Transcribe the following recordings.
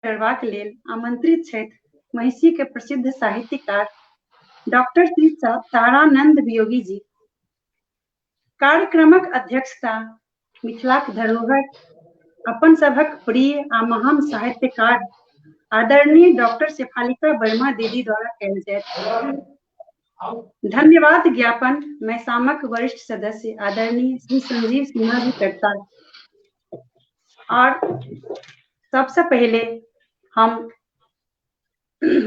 करबाक लेल आमंत्रित छथि महिषी के प्रसिद्ध साहित्यकार डॉक्टर श्री तारानंद वियोगी जी। कार्यक्रमक अध्यक्षता मिथिलाक धरोहर अपन सभक प्रिय आ महान साहित्यकार आदरणीय डॉक्टर शेफालिका वर्मा दीदी द्वारा कयल जायत। धन्यवाद ज्ञापन मैसामक वरिष्ठ सदस्य आदरणीय श्री संजीव सिन्हा जी करता। और सबसे पहले हम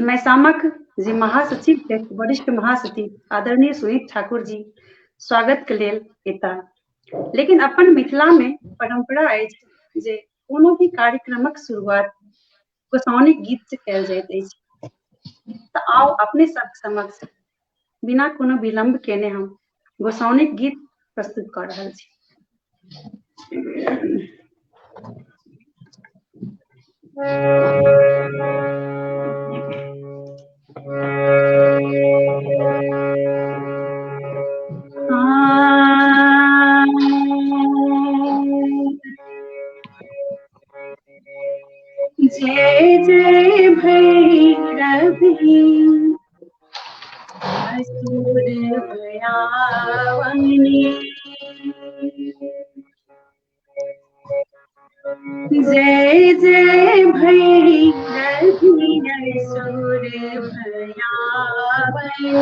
मैसामक जे महासचिव छथि, वरिष्ठ महासचिव आदरणीय सुनीत ठाकुर जी स्वागत के लेल एता। लेकिन अपन मिथिला में परंपरा अछि जे कोनो भी कार्यक्रमक शुरुआत गोसाउनिक गीत से कयल जाइत अछि। तऽ आउ अपने सब समक्ष बिना कोनो विलंब केने हम गोसाउनिक गीत प्रस्तुत कऽ रहल छी। जय जय भैरवी असुर भयावनी, जय जय भैरवी असुर भयावनी,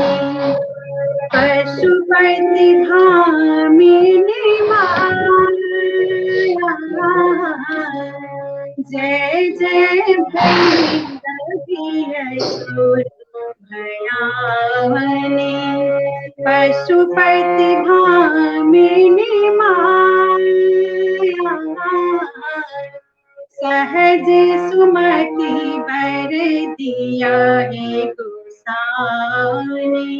पशुपति भामिनी माया, जय जय भैरवी असुर भयावनी, पशुपति भामिनी माया, सहज सुमति बर दिया हे गोसानी,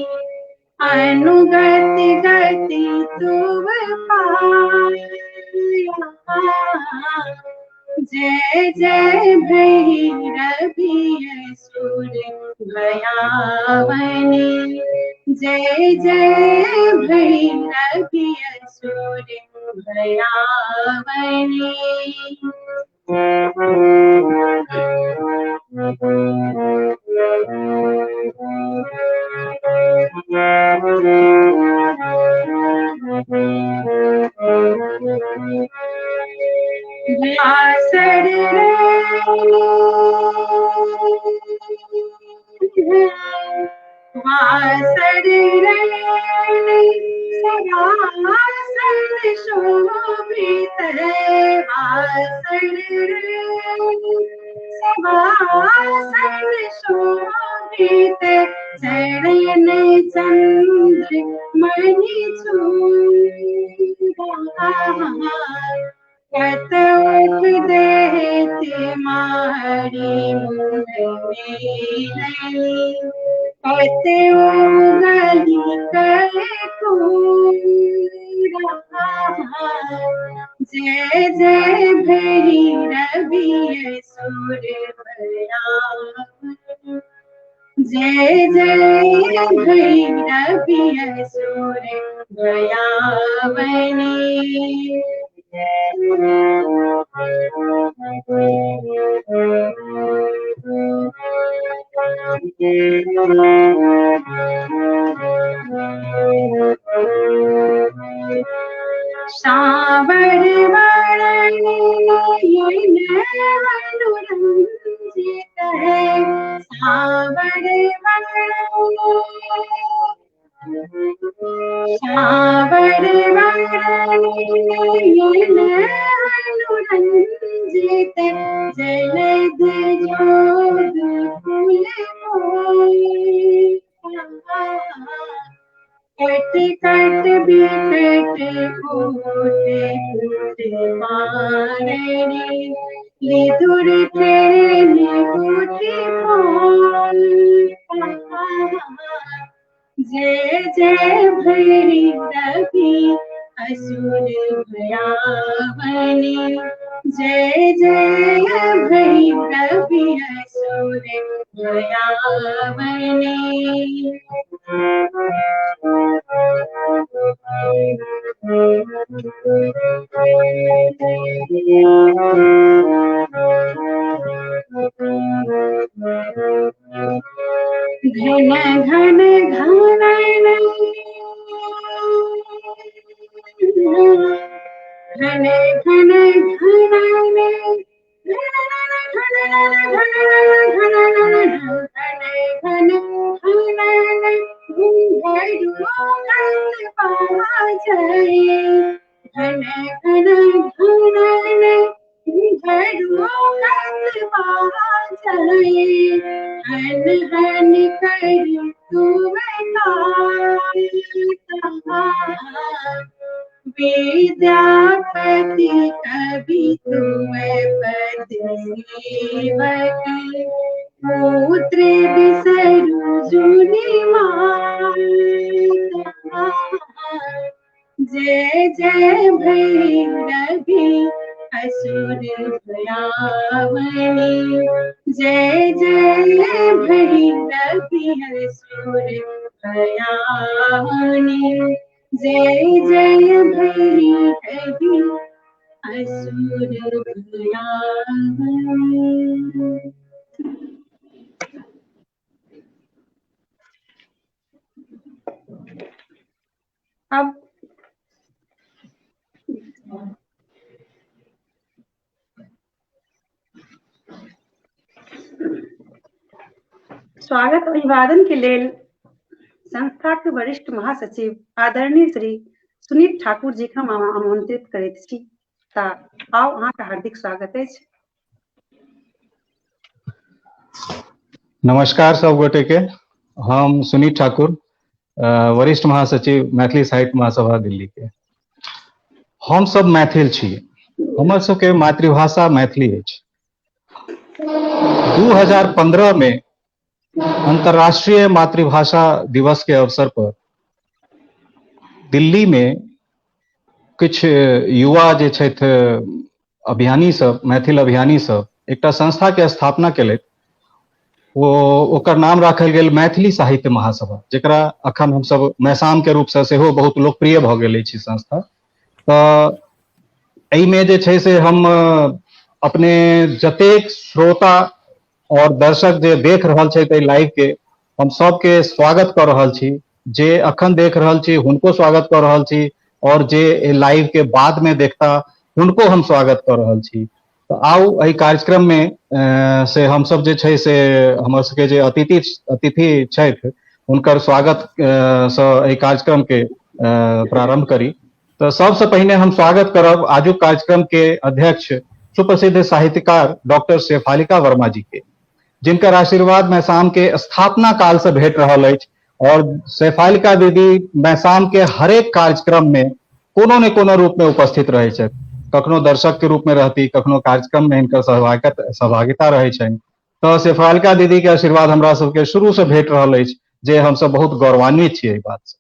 अनुगति गति तुव पाया, जय जय भैरवी असुर भयावनी, जय जय भैरवी असुर भयावनी। वासर वासर सरासन शोभित, वासर सवासन शोभित, चरण चंद्र मणि चूड़ा, कतौक देत मारी मुँह में, कतौ गली कर कूड़ा, जय जय भैरवी असुर भयावनी, जय जय भैरवी असुर भयावनी। सावर वरण अनुरंजित है, सावर वरण सावर वरण अनुरंजित, जलद जोग कुल कट कट बिकट कूट कूट मारणी, लिधुर फेन उठी फोल, जय जय भैरवी असुर भयावनी, जय जय भैरवी असुर भयावनी। घन घन घनन घन घन घनन घन घन घुंघरू बाजै घन घन घनन घुंघरू बाजै हन हन करी विद्यापति कवि तुम पद सेवक पुत्र बिसरु जुनि माता। जय जय भैरवी असुर भयावनी, जय जय भैरवी असुर भयावनी, जय जय भैरवी असुर भयावनी। अब स्वागत अभिवादन के लेल संस्था के वरिष्ठ महासचिव आदरणीय श्री सुनीत ठाकुर जी के हम आमंत्रित करैत छी। तऽ आउ, अहाँके हार्दिक स्वागत अछि। नमस्कार सब गोटे के, हम सुनीत ठाकुर, वरिष्ठ महासचिव मैथिली साहित्य महासभा दिल्ली के। हम सब मैथिल छी, हमर सबके मातृभाषा मैथिली अछि। 2015 में अंतर्राष्ट्रीय मातृभाषा दिवस के अवसर पर दिल्ली में किछु युवा जे छथि अभियानी सब, मैथिल अभियानी सब एकटा संस्था के स्थापना केलथि। ओ ओकर नाम राखल गेल मैथिली साहित्य महासभा, जकरा अखन हमसब मैसाम के रूप से सेहो बहुत लोकप्रिय भऽ गेल अछि संस्था। तऽ एहिमे जे छै से हम अपने जतेक श्रोता और दर्शक जे देख रहल छथि एहि लाइव के, हम सबके स्वागत कऽ रहल छी। जे अखन देख रहल छी हुनको स्वागत कऽ रहल छी, और जे एहि लाइव के बाद में देखता हुनको हम स्वागत कऽ रहल छी। तऽ आउ एहि कार्यक्रम में से हमसब जे छै से हमर सबके जे अतिथि अतिथि छथि हुनकर स्वागत सँ एहि कार्यक्रम के प्रारंभ करी। तऽ सबसँ पहिने हम स्वागत करब आजुक कार्यक्रम के अध्यक्ष सुप्रसिद्ध साहित्यकार डॉक्टर शेफालिका वर्मा जी के, जिनकर आशीर्वाद मैसाम के स्थापना काल से भेट रहल अछि। और शेफालिका दीदी मैसाम के हरेक कार्यक्रम में कोनो ने कोनो रूप में उपस्थित रहै छथि। कखनो दर्शक के रूप में रहती, कखनो कार्यक्रम में हिनकर सहभागिता रहै छनि। तऽ शेफालिका दीदी के आशीर्वाद हमरा सबके शुरू से भेट रहल अछि, जे हमसब बहुत गौरवान्वित छी एहि बात से।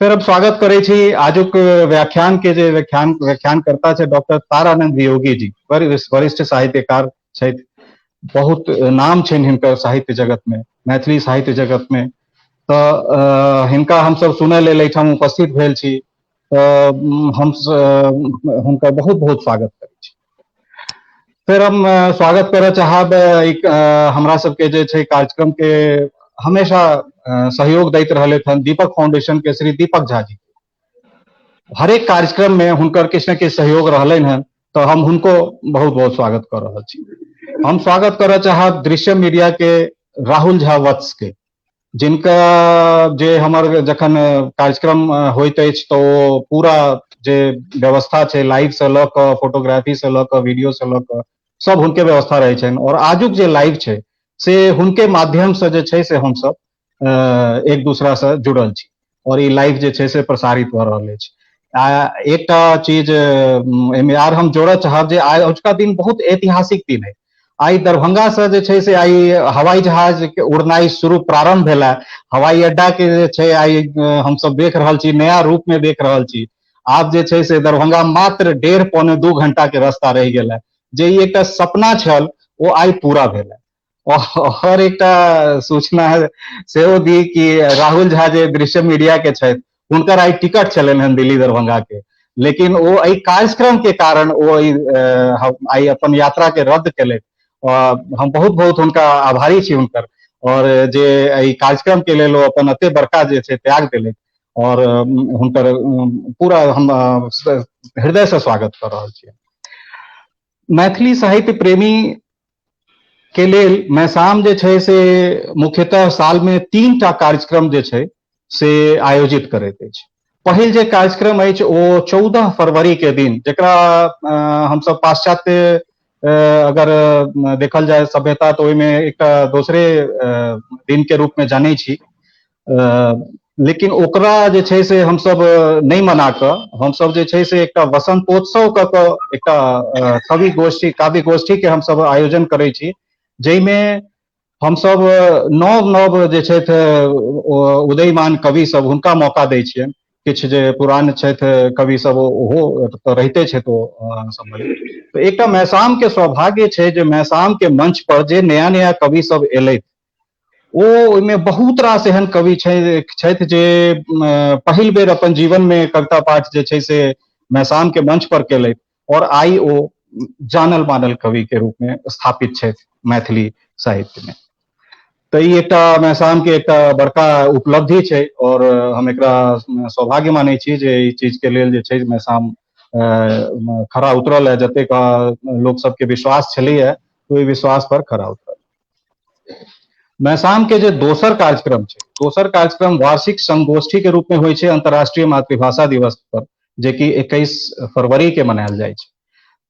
फेर हम स्वागत करै छी आजुक व्याख्यान के जे व्याख्यान व्याख्यानकर्ता छै डॉक्टर तारानंद वियोगी जी, वरिष्ठ साहित्यकार छथि, बहुत नाम छनि हिनकर साहित्य जगत में, मैथिली साहित्य जगत में। तऽ हिनका हमसब सुनय लेल एहिठाम उपस्थित भेल छी, तऽ हम हुनकर बहुत बहुत स्वागत करै छी। फेर हम स्वागत करऽ चाहब एक हमरा सबके जे छै कार्यक्रम के हमेशा सहयोग दैत रहले हन दीपक फाउंडेशन के श्री दीपक झा जी। हरेक कार्यक्रम में हुनकर किछु ने किछु सहयोग रहलनि हन, तऽ हम हुनको बहुत बहुत स्वागत कऽ रहल छी। हम स्वागत करऽ चाहब दृश्य मीडिया के राहुल झा वत्स के, जिनका जे हमर जखन कार्यक्रम होइत अछि तऽ ओ पूरा जे व्यवस्था छै लाइव से लऽ कऽ फोटोग्राफी से लऽ कऽ वीडियो से लऽ कऽ सब हुनके व्यवस्था रहै छनि। और आजुक जे लाइव छै से हुनके माध्यम से जे छै से हमसब एक दूसरा से जुड़ल छी और ई लाइव जे छै से प्रसारित भऽ रहल अछि। आ एकटा चीज एहिमे आर हम जोड़ऽ चाहब जे आइ अजुका दिन बहुत ऐतिहासिक दिन है। आइ दरभंगा से जे छै से आइ हवाई जहाज के उड़नाइ शुरू प्रारंभ भेला। हवाई अड्डा के जे छै आइ हमसब देख रहल छी, नया रूप में देख रहल छी। आब जे छै से दरभंगा मात्र 1.5 1.75 घंटा के रास्ता रहि गेल है। जे ई एकटा सपना छल ओ आइ पूरा भेल है। और एकटा सूचना सेहो दी कि राहुल झा जे दृश्य मीडिया के छथि हुनकर आइ टिकट छलनि हन दिल्ली दरभंगा के, लेकिन ओ एहि कार्यक्रम के कारण ओ आइ अपन यात्रा के रद्द केलथि। हम बहुत बहुत हुनका आभारी छी हुनकर। आओर जे एहि कार्यक्रम के लेल ओ अपन एते बड़का जे छै त्याग देलथि आओर हुनकर पूरा हम हृदय से स्वागत कऽ रहल छी। मैथिली साहित्य प्रेमी के लेल मैसाम जे छै से मुख्यतः साल में 3टा कार्यक्रम जे छै से आयोजित करैत अछि। पहिल जे कार्यक्रम अछि ओ 14 फरवरी के दिन, जकरा हमसब पाश्चात्य अगर देखल जाय सभ्यता तऽ ओहिमे एकटा दोसरे दिन के रूप में जानै छी, लेकिन ओकरा जे छै से हमसब नहि मना कऽ हमसब जे छै से एकटा वसंतोत्सव कऽ कऽ एकटा कवि गोष्ठी, काव्य गोष्ठी के हमसब आयोजन करै छी, जाहिमे हमसब नव नव जे छथि उदयमान कवि सब हुनका मौका दै छियनि। किछु जे पुरान छथि कवि सब ओहो तऽ रहिते छथि ओ सम्मिलित। तऽ एकटा मैसाम के सौभाग्य छै जे मैसाम के मंच पर जे नया नया कवि सब एलथि ओ ओहिमे बहुत रास एहन कवि छथि जे पहिल बेर अपन जीवन में कविता पाठ जे छै से मैसाम के मंच पर केलथि और आई ओ जानल मानल कवि के रूप में स्थापित छथि मैथिली साहित्य में। तऽ ई एकटा मैसाम के एकटा बड़का उपलब्धि छै और हम एकरा सौभाग्य मानै छी जे ई चीज के लेल जे छै मैसाम खरा उतरल है। जतेक लोक सबके विश्वास छलैया ओहि विश्वास पर खरा उतरल। मैसाम के जे दोसर कार्यक्रम छै, दोसर कार्यक्रम वार्षिक संगोष्ठी के रूप में होइ छै अंतर्राष्ट्रीय मातृभाषा दिवस पर, जे कि 21 फरवरी के मनायल जाइ छै।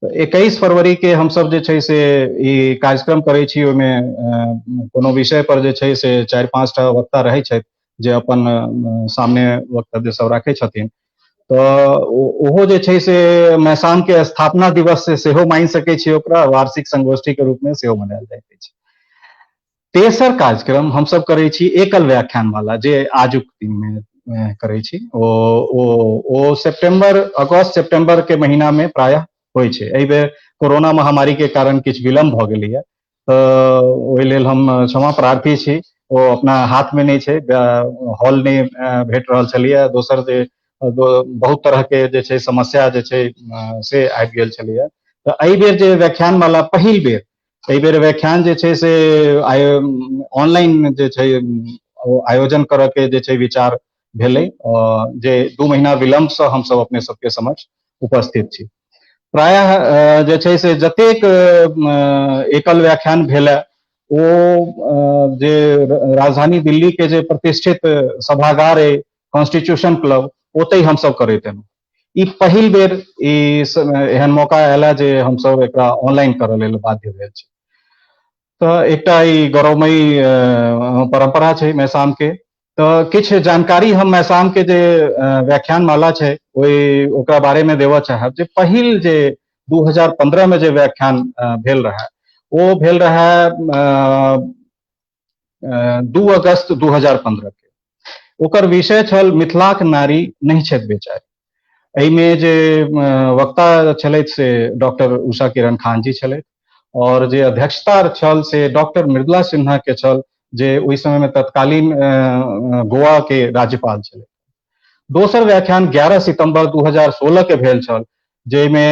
तऽ 21 फरवरी के हमसब जे छै से ई कार्यक्रम करै छी। ओहिमे कोनो विषय पर जे छै से 4-5 टा वक्ता रहै छथि जे अपन सामने वक्तव्य सब राखै छथिन। तऽ ओहो जे छै से मैसाम के स्थापना दिवस से सेहो मानि सकै छी, ओकरा वार्षिक संगोष्ठी के रूप में सेहो मनायल जाइत अछि। तेसर कार्यक्रम हमसब करै छी एकल व्याख्यान वाला, जे आजुक दिन में करै छी। ओ ओ ओ सितंबर, अगस्त सितंबर के महीना में प्रायः होइ छै। एहि बेर कोरोना महामारी के कारण किछु विलम्ब भऽ गेलैया, तऽ ओहि लेल हम क्षमा प्रार्थी छी। ओ अपना हाथ में नहि छै, हॉल नहि भेट रहल छलैया। दोसर जे बहुत तरह के जे छै समस्या जे छै से आबि गेल छलैया। तऽ एहि बेर जे व्याख्यान वाला पहिल बेर एहि बेर व्याख्यान जे छै से ऑनलाइन जे छै आयोजन करऽ के जे छै विचार भेलै, जे 2 महीना विलम्ब से हमसब अपने सबके समक्ष उपस्थित छी। प्रायः जे छै से जतेक एकल व्याख्यान भेलै ओ जे राजधानी दिल्ली के जे प्रतिष्ठित सभागार अइ कॉन्स्टिट्यूशन क्लब, ओतहि हमसब करैत एलहुँ। ई पहिल बेर ई एहन मौका आयल जे हमसब एकरा ऑनलाइन करऽ लेल बाध्य भेल छी। तऽ एकटा ई गौरवमयी परंपरा छै मैसाम के। तऽ किछु जानकारी हम मैसाम के जे व्याख्यान माला छै ओहि ओकरा बारे में देबऽ चाहब। जे पहिल जे 2015 में जे व्याख्यान भेल रहै ओ भेल रहै 2 अगस्त 2015 के। ओकर विषय छल मिथिलाक नारी नहि छथि बेचारी। एहिमे जे वक्ता छलथि से डॉक्टर उषा किरण खान जी छलथि और जे अध्यक्षता छल से डॉक्टर मृदुला सिन्हा के छल, जे ओहि समय में तत्कालीन गोवा के राज्यपाल छलथि। दोसर व्याख्यान 11 सितंबर 2016 के भेल छल, जाहिमे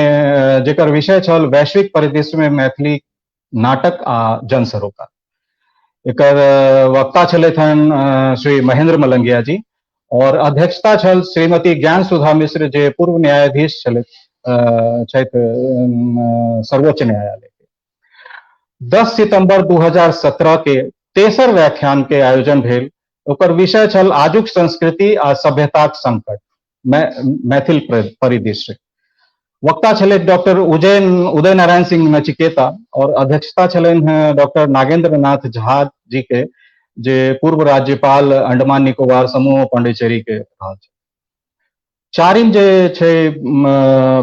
जेकर विषय छल वैश्विक परिदृश्य में मैथिली नाटक आ जन सरोकार। एकर वक्ता छलथि हन श्री महेंद्र मलंगिया जी और अध्यक्षता छल श्रीमती ज्ञान सुधा मिश्र, जे पूर्व न्यायाधीश छथि सर्वोच्च न्यायालय के। 10 सितंबर 2017 के तेसर व्याख्यान के आयोजन भेल। ओकर विषय छल आजुक संस्कृति आ सभ्यताक संकट, मैथिल परिदृश्य। वक्ता छलथि डॉक्टर उदय नारायण सिंह नचिकेता और अध्यक्षता छलनि डॉक्टर नागेंद्र नाथ झा जी के, जे पूर्व राज्यपाल अंडमान निकोबार समूह पांडिचेरी के रहल छथि। चारिम जे छै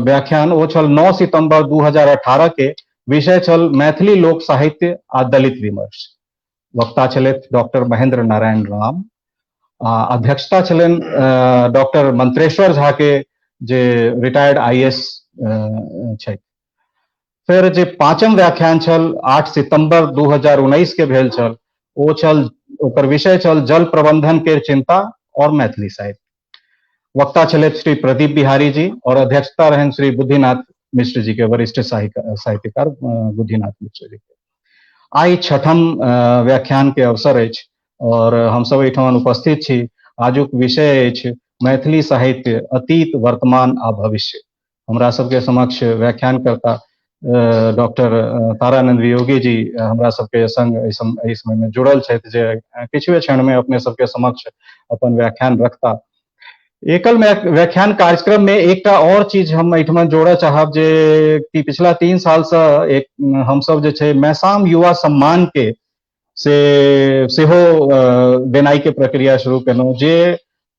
व्याख्यान ओ छल 9 सितंबर 2018 के, विषय छल मैथिली लोक साहित्य आ दलित विमर्श। वक्ता छलथि डॉक्टर महेंद्र नारायण राम आ अध्यक्षता छलनि डॉक्टर मंत्रेश्वर झा के, जे रिटायर्ड IAS छथि। फेर जे पांचम व्याख्यान छल 8 सितंबर 2019 के भेल छल, ओ छल ओकर विषय छल जल प्रबंधन के चिंता और मैथिली साहित्य। वक्ता छलथि श्री प्रदीप बिहारी जी और अध्यक्षता रहनि श्री बुद्धिनाथ मिश्र जी के, वरिष्ठ साहित्यकार बुद्धिनाथ मिश्र जी के। आइ छठम व्याख्यान के अवसर अछि और हमसब एहिठाम उपस्थित छी। आजुक विषय अछि मैथिली साहित्य अतीत, वर्तमान आ भविष्य। हमरा सबके समक्ष व्याख्यान करता डॉक्टर तारानंद वियोगी जी हमरा सबके संग एहि समय में जुड़ल छथि, जे किछुए क्षण में अपने सबके समक्ष अपन व्याख्यान रखता। एकल व्याख्यान कार्यक्रम में एकटा और चीज हम एहिठमा जोड़ऽ चाहब जे कि पिछला 3 साल से एक हमसब जे छै मैसाम युवा सम्मान के से सेहो देनाइ के प्रक्रिया शुरू केलहुँ, जे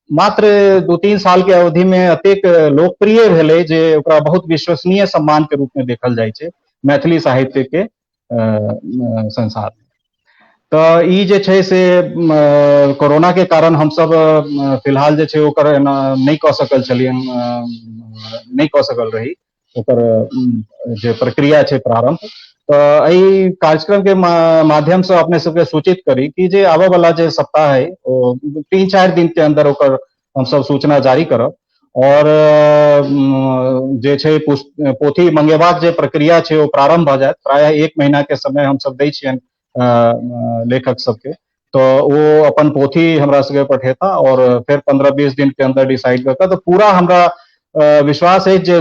मात्र 2-3 साल के अवधि में अतेक लोकप्रिय भेलै जे ओकरा बहुत विश्वसनीय सम्मान के रूप में देखल जाइ छै मैथिली साहित्य के संसार में। तऽ ई जे छै से कोरोना के कारण हमसब फिलहाल जे छै ओकर एना नहि कऽ सकल छलियनि, नहि कऽ सकल रही ओकर जे प्रक्रिया छै प्रारंभ। तऽ एहि कार्यक्रम के माध्यम से अपने सबके सूचित करी कि जे आबऽ वाला जे सप्ताह है ओ 3-4 दिन के अंदर ओकर हमसब सूचना जारी करब और जे छै पोथी मंगेबाक जे प्रक्रिया छै ओ प्रारंभ भऽ जायत। प्रायः 1 महीना के समय हमसब दै छियनि लेखक सबके, तऽ ओ अपन पोथी हमरा सबके पठेता और फेर 15-20 दिन के अंदर डिसाइड कऽ के, तऽ पूरा हमरा विश्वास अछि जे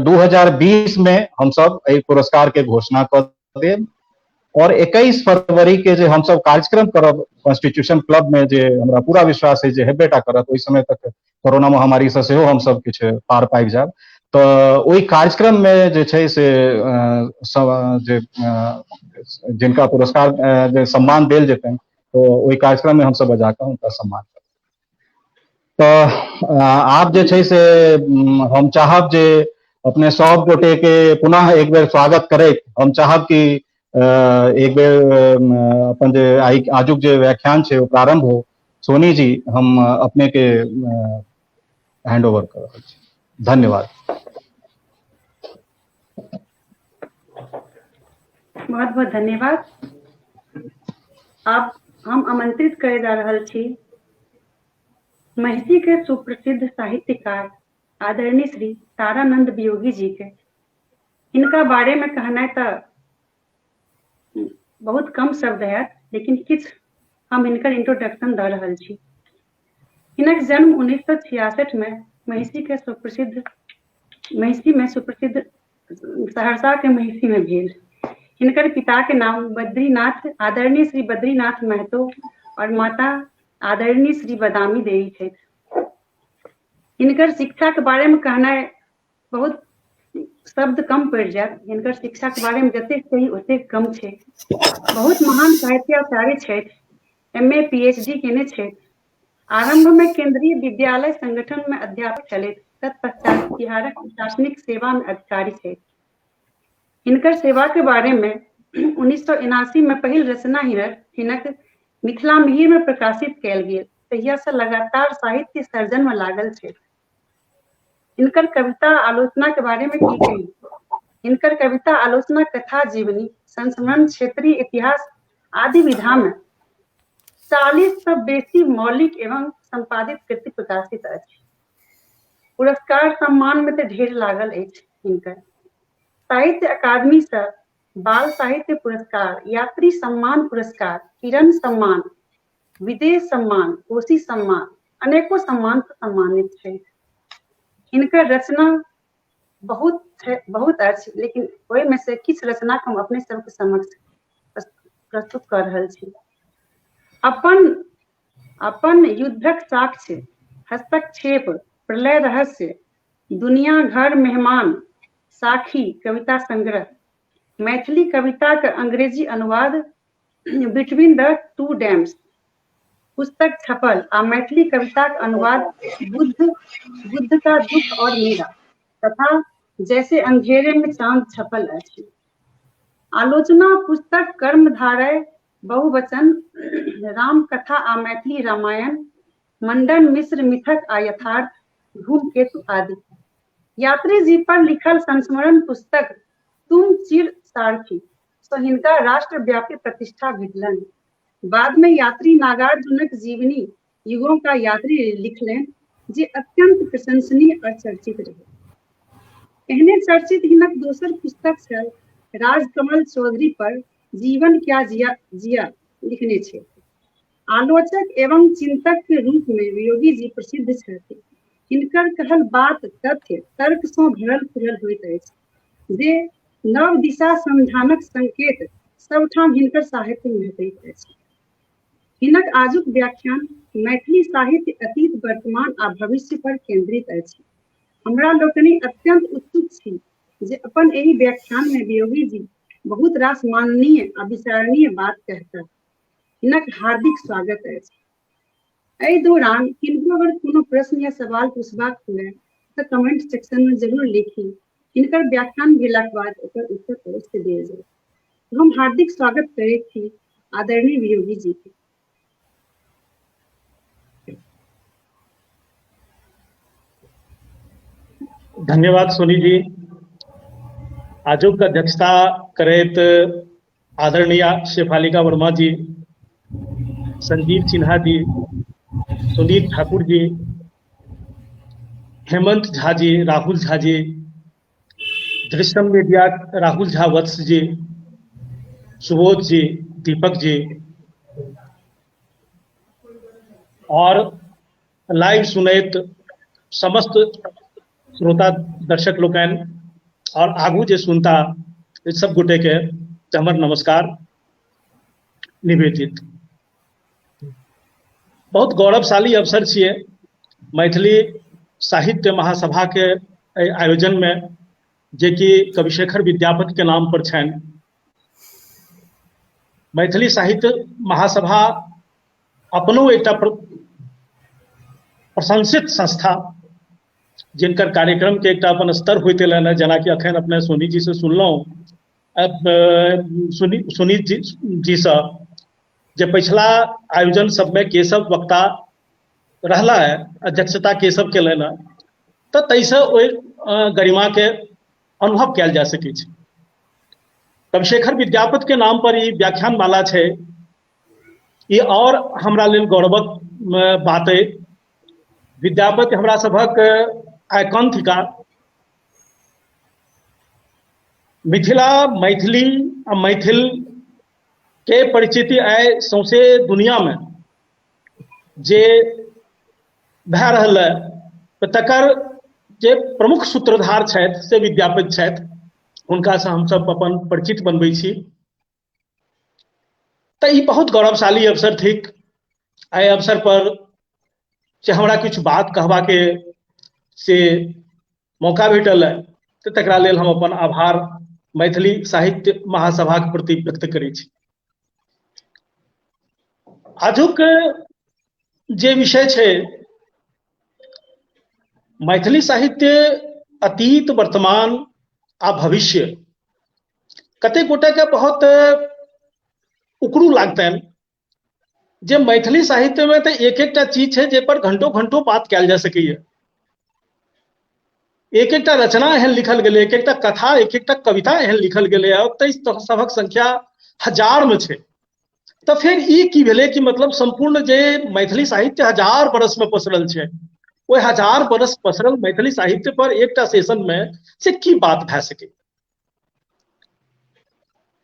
2020 में हमसब एहि पुरस्कार के घोषणा कऽ देब और 21 फरवरी के जे हमसब कार्यक्रम करब कॉन्स्टिट्यूशन क्लब में, जे हमरा पूरा विश्वास है जे हेबे टा करत, ओहि समय तक कोरोना महामारी से सेहो हमसब किछु पार पाबि जायब। तऽ ओहि कार्यक्रम में जे छै से सब जे जिनका पुरस्कार जे सम्मान देल जेतनि, तऽ ओहि कार्यक्रम में हमसब बजा कऽ हुनका सम्मान करब। तऽ आब जे छै से हम चाहब जे अपने सब गोटे के पुनः एक बेर स्वागत करैत हम चाहब कि एक बेर अपन जे आइ आजुक जे व्याख्यान छै ओ प्रारंभ हो। सोनी जी, हम अपने के हैंड ओवर कर रहल छी। धन्यवाद। बहुत बहुत धन्यवाद। आब हम आमंत्रित करे जा रहल छी महिषी के सुप्रसिद्ध साहित्यकार आदरणीय श्री तारानंद वियोगी जी के। हिनका बारे में कहनाइ तऽ बहुत कम शब्द है, लेकिन किछु हम हिनकर इंट्रोडक्शन दऽ रहल छी। हिनक जन्म 1966 में महिषी के सुप्रसिद्ध महिषी में सुप्रसिद्ध सहरसा के महिषी में भेल। हिनकर पिता के नाम बद्रीनाथ आदरणीय श्री बद्रीनाथ महतो और माता आदरणीय श्री बदामी देवी छथि। हिनकर शिक्षा के बारे में कहनाइ बहुत शब्द कम पड़ि जायत। हिनकर शिक्षा के बारे में जतेक कही ओतेक कम छै। बहुत महान साहित्याचार्य छथि, M A P H D केने छथि। आरंभ में केंद्रीय विद्यालय संगठन में अध्यापक छलथि, तत्पश्चात बिहारक प्रशासनिक सेवा में अधिकारी छथि। हिनकर सेवा के बारे में 1979 में पहिल रचना हिनक मिथिला मिहिर में प्रकाशित कयल गेल। तहिया से लगातार साहित्य सर्जन में लागल छथि। हिनकर कविता आलोचना के बारे में की कही, हिनकर कविता आलोचना, कथा, जीवनी, संस्मरण, क्षेत्रीय इतिहास आदि विधा में 40 से बेसी मौलिक एवं संपादित कृति प्रकाशित अछि। पुरस्कार सम्मान में तऽ ढेर लागल अछि हिनकर। साहित्य अकादमी से बाल साहित्य पुरस्कार, यात्री सम्मान पुरस्कार, किरण सम्मान, विदेश सम्मान, कोशी सम्मान, अनेको सम्मान से सम्मानित छै। हिनकर रचना बहुत बहुत अछि, लेकिन ओहिमे से किछु रचना हम अपने सबके समक्ष प्रस्तुत कऽ रहल छी। अपन अपन युद्धक साक्ष्य, हस्तक्षेप, प्रलय रहस्य, दुनिया घर मेहमान, साखी कविता संग्रह, मैथिली कविता के अंग्रेजी अनुवाद बिटवीन the two dams पुस्तक छपल आ मैथिली कविता के अनुवाद बुद्ध बुद्ध का दुख और मेरा तथा जैसे अंधेरे में चांद छपल अछि। आलोचना पुस्तक कर्मधारय बहुवचन, रामकथा आ मैथिली रामायण, मंडन मिश्र मिथक आ यथार्थ, धूमकेतु आदि। यात्री जी पर लिखल संस्मरण पुस्तक तुम चिर सारथी सँ हिनका राष्ट्रव्यापी प्रतिष्ठा भेटलनि। बाद में यात्री नागार्जुनक जीवनी युगों का यात्री लिखलनि, जे अत्यंत प्रशंसनीय और चर्चित रहै। एहने चर्चित हिनक दोसर पुस्तक छल राजकमल चौधरी पर जीवन क्या जिया जिया लिखने छथि। आलोचक एवं चिंतक के रूप में वियोगी जी प्रसिद्ध छथि। हिनकर कहल बात तथ्य तर्क सँ भरल पुरल होइत अछि जे नव दिशा संधानक संकेत सबठाम हिनकर साहित्य में भेटैत अछि। हिनक आजुक व्याख्यान मैथिली साहित्य अतीत, वर्तमान आ भविष्य पर केंद्रित अछि। हमरा लोकनि अत्यंत उत्सुक छी जे अपन एहि व्याख्यान में वियोगी जी बहुत रास माननीय आ विचारणीय बात कहता। हिनक हार्दिक स्वागत अछि। एहि दौरान किनको अगर कोनो प्रश्न या सवाल पूछबाक हुए तऽ कमेंट सेक्शन में जरूर लिखी। हिनकर व्याख्यान भेलाक बाद ओकर उत्तर अवश्य देल जायत। हम हार्दिक स्वागत करैत छी आदरणीय वियोगी जी के। धन्यवाद सोनी जी। आजुक अध्यक्षता करैत आदरणीय शेफालिका वर्मा जी, संजीव सिन्हा जी, सुनीत ठाकुर जी, हेमंत झा जी, राहुल झा जी, दृश्यम मीडिया राहुल झा वत्स जी, सुबोध जी, दीपक जी और लाइव सुनैत समस्त श्रोता दर्शक लोकनि और आगू जे सुनता सब गोटे के हमर नमस्कार निवेदित। बहुत गौरवशाली अवसर छियै मैथिली साहित्य महासभा के एहि आयोजन में, जे कि कविशेखर विद्यापति के नाम पर छनि। मैथिली साहित्य महासभा अपनो एकटा प्रशंसित संस्था, जिनकर कार्यक्रम के एकटा अपन स्तर होइत एलनि हेँ, जेनाकि अखन अपने सोनी जी से सुनलहुँ, सुनीत जी से, जे पिछला आयोजन सबमे केशव वक्ता रहला है, अध्यक्षता केशव केलनि हेँ, तऽ ताहिसँ ओहि गरिमा के अनुभव कयल जा सकै छै। कविशेखर विद्यापति के नाम पर ई व्याख्यान माला छै, ई और हमरा लेल गौरवक बात अइ। विद्यापति हमरा सभक आइकॉन थिका। मिथिला, मैथिली आ मैथिल के परिचिति आइ सौंसे दुनिया में जे भए रहल है, तऽ तकर जे प्रमुख सूत्रधार छथि से विद्यापति छथि। हुनकासँ हमसब अपन परिचित बनबै छी। तऽ ई बहुत गौरवशाली अवसर थिक। एहि अवसर पर से हमरा किछु बात कहबाके से मौका भेटल है, तऽ तकरा लेल हम अपन आभार मैथिली साहित्य महासभाके प्रति व्यक्त करै छी। आजुक जे विषय छै मैथिली साहित्य अतीत, वर्तमान आ भविष्य, कतेक गोटे के बहुत उकड़ू लागतनि जे मैथिली साहित्य में तऽ एक एकटा चीज छै जे पर घंटो घंटो बात कयल जा सकैया। एक एकटा रचना एहन लिखल गेलै, एक एकटा कथा, एक एकटा कविता एहन लिखल गेलै, और ताहि सभक संख्या हजार में छै। तऽ फेर ई की भेलै कि मतलब संपूर्ण जे मैथिली साहित्य हजार बरस में पसरल छै, ओहि हजार बरस पसरल मैथिली साहित्य पर एकटा सेशन में से की बात भए सकै।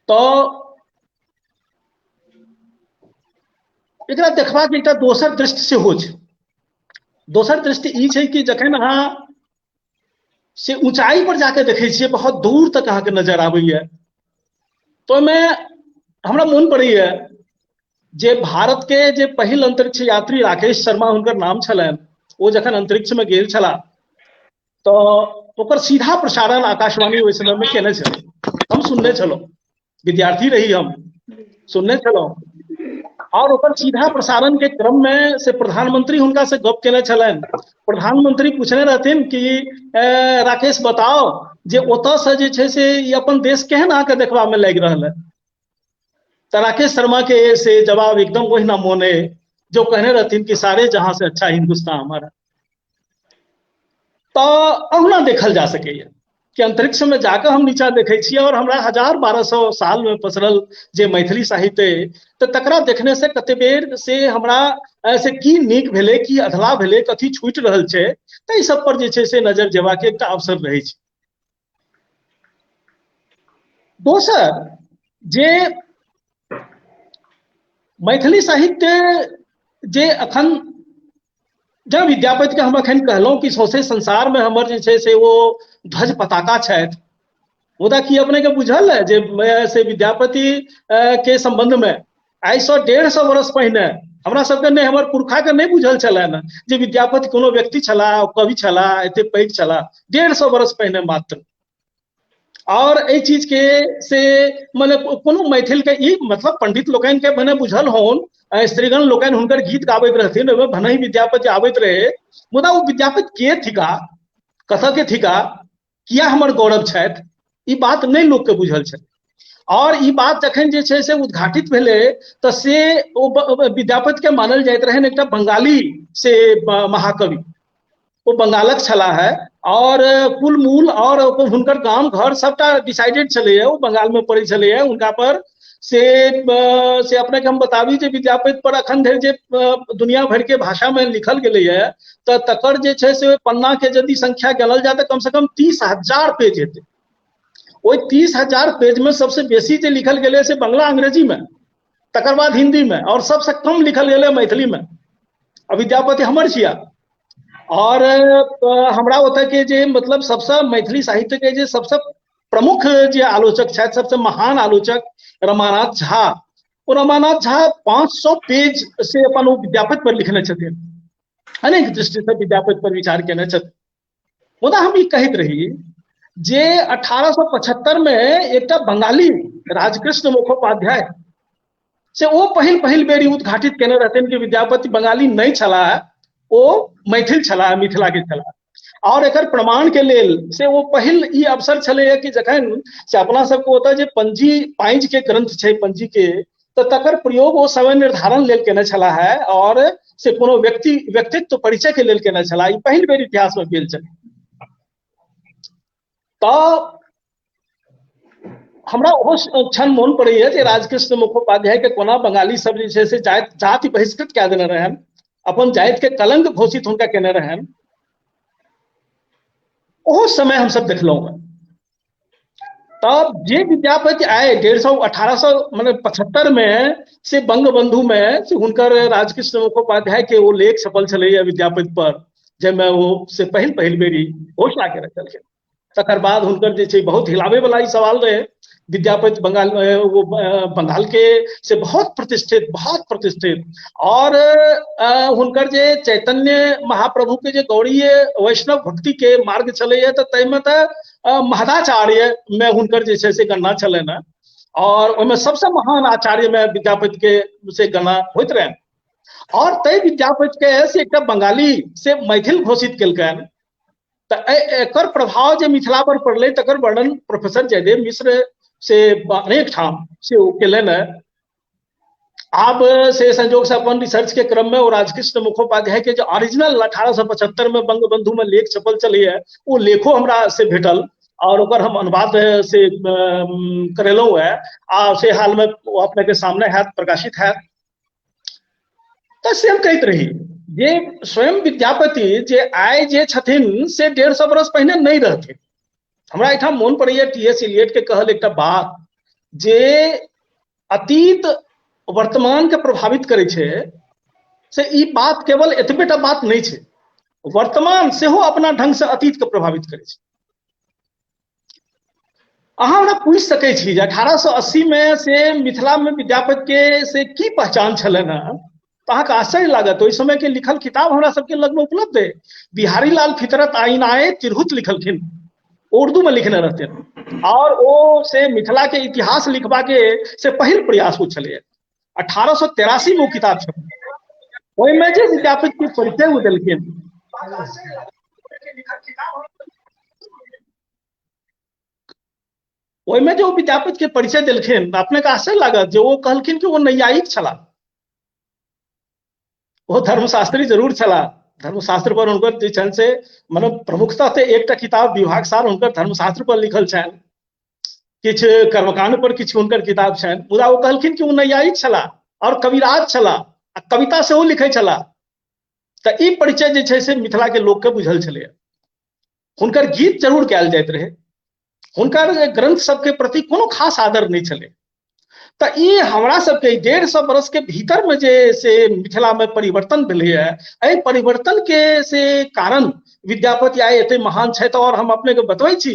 तऽ एकरा देखबाक एकटा दोसर दृष्टि सेहो छै। दोसर दृष्टि ई छै कि जखन अहाँ से ऊंचाई पर जाके देखै छियै, बहुत दूर तक अहाँके नजर आबैया, तो ओहिमे हमरा मोन पड़ैया जे भारत के जे पहिल अंतरिक्ष यात्री राकेश शर्मा हुनकर नाम छलनि, ओ जखन अंतरिक्ष में गेल छलाह तऽ ओकर सीधा प्रसारण आकाशवाणी ओहि समय में केने छलै। हम सुनने छलहुँ, विद्यार्थी रही हम, सुनने छलहुँ। और ओकर सीधा प्रसारण के क्रम में से प्रधानमंत्री हुनका से गप केने छलनि। प्रधानमंत्री पूछने रहथिन कि राकेश बताओ जे ओतऽ से जे छै से ई अपन देश केहन अहाँके देखबा में लागि रहल है। तऽ राकेश शर्मा के से जवाब एकदम ओहिना मोन है जो कहने रहथिन कि सारे जहां से अच्छा हिंदुस्तान हमारा। तऽ अहुना देखल जा सकैया कि अंतरिक्ष में जाकर हम नीचा देखै छियै और हमरा 1000-1200 साल में पसरल जे मैथिली साहित्य अइ, तऽ तकरा देखने से कते बेर से हमरा से की नीक भेलै, की अधला भेलै, कथी छूटि रहल छै, तऽ एहि सब पर जे छै से नजर जेबाक एकटा अवसर रहै छै। दोसर जे मैथिली साहित्य जे अखन जेना विद्यापति के हम अखन कहलहुँ कि सौंसे संसार में हमर जे छै से ओ ध्वज पताका छथि, मुदा की अपने के बुझल है जे से विद्यापति के संबंध में आइ सँ 150 वर्ष पहिने हमरा सबके नहि, हमर पुरखा के नहि बुझल छलनि जे विद्यापति कोनो व्यक्ति छलाह, कवि छलाह, एते पैघ छलाह, 150 वर्ष पहिने मात्र। और एहि चीज के से मने कोनो मैथिल के ई मतलब पंडित लोकनि के मने बुझल होन, स्त्रीगण लोकनि हुनकर गीत गाबैत रहथिन, ओहिमे भने ही विद्यापति आबैत रहे, मुदा ओ विद्यापति के थिका, कतऽ के थिका, किया हमर गौरव छथि, ई बात नहि लोक के बुझल छै। और ई बात जखन जे छै से उद्घाटित भेलै तऽ से ओ विद्यापति के मानल जाइत रहनि एकटा बंगाली से महाकवि, ओ बंगालक छलाह है और कुल मूल और हुनकर गाम घर सबटा डिसाइडेड छलैया, ओ बंगाल में पड़ै छलैया। हुनका पर से अपने के हम बताबी जे विद्यापति पर अखन धरि जे दुनिया भरि के भाषा में लिखल गेलैया तऽ तकर जे छै से पन्ना के यदि संख्या गिनल जाय तऽ कम से कम 30,000 पेज हेतै। ओहि 30,000 पेज में सबसे बेसी जे लिखल गेलै से बंगला अंग्रेजी में, तकर बाद हिंदी में, और सबसे कम लिखल गेलै मैथिली में। आ विद्यापति हमर छिया। और हमरा ओतऽ के जे मतलब सबसे मैथिली साहित्य के जे सबसे प्रमुख जे आलोचक छथि, सबसे महान आलोचक रमानाथ झा, ओ रमानाथ झा 500 पेज से अपन ओ विद्यापति पर लिखने छथिन, अनेक दृष्टि से विद्यापति पर विचार केने छथिन। मुदा हम ई कहैत रही जे 1875 में एकटा बंगाली राजकृष्ण मुखोपाध्याय से ओ पहिल पहिल बेर उद्घाटित केने रहथिन कि विद्यापति बंगाली नहि छलाह, ओ मैथिल छलाह, मिथिला के छलाह। और एकर प्रमाण के लेल से ओ पहिल ई अवसर छलैया कि जखन से अपना सबके ओतऽ जे पंजी पाँजि के ग्रंथ छै पंजी के, तऽ तकर प्रयोग ओ समय निर्धारण लेल केने छलाह है और से कोनो व्यक्ति व्यक्तित्व परिचय के लेल केने छलाह। ई पहिल बेर इतिहास में भेल छलै। तऽ हमरा ओहो क्षण मोन पड़ैया जे राजकृष्ण मुखोपाध्याय के कोना बंगाली सब जे छै से जाति बहिष्कृत कए देने रहनि, अपन जाति के कलंक घोषित हुनका केने रहनि। ओहो समय हमसब देखलहुँ हेँ। तब जे विद्यापति आए 150 1875 में से बंगबंधु में से हुनकर राजकृष्ण मुखोपाध्याय के ओ लेख छपल छलैया विद्यापति पर, जाहिमे ओ से पहिल पहिल बेरी घोषणा केने छलखिन। तकर बाद हुनकर जे छै बहुत हिलाबे वाला ई सवाल रहे, विद्यापति बंगाल वो बंगाल के से बहुत प्रतिष्ठित, बहुत प्रतिष्ठित, और हुनकर जे चैतन्य महाप्रभु के जे गौड़ीय वैष्णव भक्ति के मार्ग छलैया तऽ ताहिमे तऽ महदाचार्य में हुनकर जे छै से गणना छलनि हेँ और ओहिमे सबसे महान आचार्य में विद्यापति के से गणना होइत रहनि। और ताहि विद्यापति के से एकटा बंगाली से मैथिल घोषित केलकनि, तऽ एकर प्रभाव जे मिथिला पर पड़लै तकर वर्णन प्रोफेसर जयदेव मिश्र से अनेक ठाम से ओ केलनि हेँ। आब से संजोग से अपन रिसर्च के क्रम में ओ राजकृष्ण मुखोपाध्याय के जे ओरिजिनल 1875 में बंगबंधु में लेख छपल छलैया ओ लेखो हमरा से भेटल और ओकर हम अनुवाद से करेलहुँ हेँ आ से हाल में ओ अपने के सामने हैत, प्रकाशित हैत। तऽ से हम कहैत रही जे स्वयं विद्यापति जे आइ जे छथिन से 150 बरस पहिने नहि रहथिन। हमरा एहिठाम मोन पड़ैया टी एस इलियट के कहल एकटा बात जे अतीत वर्तमान के प्रभावित करै छै, से ई बात केवल एतबेटा बात नहि छै, वर्तमान सेहो अपना ढंग से अतीत के प्रभावित करै छै। अहाँ हमरा पूछि सकै छी जे 1880 में से मिथिला में विद्यापति के से की पहचान छलनि हेँ, तऽ अहाँके आश्चर्य लागत। ओहि समय के लिखल किताब हमरा सबके लग में उपलब्ध अइ। बिहारी लाल फितरत आईनाए तिरहुत लिखलखिन, उर्दू में लिखने रहथिन, और ओ से मिथिला के इतिहास लिखबा के से पहिल प्रयास ओ छलैया। 1883 में ओ किताब छपल, ओहिमे जे विद्यापति के परिचय ओ देलखिन, ओहिमे जे ओ विद्यापति के परिचय देलखिन, अपने के आश्चर्य लागत जे ओ कहलखिन कि ओ नैयायिक छलाह, ओ धर्मशास्त्री जरूर छलाह, धर्मशास्त्र पर हुनकर जे छनि से मतलब प्रमुखता से एकटा किताब विभाग सार हुनकर धर्मशास्त्र पर लिखल छनि, किछु कर्मकांड पर किछु हुनकर किताब छनि, मुदा ओ कहलखिन कि ओ नैयायिक छलाह और कविराज छलाह आ कविता सेहो लिखै छलाह। तऽ ई परिचय जे छै से मिथिला के लोक के बुझल छलैया। हुनकर गीत जरूर गायल जाइत रहै, हुनकर ग्रंथ सबके प्रति कोनो खास आदर नहि छलै। तऽ ई हमरा सबके 150 वर्ष के भीतर में जे से मिथिला में परिवर्तन भेलैए, एहि परिवर्तन के से कारण विद्यापति आइ एते महान छथि। और हम अपने के बतबै छी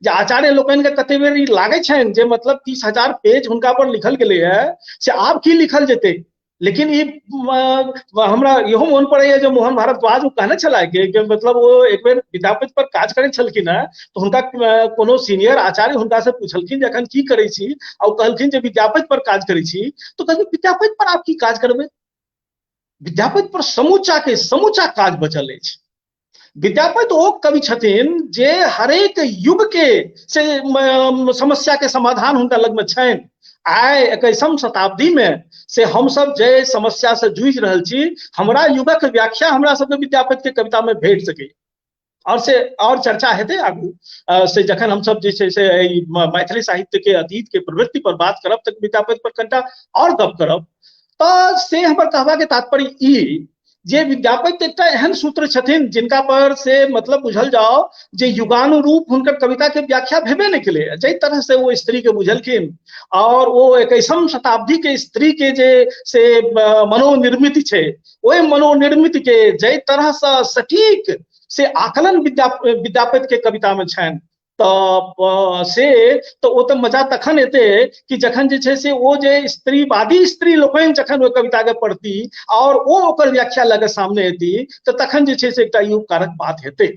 जे आचार्य लोकनि के कते बेर ई लागै छनि जे मतलब 30,000 पेज हुनका पर लिखल गेलैए, से आब की लिखल जेतै। लेकिन ई हमरा इहो मोन पड़ैया जे मोहन भारद्वाज ओ कहने छलाह कि मतलब ओ एक बेर विद्यापति पर काज करै छलखिन हेँ, तऽ हुनका कोनो सीनियर आचार्य हुनका से पूछलखिन जे एखन की करै छी, आ ओ कहलखिन जे विद्यापति पर काज करै छी। तऽ कहलखिन विद्यापति पर आब की काज करबै, विद्यापति पर समूचा के समूचा काज बचल अछि। विद्यापति ओ कवि छथिन जे हरेक युग के से समस्या के समाधान हुनका लग में छनि। आइ 21म शताब्दी में से हमसब जे समस्या से जूझि रहल छी, हमरा युगक व्याख्या हमरा सबके विद्यापति के कविता में भेट सकै। और से और चर्चा हेतै आगू, से जखन हमसब जे छै से एहि मैथिली साहित्य के अतीत के प्रवृत्ति पर बात करब तऽ विद्यापति पर कनिटा और गप करब। तऽ से हमर कहबा के तात्पर्य ई जे विद्यापति एकटा एहन सूत्र छथिन जिनका पर से मतलब बुझल जाओ जे युगानुरूप हुनकर कविता के व्याख्या भेबे नहि केलै। जाहि तरह से ओ स्त्री के बुझलखिन और ओ 21म शताब्दी के स्त्री के जे से मनोनिर्मित छै, ओहि मनोनिर्मित के जाहि तरह से सटीक से आकलन विद्यापति के कविता में छनि, तऽ से तऽ ओ तऽ मजा तखन एतै कि जखन जे छै से ओ जे स्त्रीवादी स्त्री लोकनि जखन ओहि कविता के पढ़ती और ओ ओकर व्याख्या लऽ के सामने एती, तऽ तखन जे छै से एकटा युगकारक बात हेतै।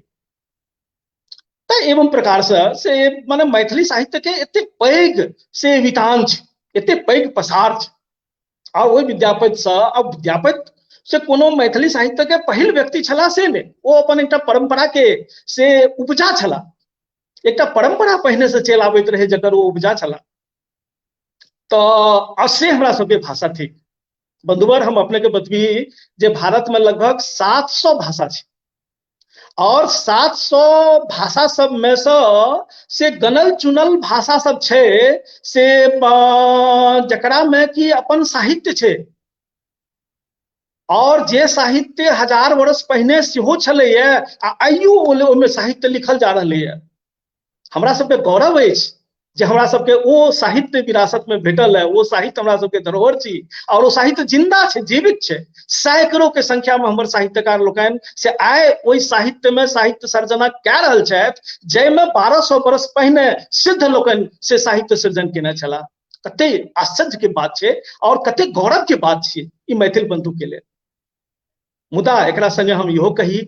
तऽ एवं प्रकार से माने मैथिली साहित्य के एते पैघ से वितान छै, एते पैघ पसार छै। आ ओहि विद्यापति से, अब विद्यापति से कोनो मैथिली साहित्य के पहिल व्यक्ति छलाह से नहि, ओ अपन एकटा परंपरा के से उपजा छलाह, एकटा परंपरा पहिने से चलि आबैत रहे जकर ओ उपजा छलाह। तऽ से हमरा सबके भाषा थिक। बंधुवर, हम अपने के बतबी जे भारत में लगभग 700 भाषा छै और 700 भाषा सब में से गनल चुनल भाषा सब छै से जकरा में कि अपन साहित्य छै, और जे साहित्य 1000 वर्ष पहिने सेहो छलैए आ आइयो ओहिमे साहित्य लिखल जा रहलैए। हमरा सबके गौरव अछि जे हमरा सबके ओ साहित्य विरासत में भेटल है, ओ साहित्य हमरा सबके धरोहर छी और ओ साहित्य जिंदा छै, जीवित छै। सैकड़ों के संख्या में हमर साहित्यकार लोकनि से आइ ओहि साहित्य में साहित्य सर्जना कए रहल छथि, जाहिमे 1200 वर्ष पहिने सिद्ध लोकनि से साहित्य सृजन केने छलाह। कते आश्चर्य के बात छै और कते गौरव के बात छै ई मैथिल बंधु के लेल। मुदा एकरा संगे हम इहो कही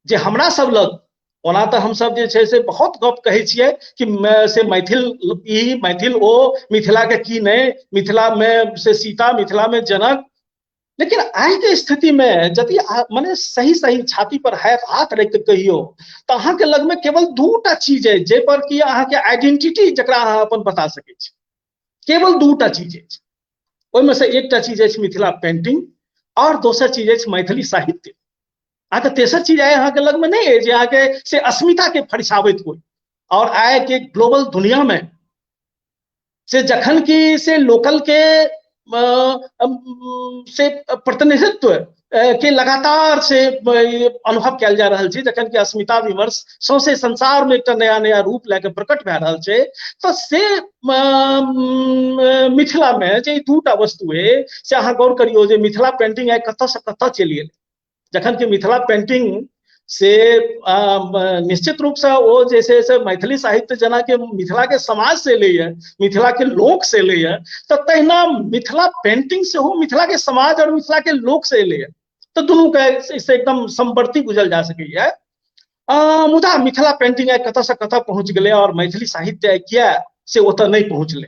जे हमरा सब लग ओना तऽ हमसब जे छै से बहुत गप कहै छियै कि से मैथिल ई, मैथिल ओ, मिथिला के की नहि, मिथिला में से सीता, मिथिला में जनक। लेकिन आइ के स्थिति में यदि मने सही सही छाती पर हाथ रखि के कहियौ तऽ अहाँके लग में केवल दूटा चीज अछि जाहि पर कि अहाँके आइडेंटिटी जकरा अहाँ अपन बता सकै छी, केवल दूटा चीज अछि। ओहिमे से एकटा चीज अछि मिथिला पेंटिंग और दोसर चीज अछि मैथिली साहित्य। अहाँके तेसर चीज आइ अहाँके लगमे नहि अछि जे अहाँके से अस्मिता के फरिछाबैत होइ। और आइ के ग्लोबल दुनिया में से जखन कि से लोकल के से प्रतिनिधित्व के लगातार से अनुभव कयल जा रहल छै, जखन कि अस्मिता विमर्श सौंसे संसार में एकटा नया नया रूप लए के प्रकट भए रहल छै, तऽ से मिथिला में जे दूटा वस्तु अइ से अहाँ गौर करियौ जे मिथिला पेंटिंग आइ कतऽ से कतऽ चलि गेल। जखन कि मिथिला पेंटिंग से निश्चित रूप से ओ जे छै से मैथिली साहित्य जेना कि मिथिला के समाज से एलैए, मिथिला के लोक से एलैए, तऽ तहिना मिथिला पेंटिंग सेहो मिथिला के समाज और मिथिला के लोक से एलैए, तऽ दुनू के से एकदम समवर्ती बुझल जा सकैए। मुदा मिथिला पेंटिंग आइ कतऽ से कतऽ पहुँच गेलै और मैथिली साहित्य आइ किया से ओतऽ नहि पहुँचलै,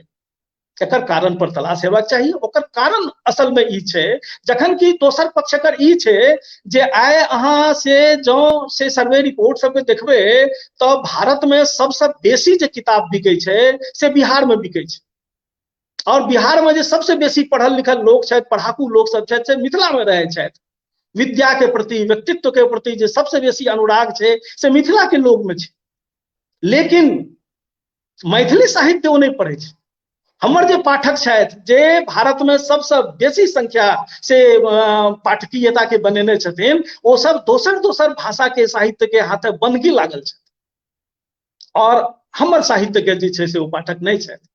एकर कारण पर तलाश हेबाक चाही। ओकर कारण असल में ई छै, जखन कि दोसर पक्ष एकर ई छै जे आइ अहाँ से जँ से सर्वे रिपोर्ट सबके देखबै तऽ भारत में सबसँ बेसी जे किताब बिकै छै से बिहार में बिकै छै, और बिहार में जे सबसँ बेसी पढ़ल लिखल लोक छथि, पढ़ाकू लोक सब छथि, से मिथिला में रहै छथि। विद्या के प्रति, व्यक्तित्व के प्रति जे सबसँ बेसी अनुराग छै से मिथिला के लोक में छै, लेकिन मैथिली साहित्य ओ नहि पढ़ै छै। हमर जे पाठक छथि जे भारत में सबसँ बेसी संख्या से पाठकीयता के बनेने छथिन, ओ सब दोसर दोसर भाषा के साहित्य के हाथे बनगी लागल छथि और हमर साहित्य के जे छै से ओ पाठक नहि छथि।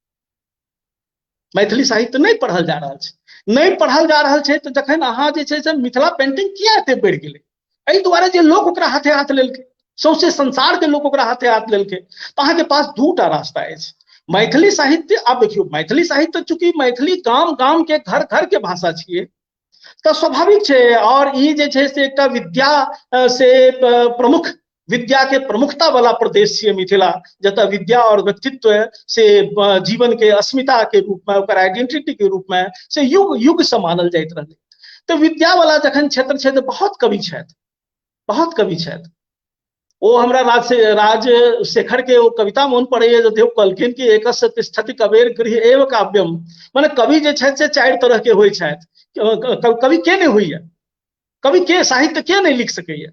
मैथिली साहित्य नहि पढ़ल जा रहल छै, नहि पढ़ल जा रहल छै। तऽ जखन अहाँ जे छै से मिथिला पेंटिंग किया एते बढ़ि गेलै? एहि दुआरे जे लोक ओकरा हाथे हाथ लेलकै, सौंसे संसार के लोक ओकरा हाथे हाथ लेलकै। तऽ अहाँके पास दूटा रास्ता अछि। मैथिली साहित्य, आब देखियौ, मैथिली साहित्य चूंकि मैथिली गाम गाम के घर घर के भाषा छियै, तऽ स्वाभाविक छै, और ई जे छै से एकटा विद्या से प्रमुख, विद्या के प्रमुखता वाला प्रदेश छियै मिथिला, जतऽ विद्या और व्यक्तित्व से जीवन के अस्मिता के रूप में, ओकर आइडेंटिटी के रूप में से युग युग से मानल जाइत रहलै। तऽ विद्या वाला जखन क्षेत्र छै तऽ बहुत कवि छथि, बहुत कवि छथि। ओ हमरा राज शेखर के ओ कविता मोन पड़ैया जे कहलखिन कि एकस्य तिष्ठति कबीर गृह एव काव्यम। माने कवि जे छथि से चारि तरह के होइ छथि। कवि के नहि होइया, कवि के साहित्य के नहि लिख सकैया।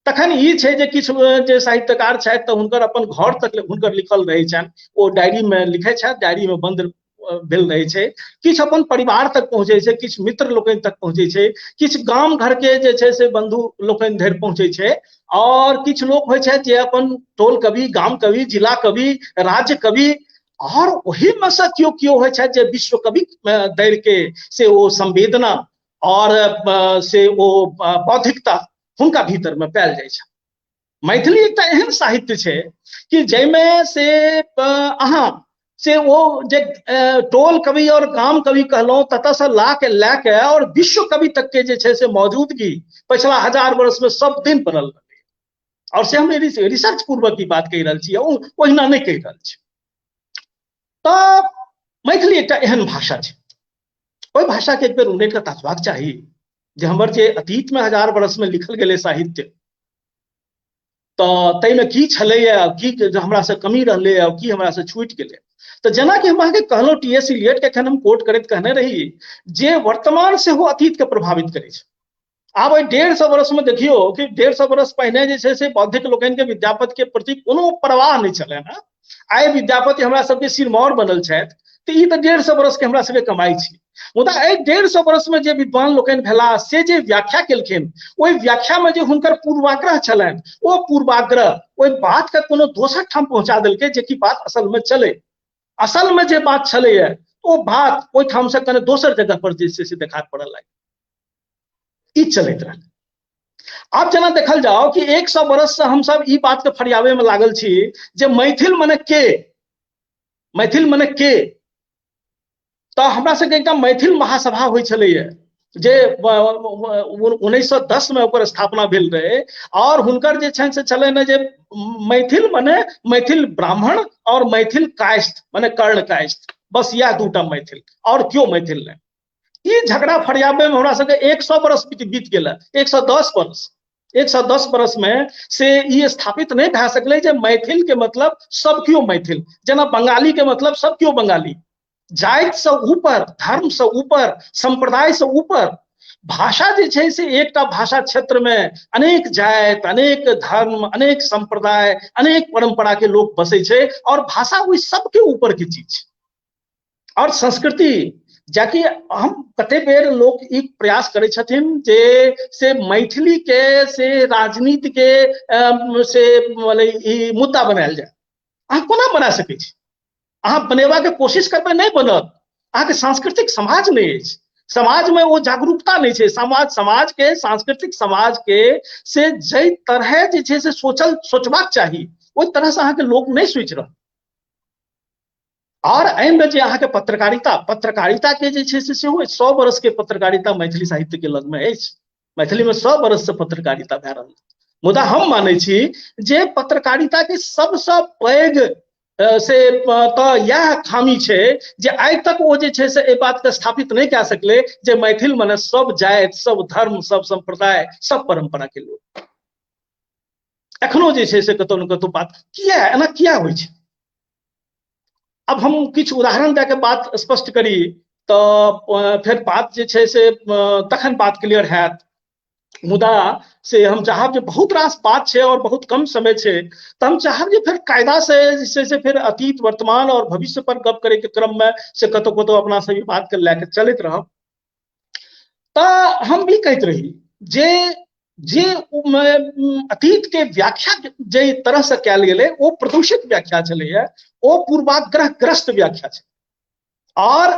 तखन ई छै जे किछु जे साहित्यकार छथि तऽ हुनकर अपन घर तक हुनकर लिखल रहै छनि, ओ डायरी मे लिखै छथि, डायरी मे बंद भेल रहै छै। किछु अपन परिवार तक पहुँचै छै, किछु मित्र लोकनि तक पहुँचै छै, किछु गाम घर के जे छै से बंधु लोकनि धरि पहुँचै छै, और किछु लोक होइ छथि जे अपन टोल कवि, गाम कवि, जिला कवि, राज्य कवि, और ओहि मे से केओ केओ होइ छथि जे विश्व कवि धरि के से ओ संवेदना और से ओ बौद्धिकता हुनका भीतर मे पायल जाइ छै। मैथिली एकटा एहन साहित्य छै कि जाहिमे से अहाँ से ओ जे टोल कवि और गाम कवि कहलहुँ ततऽ से ला के लए के और विश्व कवि तक के जे छै से मौजूदगी पछिला 1000 वर्ष में सब दिन बनल रहलै। और से हम रिसर्च पूर्वक ई बात कहि रहल छी, ओहिना नहि कहि रहल छी। तऽ मैथिली एकटा एहन भाषा छै, ओहि भाषा के एक बेर उलटि कऽ तकबाक चाही जे हमर जे अतीत में 1000 वर्ष में लिखल गेलै साहित्य, तऽ ताहिमे की छलैया, की हमरा से कमी रहलै आ की हमरा से छूटि गेलै। तऽ जेनाकि हम अहाँके कहलहुँ, टी एस इलियट के एखन हम कोट करैत कहने रही जे वर्तमान सेहो अतीत के प्रभावित करै छै। आब एहि 150 वर्ष में देखियौ कि 150 वर्ष पहिने जे छै से बौद्धिक लोकनि के विद्यापति के प्रति कोनो परवाह नहि छलनि हेँ। आइ विद्यापति हमरा सबके सिरमौर बनल छथि, तऽ ई तऽ 150 वर्ष के हमरा सबके कमाई छी। मुदा एहि 150 वर्ष में जे विद्वान लोकनि भेला से जे व्याख्या केलखिन, ओहि व्याख्या में जे हुनकर पूर्वाग्रह छलनि, ओ पूर्वाग्रह ओहि बात के कोनो दोसर ठाम पहुंचा देलकै, जे कि बात असल में चले, असल में जे बात छलैया ओ बात ओहिठाम से कने दोसर जगह पर जे छै से देखा पड़ल लागि। ई चलैत रहल। आब जेना देखल जाओ कि 100 वर्ष से हमसब ई बात के फरियावे में लागल छी जे मैथिल मने के, मैथिल मने के। तऽ हमरा सबके एकटा मैथिल महासभा होइ छलैया जे 1910 में ओकर स्थापना भेल रहे, और हुनकर जे छनि से छलनि जे मैथिल मने मैथिल ब्राह्मण और मैथिल कायस्थ मने कर्ण कायस्थ, बस इएह दूटा मैथिल, और केओ मैथिल नहि। ई झगड़ा फरियाबे में हमरा सबके 100 वर्ष बीत गेल, 110 वर्ष, 110 वर्ष में से ई स्थापित नहि भए सकलै जे मैथिल के मतलब सब केओ मैथिल, जेना बंगाली के मतलब सब केओ बंगाली। जाति से ऊपर, धर्म से ऊपर, संप्रदाय से ऊपर भाषा जे छै से एकटा भाषा क्षेत्र में अनेक जाति, अनेक धर्म, अनेक संप्रदाय, अनेक परंपरा के लोग बसै छै, और भाषा ओहि सबके ऊपर के चीज छै। और संस्कृति, जाकि हम कते बेर लोक ई प्रयास करै छथिन जे से मैथिली के से राजनीति के से मने ई मुद्दा बनायल जाय। अहाँ कोना बना सकै छी? अहाँ बनेबाक कोशिश करबै नहि बनत। अहाँके सांस्कृतिक समाज नहि अछि, समाज में ओ जागरूकता नहि छै। समाज के सांस्कृतिक समाज के से जाहि तरह जे छै से सोचबाक चाही ओहि तरह से अहाँके लोक नहि सोचि रहल। और एहिमे जे अहाँके पत्रकारिता के जे छै से सेहो 100 वर्ष के पत्रकारिता मैथिली साहित्य के लगमे अछि। मैथिली में 100 वर्ष से पत्रकारिता भए रहल। मुदा हम मानै छी जे पत्रकारिता के सबसँ पैघ से तऽ इएह खामी छै जे आइ तक ओ जे छै से एहि बात के स्थापित नहि कए सकलै जे मैथिल मने सब जाति, सब धर्म, सब संप्रदाय, सब परंपरा के लोक। एखनो जे छै से कतौ ने कतौ बात किया एना किया होइ छै? अब हम किछु उदाहरण दए के बात स्पष्ट करी तऽ फेर बात जे छै से तखन बात क्लियर हैत। मुदा से हम चाहब जे बहुत रास बात छै और बहुत कम समय छै, तऽ हम चाहब जे फेर कायदा से जे छै से फेर अतीत, वर्तमान और भविष्य पर गप करे के क्रम में से कतौ कतौ अपना सब ई बात के लए के चलैत रहब। तऽ हम भी कहैत रही जे अतीत के व्याख्या जे तरह से कयल गेलै ओ प्रदूषित व्याख्या छलैया, ओ पूर्वाग्रहग्रस्त व्याख्या छै। और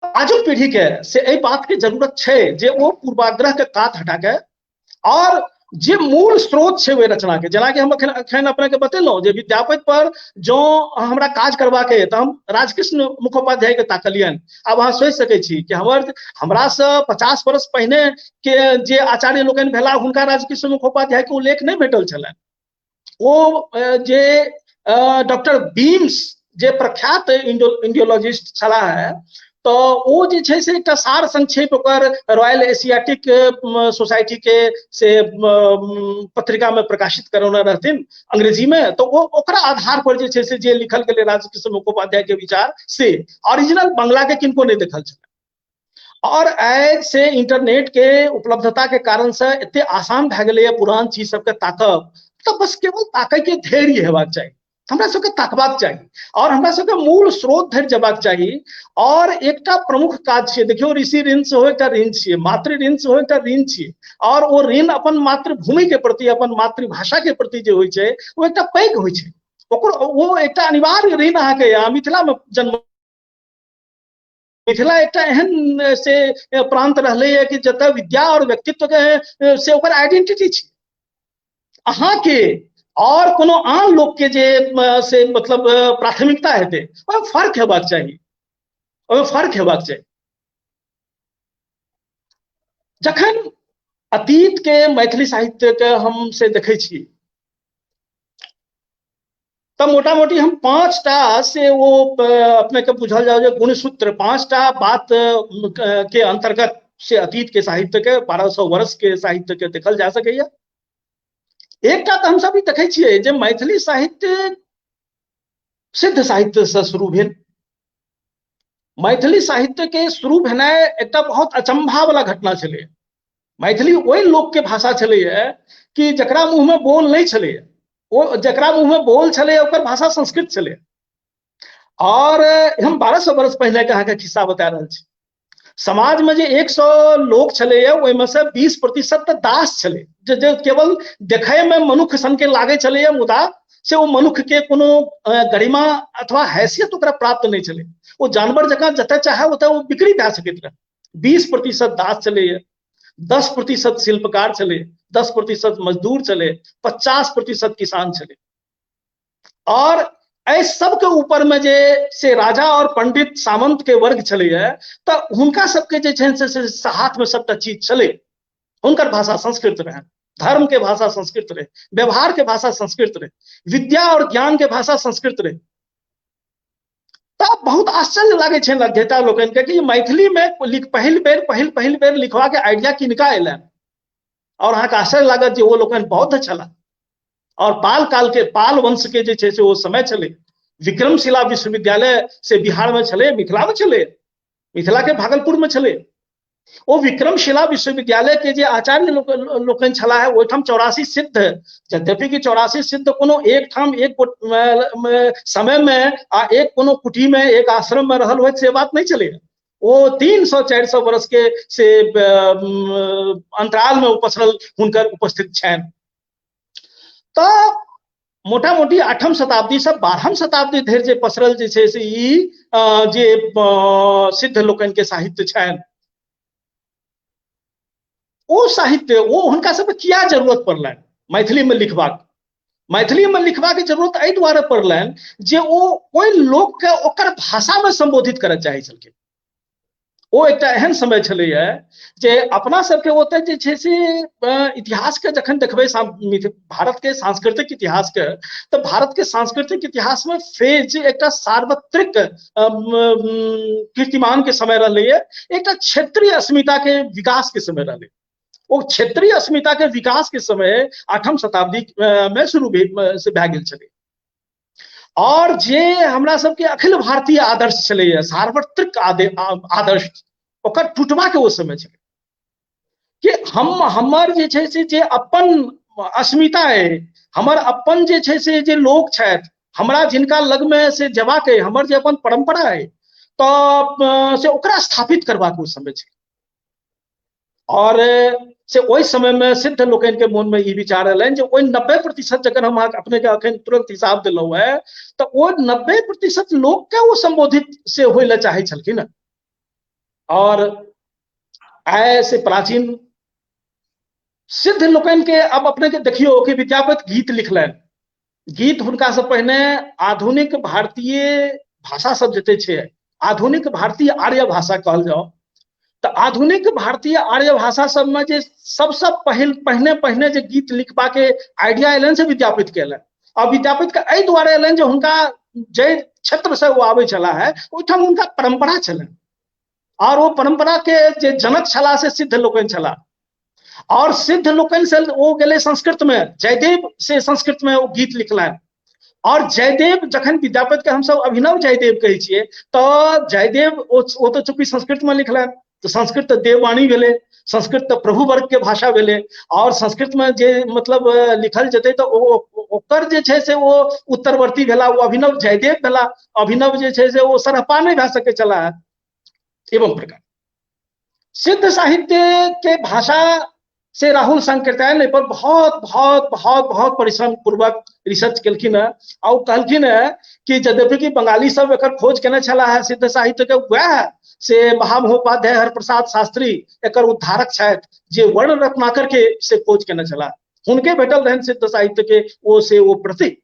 आजुक पीढ़ी के से एहि बात के जरूरत छै जे ओ पूर्वाग्रह के कात हटा के और जे मूल स्रोत छै ओहि रचना के, जेनाकि हम अखन अखन अपने के बतेलहुं जे विद्यापति पर जो हमरा काज करबाक अइ तऽ हम राजकृष्ण मुखोपाध्याय के ताकलियनि। आब अहाँ सोचि सकै छी कि हमरा से 50 वर्ष पहिने के जे आचार्य लोकनि भेला हुनका राजकृष्ण मुखोपाध्याय के उल्लेख नहि भेटल छलनि। ओ जे डॉक्टर बीम्स जे प्रख्यात इंडियोलॉजिस्ट छलाह है, तो ओ जे छै से एकटा सार संक्षेप ओकर रॉयल एशियाटिक सोसाइटी के से पत्रिका में प्रकाशित करौने रहथिन अंग्रेजी में, तो ओ ओकरा आधार पर जे छै से जे लिखल गेलै राजकृष्ण मुखोपाध्याय के विचार से ओरिजिनल बंगला के किनको नहि देखल छलै। और आइ से इंटरनेट के उपलब्धता के कारण से एते आसान भए गेलैए पुरान चीज सबके ताकब, तऽ बस केवल ताकय के धैर्य हेबाक चाही, हमरा सबके ताकबाक चाही और हमरा सबके मूल स्रोत धरि जेबाक चाही। और एकटा प्रमुख काज छियै, देखियौ ऋषि ऋण सेहो एकटा ऋण छियै, मातृ ऋण सेहो एकटा ऋण छियै, और ओ ऋण अपन मातृभूमि के प्रति, अपन मातृभाषा के प्रति जे होइ छै ओ एकटा पैघ होइ छै, ओकर ओ एकटा अनिवार्य ऋण अहाँके। अहाँ मिथिला में जन्म, मिथिला एकटा एहन से प्रांत रहलैए कि जतऽ विद्या और व्यक्तित्व के से ओकर आइडेंटिटी छै। अहाँके और कोनो आन लोक के जे से मतलब प्राथमिकता हेतै ओहिमे फर्क हेबाक चाही, ओहिमे फर्क हेबाक चाही। जखन अतीत के मैथिली साहित्य के हम से देखै छी तऽ मोटा मोटी हम 5टा से ओ अपने के बुझल जाओ जे गुणसूत्र 5टा बात के अंतर्गत से अतीत के साहित्य के 1200 वर्ष के साहित्य के देखल जा सकैया। एकटा तऽ हमसब ई देखै छियै जे मैथिली साहित्य सिद्ध साहित्य से शुरू भेल। मैथिली साहित्य के शुरू भेनाइ एकटा बहुत अचंभा वाला घटना छलै। मैथिली ओहि लोक के भाषा छलैया कि जकरा मुँह में बोल नहि छलैया, ओ जकरा मुँह में बोल छलैया ओकर भाषा संस्कृत छलैया। और हम 1200 वर्ष पहले के अहाँके खिस्सा बता रहल छी। समाज में जे 100 लोक छलैया ओहिमे से 20% तऽ दास छलै, जे केवल देखै में मनुख सन के लागै छलैया, मुदा से ओ मनुख के कोनो गरिमा अथवा हैसियत ओकरा प्राप्त नहि छलै। ओ जानवर जकाँ जतऽ चाहे ओतऽ ओ बिक्री भए सकैत रहै। 20% दास छलैया, 10% शिल्पकार छलै, 10% मजदूर छलै, 50% किसान छलै। और एहि सबके ऊपर में जे से राजा और पंडित सामंत के वर्ग छलैया, तऽ हुनका सबके जे छनि से हाथ में सबटा चीज छलै। हुनकर भाषा संस्कृत रहनि, धर्म के भाषा संस्कृत रहे, व्यवहार के भाषा संस्कृत रहे, विद्या और ज्ञान के भाषा संस्कृत रहे। तब बहुत आश्चर्य लागै छै अध्येता लोकनि के कि मैथिली में पहिल बेर पहिल पहिल बेर लिखवा के आइडिया किनका अयलनि। और अहाँके आश्चर्य लागत जे ओ लोकनि बौद्ध छलाह और पाल काल के पाल वंश के जे छै से ओ समय छलै। विक्रमशिला विश्वविद्यालय से बिहार में छलै, मिथिला में छलै, मिथिला के भागलपुर में छलै। ओ विक्रमशिला विश्वविद्यालय के जे आचार्य लोकनि छलाह ओहिठाम 84 सिद्ध, यद्यपि कि 84 सिद्ध कोनो एक ठाम एक समय में आ एक कोनो कुटी में एक आश्रम में रहल होइत से बात नहीं छलै। ओ 300-400 वर्ष के से अंतराल में पसरल हुनकर उपस्थित छनि। तऽ मोटा मोटी 8म शताब्दी से 12म शताब्दी धरि जे पसरल जे छै से ई जे सिद्ध लोकनि के साहित्य छनि, ओ साहित्य ओ हुनका सबके किया जरूरत पड़लनि मैथिली में लिखबाक? मैथिली में लिखबाक जरूरत एहि दुआरे पड़लनि जे ओ ओहि लोक के ओकर भाषा में संबोधित करय चाहै छलखिन। ओ एकटा एहन समय छलैया जे अपना सबके ओतऽ जे छै से इतिहास के जखन देखबै भारत के सांस्कृतिक इतिहास के, तऽ भारत के सांस्कृतिक इतिहास में फेज एकटा सार्वत्रिक कीर्तिमान के समय रहलैया, एकटा क्षेत्रीय अस्मिता के विकास के समय रहलै। ओ क्षेत्रीय अस्मिता के विकास के समय 8म शताब्दी में शुरू से भए गेल छलै। और जे हमरा सबके अखिल भारतीय आदर्श छलैया, सार्वत्रिक आदर्श, ओकर टूटबा के ओ समय छलै कि हमर जे छै से जे अपन अस्मिता अइ, हमर अपन जे छै से जे लोक छथि, हमरा जिनका लगमे से जेबाक अइ, हमर जे अपन परम्परा अइ, तऽ से ओकरा स्थापित करबाक ओ समय छलै। और से ओहि समय में सिद्ध लोकनि के मोन में ई विचार एलनि जे ओहि 90% जखन हम अहाँके अपने के अखन तुरंत हिसाब देलहुँ हेँ, तऽ ओ 90% लोक के ओ संबोधित से होय लए चाहै छलखिन। और आइ से प्राचीन सिद्ध लोकनि के अब अपने के देखियो कि विद्यापति गीत लिखलनि। गीत हुनका से पहिने आधुनिक भारतीय भाषा सब जते छै, आधुनिक भारतीय आर्य भाषा कहल जाओ, तऽ आधुनिक भारतीय आर्य भाषा सब में जे सबसे पहिने पहिने जे गीत लिखबा के आइडिया एलनि से विद्यापति के एलनि। और विद्यापति के एहि दुआरे एलनि जे हुनका जे क्षेत्र से ओ आबै छलाह है ओहिठाम हुनका परंपरा छलनि, और ओ परंपरा के जे जनक छलाह से सिद्ध लोकनि छलाह, और सिद्ध लोकनि से ओ गेलै संस्कृत में, जयदेव से संस्कृत में ओ गीत लिखलनि। और जयदेव जखन विद्यापति के हमसब अभिनव जयदेव कहै छियै तऽ जयदेव ओ तऽ चूँकि संस्कृत में लिखलनि तऽ संस्कृत तऽ देववाणी भेलै, संस्कृत तऽ प्रभु वर्ग के भाषा भेलै, और संस्कृत में जे मतलब लिखल जेतै तऽ ओकर जे छै से ओ उत्तरवर्ती भेला, ओ अभिनव जयदेव भेला। अभिनव जे छै से ओ सरहपा नहि भए सकै छलाह। एवं प्रकार सिद्ध साहित्य के भाषा से राहुल सांकृत्यायन एहि पर बहुत बहुत बहुत बहुत परिश्रम पूर्वक रिसर्च केलखिन है। आ ओ कहलखिन है कि यद्यपि कि बंगाली सब एकर खोज केने छलाह है सिद्ध साहित्य के, वएह से महामहोपाध्याय हरप्रसाद शास्त्री एकर उद्धारक छथि जे वर्ण रत्नाकर के से खोज केने छलाह, हुनके भेटल रहनि सिद्ध साहित्य के ओ से ओ प्रति।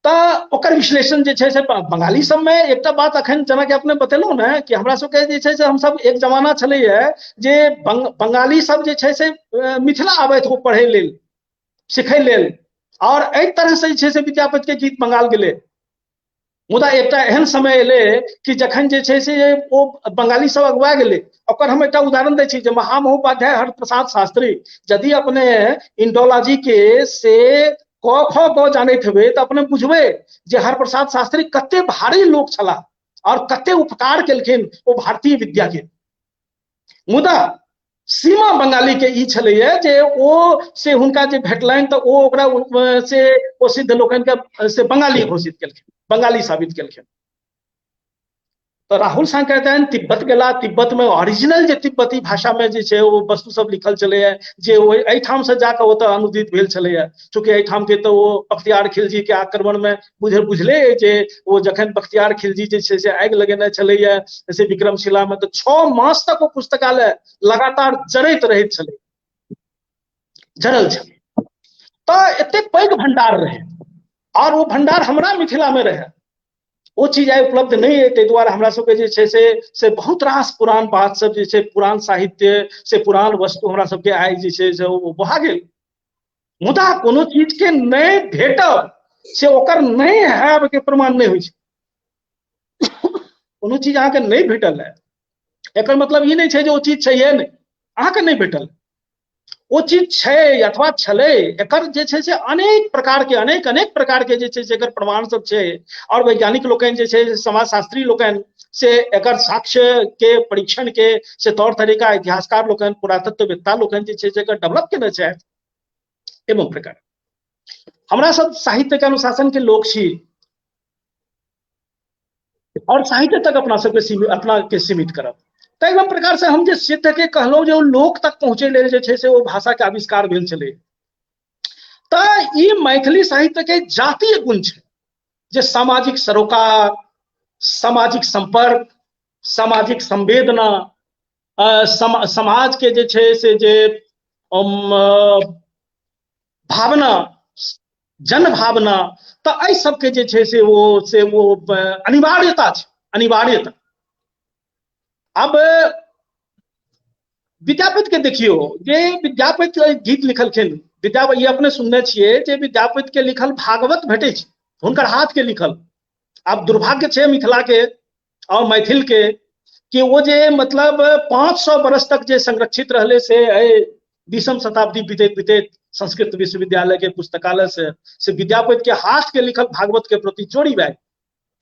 तऽ ओकर विश्लेषण जे छै से बंगाली सबमे एकटा बात अखन जेनाकि अपने बतेलहुँ ने कि हमरा सबके जे छै से हमसब एक जमाना छलैया जे बंगाली सब जे छै से मिथिला आबथि ओ पढ़ै लेल, सिखै लेल, और एहि तरह से जे छै से विद्यापति के गीत बंगाल गेलै। मुदा एकटा एहन समय एलै कि जखन जे छै से ओ बंगाली सब अगुआ गेलै। ओकर हम एकटा उदाहरण दै छी जे महामहोपाध्याय हरप्रसाद शास्त्री यदि अपने इंडोलॉजी के से क ख ग जानैत हेबै तऽ अपने बुझबै जे हरप्रसाद शास्त्री कते भारी लोक छलाह और कते उपकार केलखिन ओ भारतीय विद्या के। मुदा सीमा बंगाली के ई छलैया जे ओ से हुनका जे भेटलनि तऽ ओ ओकरा से ओ सिद्ध लोकनि के से बंगाली घोषित केलखिन, बंगाली साबित केलखिन। तऽ राहुल सांकृत्यायन तिब्बत गेला, तिब्बत में ओरिजिनल जे तिब्बती भाषा में जे छै ओ वस्तु सब लिखल छलैया जे ओहि एहिठाम से जाकऽ ओतऽ अनुदित भेल छलैया। चूँकि एहिठाम के तऽ ओ बख्तियार खिलजी के आक्रमण में बुझले जे ओ जखन बख्तियार खिलजी जे छै से आगि लगेने छलैया से विक्रमशिला में, तऽ 6 मास तक ओ पुस्तकालय लगातार जरैत रहैत छलै, जरल छलै। तऽ एते पैघ भंडार रहै और ओ भंडार हमरा मिथिला में रहै, ओ चीज आइ उपलब्ध नहि अइ। ताहि दुआरे हमरा सबके जे छै से बहुत रास पुरान बात सब जे छै, पुरान साहित्य से पुरान वस्तु हमरा सबके आइ जे छै से ओ बहा गेल। मुदा कोनो चीज के नहि भेटब से ओकर नहि हैब के प्रमाण नहि होइ छै। कोनो चीज अहाँके नहि भेटल है एकर मतलब ई नहि छै जे ओ चीज छैहे नहि, अहाँके नहि भेटल, ओ चीज छै अथवा छलै। एकर जे छै से अनेक प्रकार के, अनेक अनेक प्रकार के जे छै से एकर प्रमाण सब छै। और वैज्ञानिक लोकनि जे छै, समाजशास्त्री लोकनि से एकर साक्ष्य के परीक्षण के से तौर तरीका इतिहासकार लोकनि, पुरातत्ववेत्ता लोकनि जे छै से एकर डेवलप केने छथि। एवं प्रकार हमरा सब साहित्य के अनुशासन के लोक छी और साहित्य तक अपना सबके सीमित, अपना के सीमित करब। तऽ एवं प्रकार से हम जे सिद्ध के कहलहुँ जे ओ लोक तक पहुँचे लेल जे छै से ओ भाषा के आविष्कार भेल छलै। तऽ ई मैथिली साहित्य के जातीय गुण छै जे सामाजिक सरोकार, सामाजिक संपर्क, सामाजिक संवेदना, समाज के जे छै से जे भावना, जन भावना, तऽ एहि सबके जे छै से ओ अनिवार्यता छै, अनिवार्यता। अब विद्यापति के देखियौ जे विद्यापति गीत लिखलखिन, विद्यापति अपने सुनने छियै जे विद्यापति के लिखल भागवत भेटै छै, हुनकर हाथ के लिखल। आब दुर्भाग्य छै मिथिला के और मैथिल के कि ओ जे मतलब 500 वर्ष तक जे संरक्षित रहले से एहि 20वीं शताब्दी बीतैत बीतैत संस्कृत विश्वविद्यालय के पुस्तकालय से विद्यापति के हाथ के लिखल भागवत के प्रति चोरी भए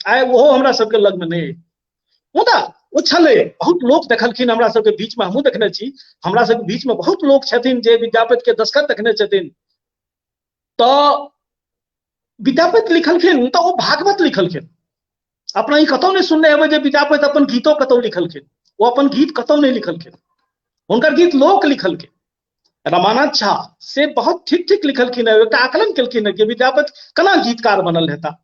आइ ओहो हमरा सबके लग में नहि। मुदा ओ छलै, बहुत लोक देखलखिन हमरा सबके बीच में, हमहूँ देखने छी, हमरा सबके बीच में बहुत लोक छथिन जे विद्यापति के दस्तखत देखने छथिन। तऽ विद्यापति लिखलखिन तऽ ओ भागवत लिखलखिन। अपना ई कतौ नहि सुनने हेबै जे विद्यापति अपन गीतो कतौ लिखलखिन, ओ अपन गीत कतौ नहि लिखलखिन, हुनकर गीत लोक लिखलखिन। रमानाथ झा से बहुत ठीक ठीक लिखलखिन है, एकटा आकलन केलखिन है कि विद्यापति केना गीतकार बनल हेता।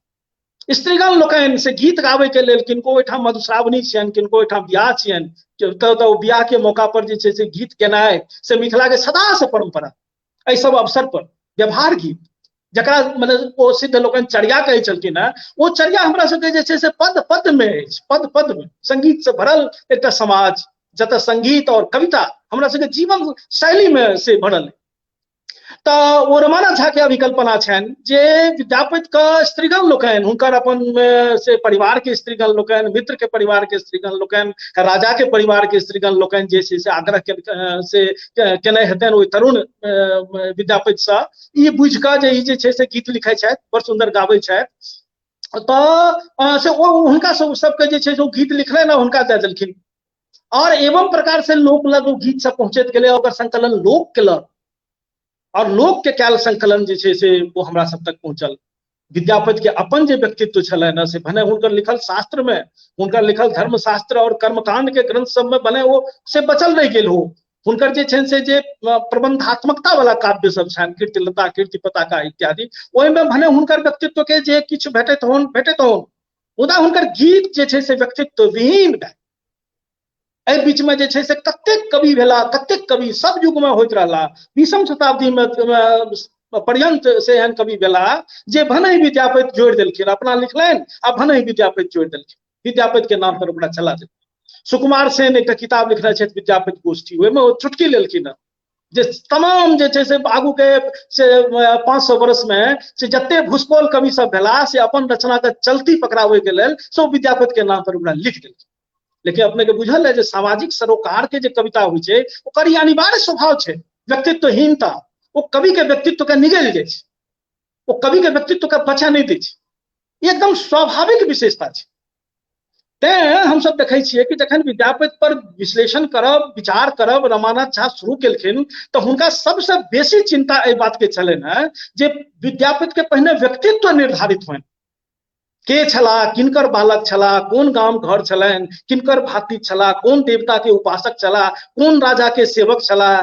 स्त्रीगण लोकनि से गीत गाबै के लेल किनको ओहिठाम मधुश्रावणी छियनि, किनको ओहिठाम बियाह छियनि, तऽ ओ बियाह के मौका पर जे छै से गीत गेनाइ से मिथिला के सदा से परंपरा। एहि सब अवसर पर व्यवहार गीत जकरा मतलब ओ सिद्ध लोकनि चर्या कहै छलखिन हेँ, ओ चर्या हमरा सबके जे छै से पद पद में अछि, पद पद में संगीत से भरल एकटा समाज, जतऽ संगीत और कविता हमरा सबके जीवन शैली में से भरल। तऽ ओ रमानाथ झा के अभिकल्पना छनि जे विद्यापति के स्त्रीगण लोकनि, हुनकर अपन से परिवार के स्त्रीगण लोकनि, मित्र के परिवार के स्त्रीगण लोकनि, राजा के परिवार के स्त्रीगण लोकनि जे छै से आग्रह से केने हेतनि ओहि तरुण विद्यापति सँ, ई बुझि कऽ जे ई जे छै से गीत लिखै छथि, बड़ सुन्दर गाबै छथि, तऽ से ओ हुनका सबके जे छै से ओ गीत लिखलनि आ हुनका दए देलखिन। और एवं प्रकार से लोक लग ओ गीत सब पहुंचैत गेलै, ओकर संकलन लोक केलक और लोक के कयल संकलन जे छै से ओ हमरा सब तक पहुंचल। विद्यापति के अपन जे व्यक्तित्व छलनि ने, से भने हुनकर लिखल शास्त्र में, हुनकर लिखल धर्मशास्त्र और कर्मकांड के ग्रंथ सब में भने ओ से बचल रहि गेल हो, हुनकर जे छनि से जे प्रबंधात्मकता वाला काव्य सब छनि, कीर्तिलता, कीर्ति पताका इत्यादि, ओहिमे भने हुनकर व्यक्तित्व के जे किछु भेटैत होन भेटैत होन, मुदा हुनकर गीत जे छै से व्यक्तित्व विहीन भेल। एहि बीच में जे छै से कतेक कवि भेला, कतेक कवि सब युग में होइत रहला। 20म शताब्दी में पर्यंत से एहन कवि भेला जे भने विद्यापति जोड़ि देलखिन, अपना लिखलनि आ भने विद्यापति जोड़ि देलखिन, विद्यापति के नाम पर ओकरा चला देलखिन। सुकुमार सेन एकटा किताब लिखने छथि विद्यापति गोष्ठी, ओहिमे ओ चुटकी लेलखिन हँ जे तमाम जे छै से आगू के से 500 वर्ष में से जते भूसकोल कवि सब भेला से अपन रचना के चलती पकड़ाबै के लेल सब विद्यापति के नाम पर ओकरा लिख देलखिन। लेकिन अपने के बुझल है जे सामाजिक सरोकार के जे कविता होइ छै ओकर ई अनिवार्य स्वभाव छै व्यक्तित्वहीनता। ओ कवि के व्यक्तित्व के निगलि जाइ छै, ओ कवि के व्यक्तित्व के बचा नहि दै छै, ई एकदम स्वाभाविक विशेषता छै। तें हमसब देखै छियै कि जखन विद्यापति पर विश्लेषण करब, विचार करब रमानाथ झा शुरू केलखिन तऽ हुनका सबसँ बेसी चिंता एहि बात के छलनि हेँ जे विद्यापति के पहिने व्यक्तित्व निर्धारित होइन, के छलाह, किनकर बालक छलाह, कोन गाम घर छलनि, किनकर भाती छलाह, कोन देवता के उपासक छलाह, कोन राजा के सेवक छलाह,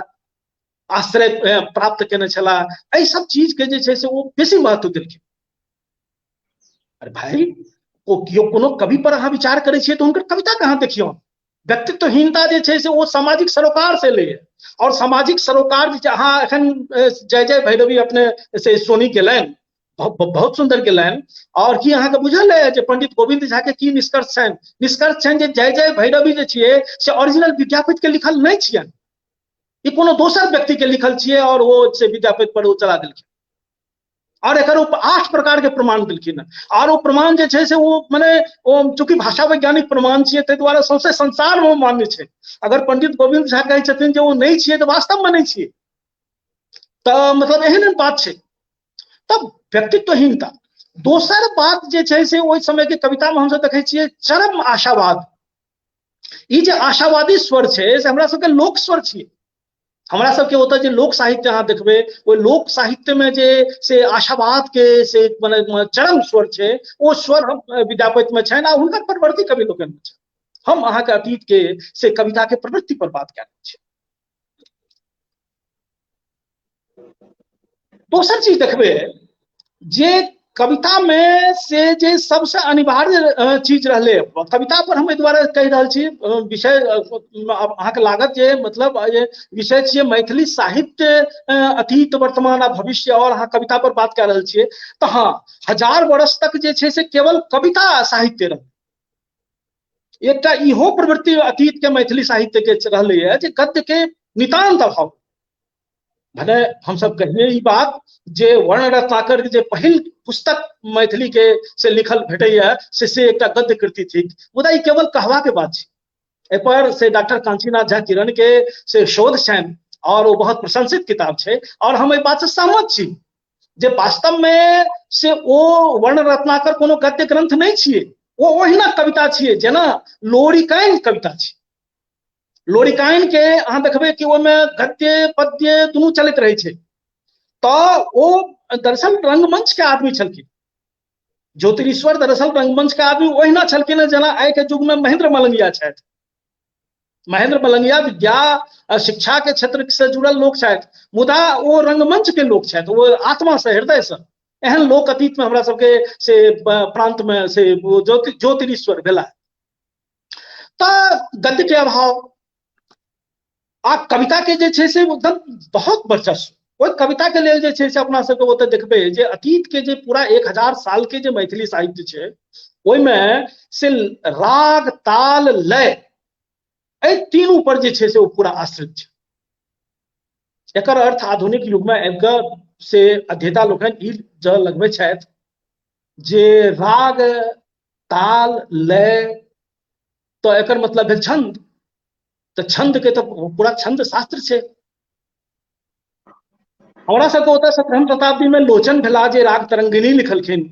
आश्रय प्राप्त केने छलाह, एहि सब चीज के जे छै से ओ बेसी महत्व देलखिन। अरे भाई, ओ केओ कोनो कवि पर अहाँ विचार करै छियै तऽ हुनकर कविता के अहाँ देखियौ, व्यक्तित्वहीनता जे छै से ओ सामाजिक सरोकार से लैए। और सामाजिक सरोकार जे छै, अहाँ एखन जय जय भैरवी अपने से सोनी गेलनि, बहुत सुंदर गेलनि। और की अहाँके बुझल है जे पंडित गोविंद झा के की निष्कर्ष छनि? निष्कर्ष छनि जे जय जय भैरवी जे छियै से ओरिजिनल विद्यापति के लिखल नहि छियनि, ई कोनो दोसर व्यक्ति के लिखल छियै और ओ से विद्यापति पर ओ चला देलखिन। और एकर ओ 8 प्रकार के प्रमाण देलखिन। और ओ प्रमाण जे छै से ओ मने ओ चूँकि भाषा वैज्ञानिक प्रमाण छियै ताहि दुआरे सौंसे संसार मे मान्य छै। अगर पंडित गोविंद झा कहै छथिन जे ओ नहि छियै तऽ वास्तव मे नहि छियै, तऽ मतलब एहन एहन बात छै। तब व्यक्तित्वहीनता। दोसर बात जे छै से ओहि समय के कविता मे हमसब देखै छियै चरम आशावाद। ई जे आशावादी स्वर छै से हमरा सबके लोक स्वर छियै। हमरा सबके ओतऽ जे लोक साहित्य अहाँ देखबै ओहि लोक साहित्य में जे से आशावाद के से मने चरम स्वर छै, ओ स्वर हम विद्यापति में छनि आ हुनकर परवर्ती कवि लोकनि में छनि। हम अहाँके अतीत के से कविता के प्रवृत्ति पर बात कए रहल छी। दोसर चीज देखबै जे कविता में से जे सबसे अनिवार्य चीज रहलै, कविता पर हम एहि दुआरे कहि रहल छी विषय, अहाँके लागत जे मतलब विषय छियै मैथिली साहित्य अतीत वर्तमान आ भविष्य, और अहाँ कविता पर बात कए रहल छियै, तऽ हँ 1000 वर्ष तक जे छै से केवल कविता साहित्य रहलै। एकटा इहो प्रवृत्ति अतीत के मैथिली साहित्य के रहलैए जे गद्य के नितान्त अभाव। भने हमसब कहिए ई बात जे वर्ण रत्नाकर के जे पहिल पुस्तक मैथिली के से लिखल भेटैया से एकटा गद्य कृति थिक, मुदा ई केवल कहवा के बात छै। एहि पर से डॉक्टर कांचीनाथ झा किरण के से शोध छनि और ओ बहुत प्रशंसित किताब छै, और हम एहि बात से सहमत छी जे वास्तव में से ओ वर्ण रत्नाकर कोनो गद्य ग्रंथ नहि छियै, ओ ओहिना कविता छियै जेना लोरिकाइन कविता छै। लोरिकाइन के अहाँ देखबै कि ओहिमे गद्य पद्य दुनू चलैत रहै छै। तऽ ओ दरअसल रंगमंच के आदमी छलखिन। ज्योतिरीश्वर दरअसल रंगमंच के आदमी ओहिना छलखिन जेना आइ के युग में महेंद्र मलंगिया छथि। महेंद्र मलंगिया विद्या शिक्षा के क्षेत्र से जुड़ल लोक छथि, मुदा ओ रंगमंच के लोक छथि, ओ आत्मा से हृदय से। एहन लोक अतीत में हमरा सबके से प्रांत में से ज्योतिरीश्वर भेला। तऽ गद्य के अभाव आ कविता के जे छै से एकदम बहुत वर्चस्व। ओहि कविता के लेल जे छै से अपना सबके ओतऽ देखबै जे अतीत के जे पूरा 1000 साल के जे मैथिली साहित्य छै ओहिमे से राग ताल लय एहि तीनू पर जे छै से ओ पूरा आश्रित छै। एकर अर्थ आधुनिक युग में आबि कऽ से अध्येता लोकनि ई जँ लगबै छथि जे राग ताल लय तऽ एकर मतलब भेल छंद, तऽ छंद के तऽ पूरा छंद शास्त्र छै। हमरा सबके ओतऽ 17वीं शताब्दी में लोचन भेला जे राग तरंगिणी लिखलखिन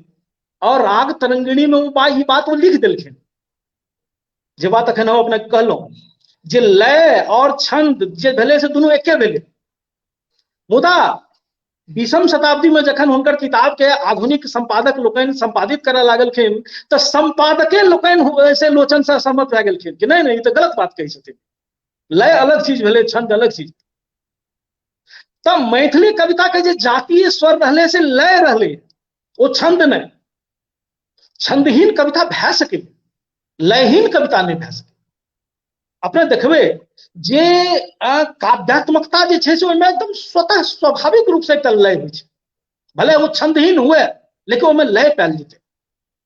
और राग तरंगिणी में ओ ई बात ओ लिख देलखिन जे बात अखन हम अपने कहलहुँ जे लय और छंद जे भेलै से दुनू एके भेलै। मुदा 20वीं शताब्दी में जखन हुनकर किताब के आधुनिक संपादक लोकनि संपादित करय लागलखिन तऽ संपादके लोकनि से लोचन से असहमत भए गेलखिन कि नहि नहि ई तऽ गलत बात कहै छथिन, लय अलग चीज भेलै छंद अलग चीज। तऽ मैथिली कविता के जे जातीय स्वर रहलै से लय रहलै, ओ छंद नहि। छंदहीन कविता भए सकै, लयहीन कविता नहि भए सकै। अपने देखबै जे काव्यात्मकता जे छै से ओहिमे एकदम स्वतः स्वाभाविक रूप से एकटा लय होइ छै, भले ओ छंदहीन हुए लेकिन ओहिमे लय पायल जेतै।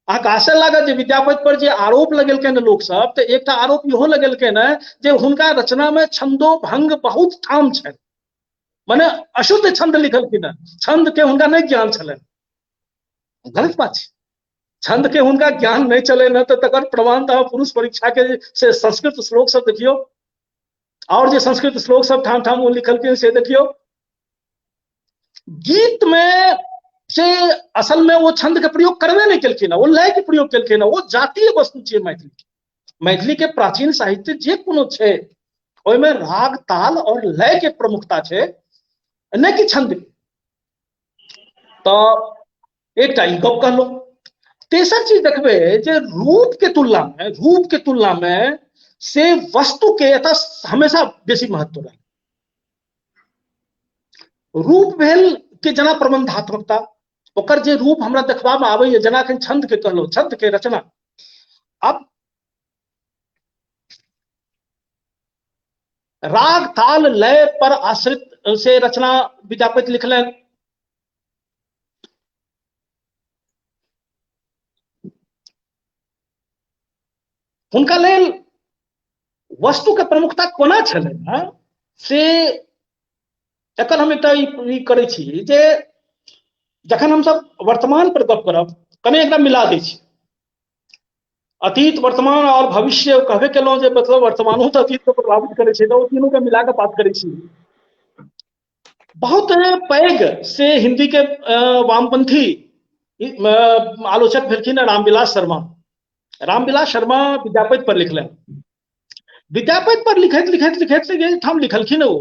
अहाँके आश्चर्य लागत जे विद्यापति पर जे आरोप लगेलकै ने लोक सब, तऽ एकटा आरोप इहो लगेलकै ने जे हुनका रचना में छंदो भंग बहुत ठाम छनि, माने अशुद्ध छंद लिखलखिन हेँ, छंद के हुनका नहि ज्ञान छलनि। गलत बात छै, छंद के हुनका ज्ञान नहि छलनि हेँ तऽ तकर प्रमाण तऽ पुरुष परीक्षा के से संस्कृत श्लोक सब देखियौ, और जे संस्कृत श्लोक सब ठाम ठाम ओ लिखलखिन से देखियौ। गीत में से असल में वो छंद के प्रयोग करबे नहीं केलखिन, वो लय के प्रयोग केलखिन, वो जातीय वस्तु छै मैथिली के। मैथिली के प्राचीन साहित्य जे कोनो छै ओहिमे राग ताल और लय के प्रमुखता छै, नहि कि छंद के। तऽ एकटा ई गप कहलहुँ। तेसर चीज देखबै जे रूप के तुलना में, रूप के तुलना में से वस्तु के एतऽ हमेशा बेसी महत्व रहल। रूप भेल के जेना प्रबंधात्मकता, ओकर जे रूप हमरा देखबा में आबैया, जेना एखन छंद के कहलहुँ, छंद के रचना। अब राग ताल लय पर आश्रित से रचना विद्यापति लिखलनि। हुनका लेल वस्तु के प्रमुखता कोना छलै से एकर हम एकटा ई करै छी जे जखन हमसब वर्तमान पर गप करब, कने एकरा मिला दै छी, अतीत वर्तमान और भविष्य कहबे केलहुँ जे मतलब वर्तमानो तऽ अतीत के प्रभावित करै छै, तऽ ओ तीनू के मिला कऽ बात करै छी। बहुत पैघ से हिंदी के वामपंथी आलोचक भेलखिन रामविलास शर्मा। रामविलास शर्मा विद्यापति पर लिखलनि। विद्यापति पर लिखैत लिखैत लिखैत जे ठाम लिखलखिन ओ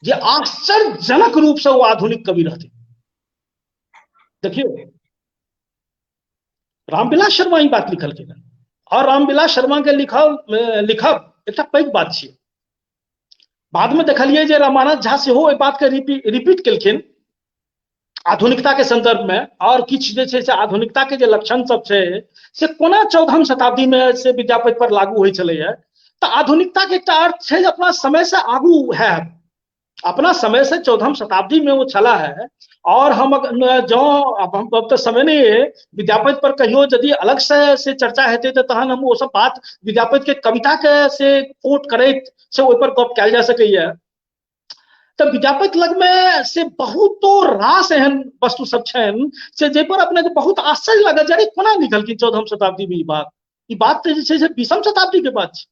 जे आश्चर्यजनक रूप से ओ आधुनिक कवि रहथिन। देखियौ रामविलास शर्मा ई बात लिखलखिन और रामविलास शर्मा के लिखब एकटा पैघ बात छियै। बाद में देखलियै जे रमानाथ झा सेहो एहि बात के रिपीट केलखिन आधुनिकता के संदर्भ में, और किछु जे छै से आधुनिकता के जे लक्षण सब छै से कोना 14वीं शताब्दी में से विद्यापति पर लागू होइ छलैया। तऽ आधुनिकता के एकटा अर्थ छै जे अपना समय से आगू हैब, अपना समय से 14वीं शताब्दी में वो छला है। और हम जो हम अब तऽ समय नहीं है विद्यापति पर कहियो यदि अलग से चर्चा हेतै तऽ तहन हम ओ सब बात विद्यापति के कविता के से कोट करैत से ओहि पर गप कयल जा सकैया। तऽ विद्यापति लग में से बहुतो रास एहन वस्तु सब छनि से जाहि पर अपने के बहुत आश्चर्य लागत जे अरे कोना लिखलखिन 14वीं शताब्दी में ई बात, ई बात तऽ जे छै से 20वीं शताब्दी के बात छै,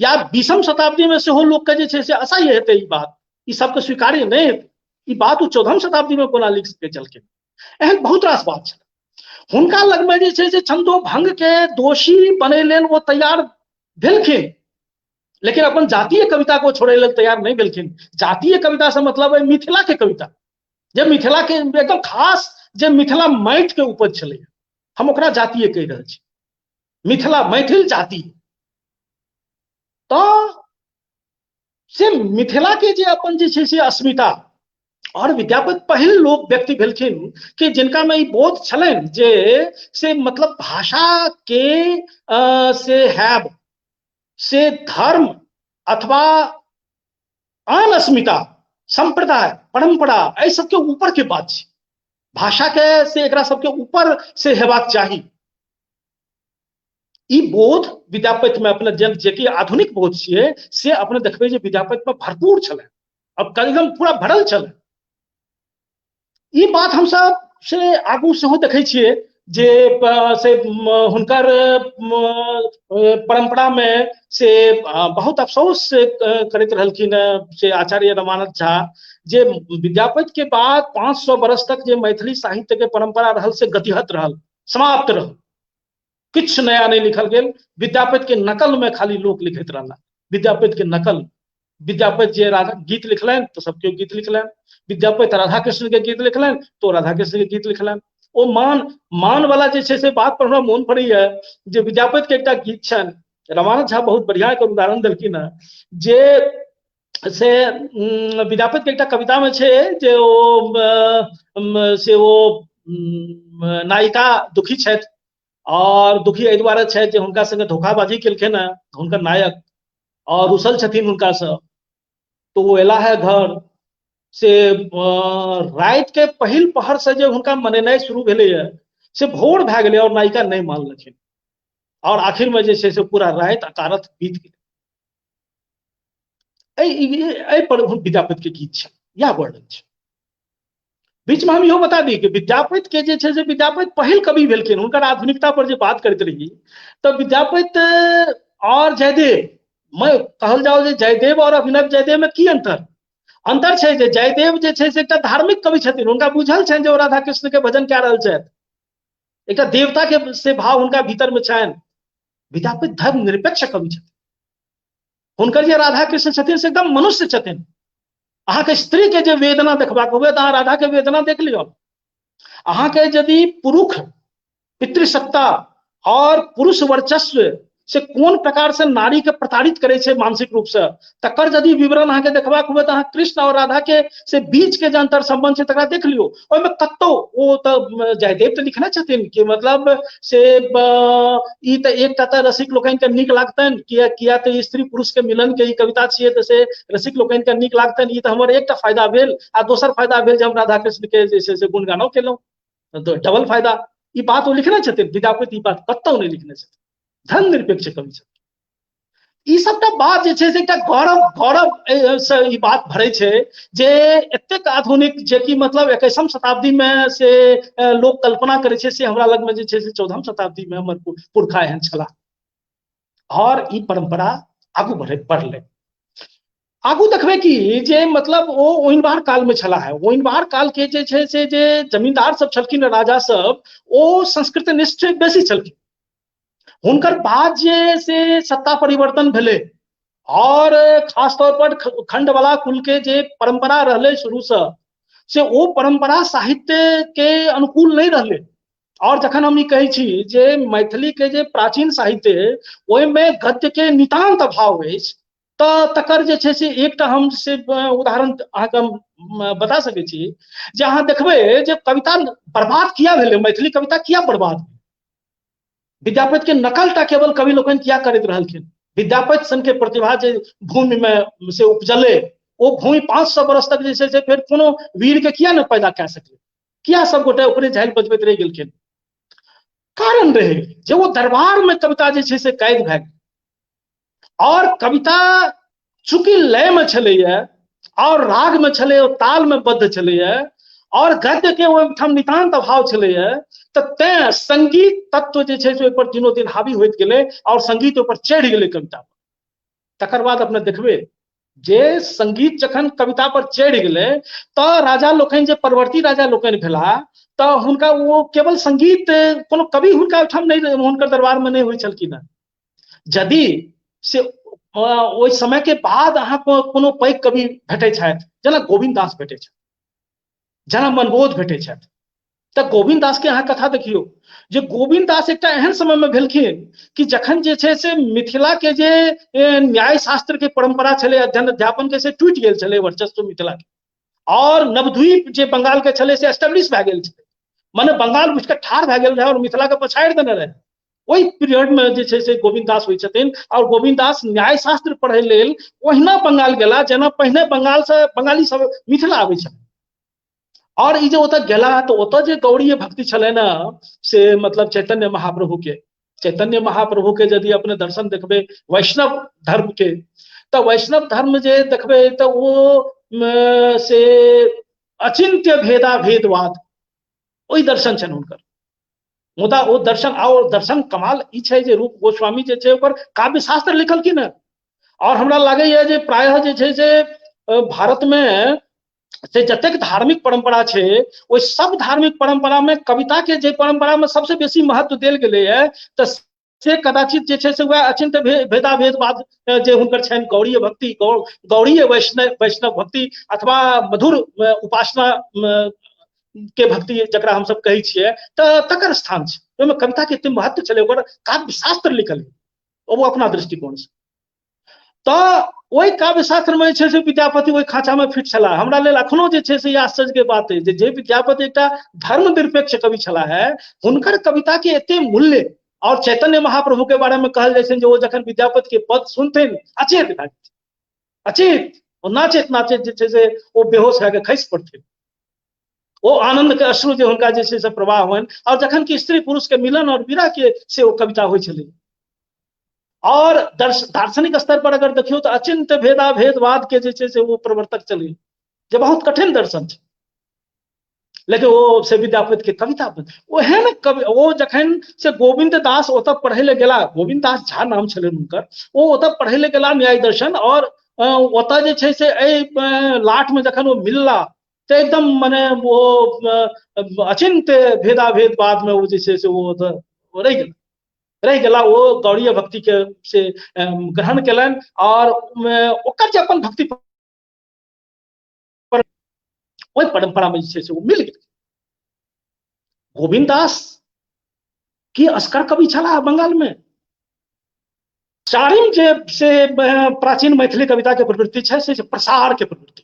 या 20वीं शताब्दी में सेहो लोक के जे छै से असह्य हेतै ई बात, ई सबके स्वीकार्य नहि हेतै, ई बात ओ 14वीं शताब्दी में कोना लिख सकै छलखिन। एहन बहुत रास बात छल हुनका लग में जे छै से छंदो भंग के दोषी बनै लेल ओ तैयार भेलखिन, लेकिन अपन जातीय कविता को छोड़ै लेल तैयार नहीं भेलखिन। जातीय कविता से मतलब है मिथिला के कविता, जे मिथिला के एकदम खास जे मिथिला माटि के उपज छलै, हम ओकरा जातीय कहि रहल छी, मिथिला मैथिल जाति। तऽ से मिथिला के जे अपन जे छै से अस्मिता, और विद्यापति पहिल लोक व्यक्ति भेलखिन कि जिनका में ई बोध छलनि जे से मतलब भाषा के से हैब से धर्म अथवा आन अस्मिता, संप्रदाय, परंपरा, एहि सबके ऊपर के बात छै। भाषा के से एकरा सबके ऊपर से हेबाक चाही। ई बोध विद्यापति में अपने जे कि आधुनिक बोध छियै से अपने देखबै जे विद्यापति में भरपूर छलै, अब एकदम पूरा भरल छलै। ई बात हमसब से आगू सेहो देखै छियै जे से हुनकर परंपरा में से बहुत अफसोस करैत रहलखिन से आचार्य रमानंद झा जे विद्यापति के बाद 500 वर्ष तक जे मैथिली साहित्य के परंपरा रहल से गतिहत रहल, समाप्त रहल, किछु नया नहीं लिखल गेल। विद्यापति के नकल में खाली लोक लिखैत रहला, विद्यापति के नकल। विद्यापति जे राधा गीत लिखलनि तो सबके गीत लिखलनि, विद्यापति राधा कृष्ण के गीत लिखलनि तो राधा कृष्ण के गीत लिखलनि। ओ मान मान वाला जे छै से बात पर हमरा मोन पड़ैया जे विद्यापति के एकटा गीत छनि, रमानंद झा बहुत बढ़िया एकर उदाहरण देलखिन हँ, जे से विद्यापति के एकटा कविता में छै जे ओ से ओ नायिका दुखी छथि और दुखी एहि दुआरे छथि जे हुनका संगे धोखाबाजी केलखिन हँ हुनकर नायक और रुसल छथिन हुनका से, तो वो एला है घर से राति के पहिल पहर से जे हुनका मनेनाइ शुरू भेलैया से भोर भए गेलै और नायिका नहि मानलखिन और आखिर में जे छै से पूरा राति अकारथ बीत गेलै। एहि पर विद्यापति के गीत छै, इएह वर्णन छै। बीच में हम इहो बता दी कि विद्यापति के जे छै से विद्यापति पहिल कवि भेलखिन, हुनकर आधुनिकता पर जे बात करैत रही तऽ विद्यापति और जयदेव, मैं कहल जाओ जे जयदेव और अभिनव जयदेव में की अंतर? अंतर छै जे जयदेव जे छै से एकटा धार्मिक कवि छथिन, हुनका बुझल छनि जे ओ राधा कृष्ण के भजन कए रहल छथि, एकटा देवता के से भाव हुनका भीतर में छनि। विद्यापति धर्म निरपेक्ष कवि छथिन, हुनकर जे राधा कृष्ण छथिन से एकदम मनुष्य छथिन। अहाँके स्त्री के जे वेदना देखबाक हुए तऽ अहाँ राधा के वेदना देख लियौ। अहाँके यदि पुरुष पितृसत्ता और पुरुष वर्चस्व से कोन प्रकार से नारी के प्रताड़ित करे छै मानसिक रूप से, तकर यदि विवरण अहाँके देखबाक हुए तऽ अहाँ कृष्ण और राधा के से बीच के जे अंतर संबंध छै तकरा देख लियौ। ओहिमे कतौ ओ तऽ जयदेव तऽ लिखने छथिन कि मतलब से ई तऽ एकटा तऽ रसिक लोकनि के नीक लागतनि, किया किया तऽ स्त्री पुरुष के मिलन के ई कविता छियै तऽ से रसिक लोकनि के नीक लागतनि, ई तऽ हमर एकटा फायदा भेल आ दोसर फायदा भेल जे हम राधा कृष्ण के जे छै से गुणगानो केलहुँ, तऽ डबल फायदा। ई बात ओ लिखने छथिन, विद्यापति ई बात कतौ नहि लिखने छथिन, धर्म निरपेक्ष कवि छथिन। ई सबटा बात जे छै से एकटा गौरव गौरव से ई बात भरै छै जे एतेक आधुनिक जे कि मतलब 21म शताब्दी में से लोक कल्पना करै छै से हमरा लग में जे छै से 14म शताब्दी में हमर पुरखा एहन छलाह और ई परंपरा आगू बढ़लै। आगू देखबै कि जे मतलब ओ ओइनवार काल में छलाह है। ओइनवार काल के जे छै से जे जमींदार सब छलखिन, राजा सब, ओ संस्कृत निष्ठ बेसी छलखिन। हुनकर बाद जे से सत्ता परिवर्तन भेलै और खास तौर पर खंडवाला कुल के जे परंपरा रहलै शुरू से ओ परंपरा साहित्य के अनुकूल नहीं रहलै। और जखन हम ई कहै छी जे मैथिली के जे प्राचीन साहित्य ओहिमे गद्य के नितान्त अभाव अछि, तऽ तकर जे छै से एकटा हम से उदाहरण अहाँके हम बता सकै छी जे अहाँ देखबै जे कविता बर्बाद किया भेलै, मैथिली कविता किया बर्बाद भेलै, विद्यापति के नकल टा केवल कवि लोकनि किया करैत रहलखिन। विद्यापति सन के प्रतिभा जे भूमि में से उपजलै ओ भूमि 500 वर्ष तक जे छै से फेर कोनो वीर के किया नहि पैदा कए सकलै, किया सब गोटे ओकरे झालि बजबैत रहि गेलखिन। कारण रहै जे ओ दरबार में कविता जे छै से कैद भए गेल और कविता चूंकि लय में छलैया और राग में छलै, ओ ताल में बद्ध छलैया और गद्य के ओहिठाम नितान्त अभाव छलैया, तऽ तें संगीत तत्व जे छै से ओहिपर दिनों दिन हावी होइत गेलै और संगीत ओहिपर चढ़ि गेलै कविता पर। तकर बाद अपने देखबै जे संगीत जखन कविता पर चढ़ि गेलै तऽ राजा लोकनि जे परवर्ती राजा लोकनि भेला तऽ हुनका ओ केवल संगीत कोनो कवि हुनका ओहिठाम नहि, हुनकर दरबार में नहि होइ छलखिन हेँ। यदि से ओहि समय के बाद अहाँ कोनो पैघ कवि भेटै छथि, जेना गोविन्द दास भेटै छथि, जेना मनबोध भेटै छथि, तऽ गोविन्द दास के अहाँ कथा देखियौ जे गोविन्द दास एकटा एहन समय में भेलखिन कि जखन जे छै से मिथिला के जे न्याय शास्त्र के परंपरा छलै, अध्ययन अध्यापन के, से टूटि गेल छलै वर्चस्व मिथिला के और नवद्वीप जे बंगाल के छलै से एस्टेब्लिश भए गेल छलै, माने बंगाल उठि कऽ ठाढ़ भए गेल रहै और मिथिला के पछाड़ि देने रहै। ओहि पीरियड में जे छै से गोविन्द दास होइ छथिन और गोविन्द दास न्याय शास्त्र पढ़ै लेल ओहिना बंगाल गेला जेना पहिने बंगाल से बंगाली सब मिथिला आबै छलै। और ई जे ओतऽ गेला तऽ ओतऽ जे गौड़ीय भक्ति छलै ने से मतलब चैतन्य महाप्रभु के, चैतन्य महाप्रभु के यदि अपने दर्शन देखबै वैष्णव धर्म के, तऽ वैष्णव धर्म जे देखबै तऽ ओ से अचिंत्य भेदाभेदवाद ओहि दर्शन छनि हुनकर। मुदा ओ दर्शन आओर दर्शन कमाल ई छै जे रूप गोस्वामी जे छै ओकर काव्यशास्त्र लिखलखिन हँ। और हमरा लागैया जे प्रायः जे छै से भारत में से जतेक धार्मिक परंपरा छै ओहि सब धार्मिक परंपरा में कविता के जे परंपरा में सबसे बेसी महत्व देल गेलैए तऽ से कदाचित जे छै से वएह अचिंत्य भेदाभेदवाद जे हुनकर छनि गौड़ीय भक्ति, गौड़ीय वैष्णव वैष्णव भक्ति अथवा मधुर उपासना के भक्ति जकरा हमसब कहै छियै तऽ तकर स्थान छै। ओहिमे कविता के एते महत्व छलै, ओकर काव्यशास्त्र लिखल ओ अपना दृष्टिकोण से। तऽ ओहि काव्यशास्त्र में जे छै से विद्यापति ओहि खाँचा में फिट छलाह। हमरा लेल अखनो जे छै से ई आश्चर्य के बात अछि जे विद्यापति एकटा धर्मनिरपेक्ष कवि छलाह है, हुनकर कविता के एते मूल्य। और चैतन्य महाप्रभु के बारे में कहल जाइ छै जे ओ जखन विद्यापति के पद सुनथिन अचेत भए जेथिन, अचेत, ओ नाचैत नाचैत जे छै से ओ बेहोश भए के खसि पड़थिन। ओ आनंद के अश्रु जे हुनका जे छै से प्रवाह होइन। और जखन कि स्त्री पुरुष के मिलन और विरह के से ओ कविता होइ छलै। और दार्शनिक स्तर पर अगर देखियौ तऽ अचिंत्य भेदाभेदवाद के जे छै से ओ प्रवर्तक छलै, जे बहुत कठिन दर्शन छै, लेकिन ओ से विद्यापति के कविता ओहन कवि। ओ जखन से गोविन्द दास ओतऽ पढ़ै लए गेला, गोविन्द दास झा नाम छलनि हुनकर, ओ ओतऽ पढ़ै लए गेला न्याय दर्शन और ओतऽ जे छै से एहि लाट में जखन ओ मिलला तऽ एकदम मने ओ अचिंत्य भेदाभेदवाद में ओ जे छै से ओ ओतऽ रहि गेला, रहि गेला। ओ गौड़ीय भक्ति के से ग्रहण केलनि और ओकर जे अपन भक्ति ओहि परंपरा में जे छै से ओ मिल गेल। गोविन्द दास की अस्कर कवि छलाह बंगाल में। चारिम जे से प्राचीन मैथिली कविता के प्रवृत्ति छै से प्रसार के प्रवृत्ति।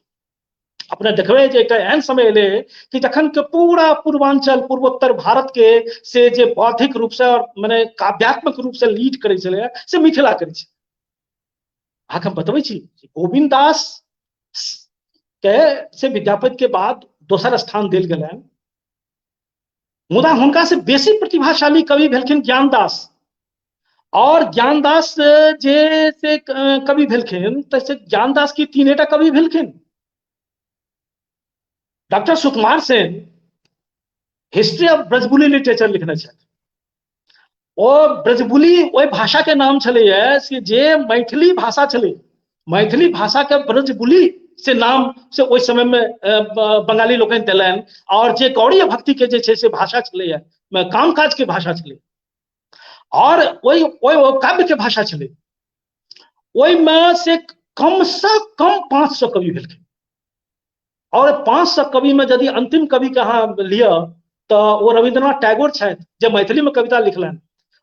अपने देखबै जे एकटा एहन समय एलै कि जखन के पूरा पूर्वांचल पूर्वोत्तर भारत के से जे बौद्धिक रूप से और मने काव्यात्मक रूप से लीड करै छलै से मिथिला करै छै। अहाँके हम बतबै छी गोविन्द दास के से विद्यापति के बाद दोसर स्थान देल गेलनि, मुदा हुनका से बेसी प्रतिभाशाली कवि भेलखिन ज्ञानदास। और ज्ञानदास जे से कवि भेलखिन तऽ से ज्ञानदास की तीनेटा कवि भेलखिन। Doctor Sukumar Sen history of Brajabuli literature लिखने छथि। ओ ब्रजबुली ओहि भाषा के नाम छलैया से जे मैथिली भाषा छलै, मैथिली भाषा के ब्रजबुली से नाम से ओहि समय में बंगाली लोकनि देलनि। और जे गौड़ीय भक्ति के जे छै से भाषा छलैया, कामकाज के भाषा छलै और ओहि ओहि काव्य के भाषा छलै, ओहिमे से कम से कम 500 कवि भेलखिन। और 500 कवि में यदि अंतिम कवि के अहाँ लिअ तऽ ओ रविन्द्रनाथ टैगोर छथि जे मैथिली में कविता लिखलनि।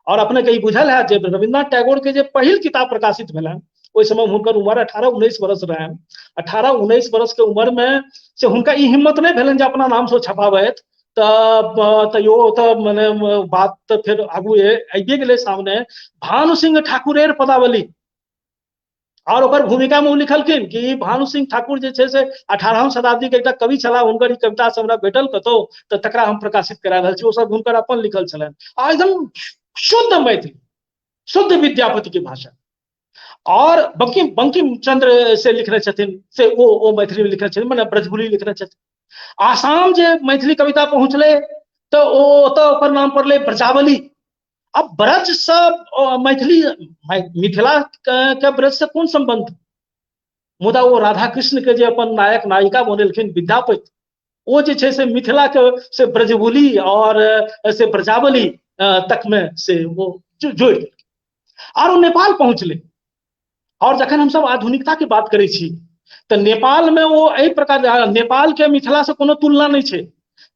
और अपने के ई बुझल है जे रविन्द्रनाथ टैगोर के जे पहिल किताब प्रकाशित भेलनि ओहि समय हुनकर उम्र 18-19 वर्ष रहनि। 18-19 वर्ष के उम्र में से हुनका ई हिम्मत नहि भेलनि जे अपना नाम से छपाबथि, तऽ तैयो तऽ मने बात तऽ फेर आगू आबिए गेलै सामने। भानु सिंह ठाकुरेर पदावली और ओकर भूमिका में ओ लिखलखिन कि भानु सिंह ठाकुर जे छै से 18वीं शताब्दी के एकटा कवि छलाह, हुनकर ई कविता से हमरा भेटल कतौ तऽ तकरा हम प्रकाशित करा रहल छी। ओ सब हुनकर अपन लिखल छलनि आ एकदम शुद्ध मैथिली, शुद्ध विद्यापति के भाषा। और बंकिम बंकिम चंद्र से लिखने छथिन से ओ मैथिली में लिखने छथिन, मने ब्रजबुली लिखने छथिन। आसाम जे मैथिली कविता पहुँचलै तऽ ओ ओतऽ ओकर नाम पड़लै ब्रजावली। अब ब्रज से मैथिली मिथिला के ब्रज से कोन संबंध, मुदा ओ राधा कृष्ण के जे अपन नायक नायिका बनेलखिन विद्यापति, ओ जे छै से मिथिला के से ब्रजबुली और से ब्रजावली तक में से वो जोड़ि देलखिन और ओ नेपाल पहुँचलै। और जखन हमसब आधुनिकता के बात करै छी तऽ नेपाल में ओ एहि प्रकार, नेपाल के मिथिला से कोनो तुलना नहि छै।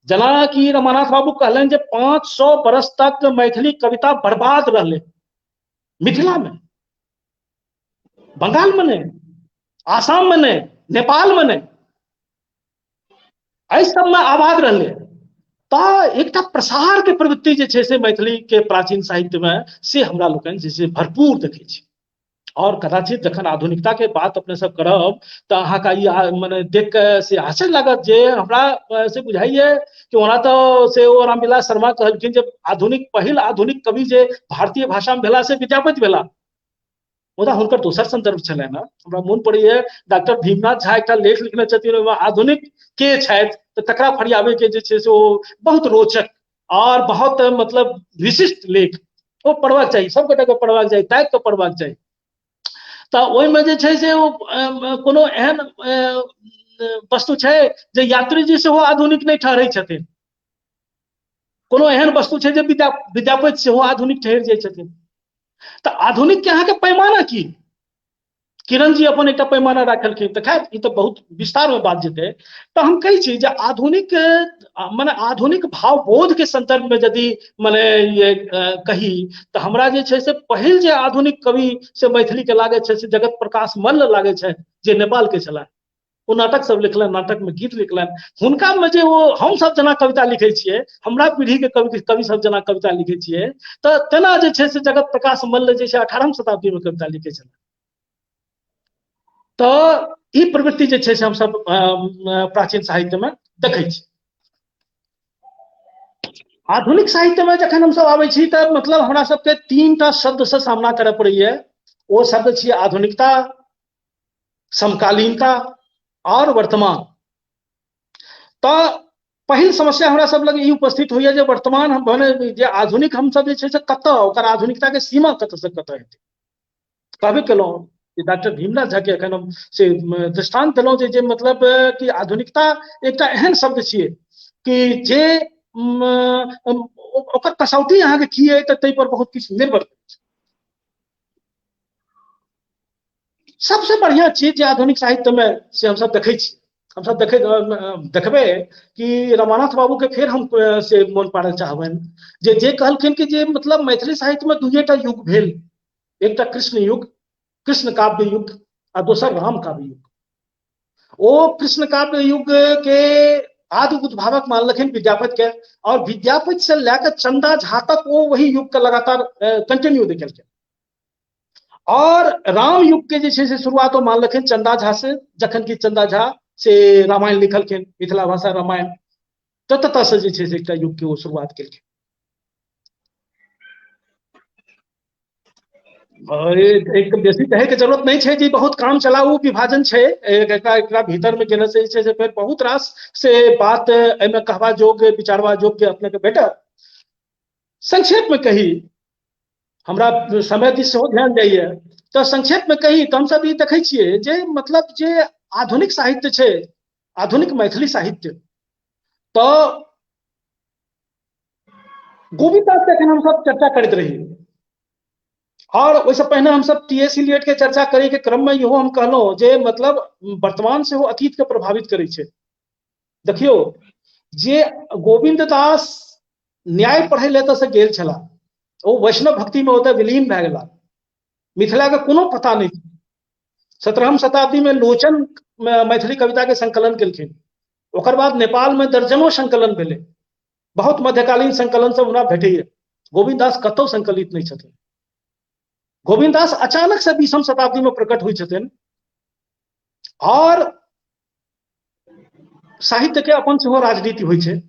जेना कि रमानाथ बाबू कहलनि जे 500 वर्ष तक मैथिली कविता बर्बाद रहलै मिथिला में, बंगाल में नहि, आसाम में नहि, नेपाल में नहि। एहि सबमे आबाद रहलै। तऽ एकटा प्रसार के प्रवृत्ति जे छै से मैथिली के प्राचीन साहित्य में से हमरा लोकनि जे छै भरपूर देखै छी। और कदाचित जखन आधुनिकता के बात अपने सब करब तऽ अहाँके ई मने देख के से आश्चर्य लागत जे हमरा से बुझाइए कि ओना तऽ से ओ रामविलास शर्मा कहलखिन जे आधुनिक पहिल आधुनिक कवि जे भारतीय भाषा में भेला से विद्यापति भेला, मुदा हुनकर दोसर संदर्भ छलनि ने। हमरा मोन पड़ैया डॉक्टर भीमनाथ झा एकटा लेख लिखने छथिन ओहिमे आधुनिक के छथि तऽ तकरा फरियाबै के जे छै से ओ बहुत रोचक और बहुत मतलब विशिष्ट लेख, ओ पढ़बाक चाही, सब गोटा के पढ़बाक चाही, ताकि कऽ पढ़बाक चाही। तऽ ओहिमे जे छै से ओ कोनो एहन वस्तु छै जे यात्री जी सेहो आधुनिक नहि ठहरै छथिन, कोनो एहन वस्तु छै जे विद्यापति सेहो आधुनिक ठहरि जाइ छथिन। तऽ आधुनिक के अहाँके पैमाना की? किरण जी अपन एकटा पैमाना राखलखिन, तऽ खैर ई तऽ बहुत विस्तार में बात जेतै। तऽ हम कहै छी जे आधुनिक मने आधुनिक भावबोध के संदर्भ में यदि मने ये कही तऽ हमरा जे छै से पहिल जे आधुनिक कवि से मैथिली के लागै छै से जगत प्रकाश मल्ल लागै छै, जे नेपाल के छलाह। ओ नाटक सब लिखलनि, नाटक में गीत लिखलनि। हुनका में जे ओ हम सब जेना कविता लिखै छियै, हमरा पीढ़ी के कवि सब जेना कविता लिखै छियै, तऽ तेना जे छै से जगत प्रकाश मल्ल जे छै 18वीं शताब्दी में कविता लिखै छलाह। तऽ ई प्रवृत्ति जे छै से हमसब प्राचीन साहित्य में देखै छी। आधुनिक साहित्य में जखन हमसब आबै छी तऽ मतलब हमरा सबके 3टा शब्द से सामना करय पड़ैया। ओ शब्द छियै आधुनिकता, समकालीनता और वर्तमान। तऽ पहिल समस्या हमरा सब लग ई उपस्थित होइया जे वर्तमान हम भने जे आधुनिक हमसब जे छै से कतऽ, ओकर आधुनिकता के सीमा कतऽ से कतऽ हेतै। कहबे केलहुँ जे डॉक्टर भीमनाथ झा के एखन हम से दृष्टांत देलहुँ जे मतलब कि आधुनिकता एकटा एहन शब्द छियै कि जे ओकर कसौटी अहाँके की अइ तऽ ताहि पर बहुत किछु निर्भर करै छै। सबसे बढ़िया चीज जे आधुनिक साहित्य में से हमसब देखै छी, हमसब देखबै कि रमानाथ बाबू के फेर हम से मोन पाड़य चाहबनि जे जे कहलखिन कि जे मतलब मैथिली साहित्य में 2टा युग भेल, एकटा कृष्ण युग, कृष्ण काव्य युग आ दोसर राम काव्य युग। ओ कृष्ण काव्य युग के आदि उद्भावक मानलखिन विद्यापति के, और विद्यापति से लए कऽ चंदा झा तक ओ वही युग के लगातार कंटिन्यू देखेलखिन। और राम युग के जे छै से शुरुआत ओ मानलखिन चंदा झा से, जखन कि चंदा झा से रामायण लिखलखिन, मिथिला भाषा रामायण, तऽ ततऽ से जे छै से एकटा युग के ओ शुरुआत केलखिन। एक बेसी कहे के जरूरत नहीं छै जे बहुत काम चलाऊ विभाजन छै, एकरा भीतर में गेने से छै से फेर बहुत रास से बात एहिमे कहबा योग्य विचारबा योग्य अपने के भेटत। संक्षेप में कही, हमरा समय दिस सेहो ध्यान जाइए, तऽ संक्षेप में कही तऽ हमसब ई देखै छियै जे मतलब जे आधुनिक साहित्य छै, आधुनिक मैथिली साहित्य, तऽ गोविन्द दास के एखन हमसब चर्चा करैत रही, और ओहिसँ पहिने हमसब टी एस इलियट के चर्चा करे के क्रम में इहो हम कहलहुँ जे मतलब वर्तमान सेहो अतीत के प्रभावित करै छै। देखियौ जे गोविन्द दास न्याय पढ़ै लए एतऽ से गेल छलाह, ओ वैष्णव भक्ति में ओतऽ विलीन भए गेला, मिथिला के कोनो पता नहि। 17वीं शताब्दी में लोचन मैथिली कविता के संकलन केलखिन, ओकर बाद नेपाल में दर्जनों संकलन भेलै, बहुत मध्यकालीन संकलन सब हमरा भेटैया। गोविन्द दास कतौ संकलित नहि छथिन। गोविन्द दास अचानक से 20वीं शताब्दी में प्रकट होइ छथिन और साहित्य के अपन सेहो राजनीति होइ छै।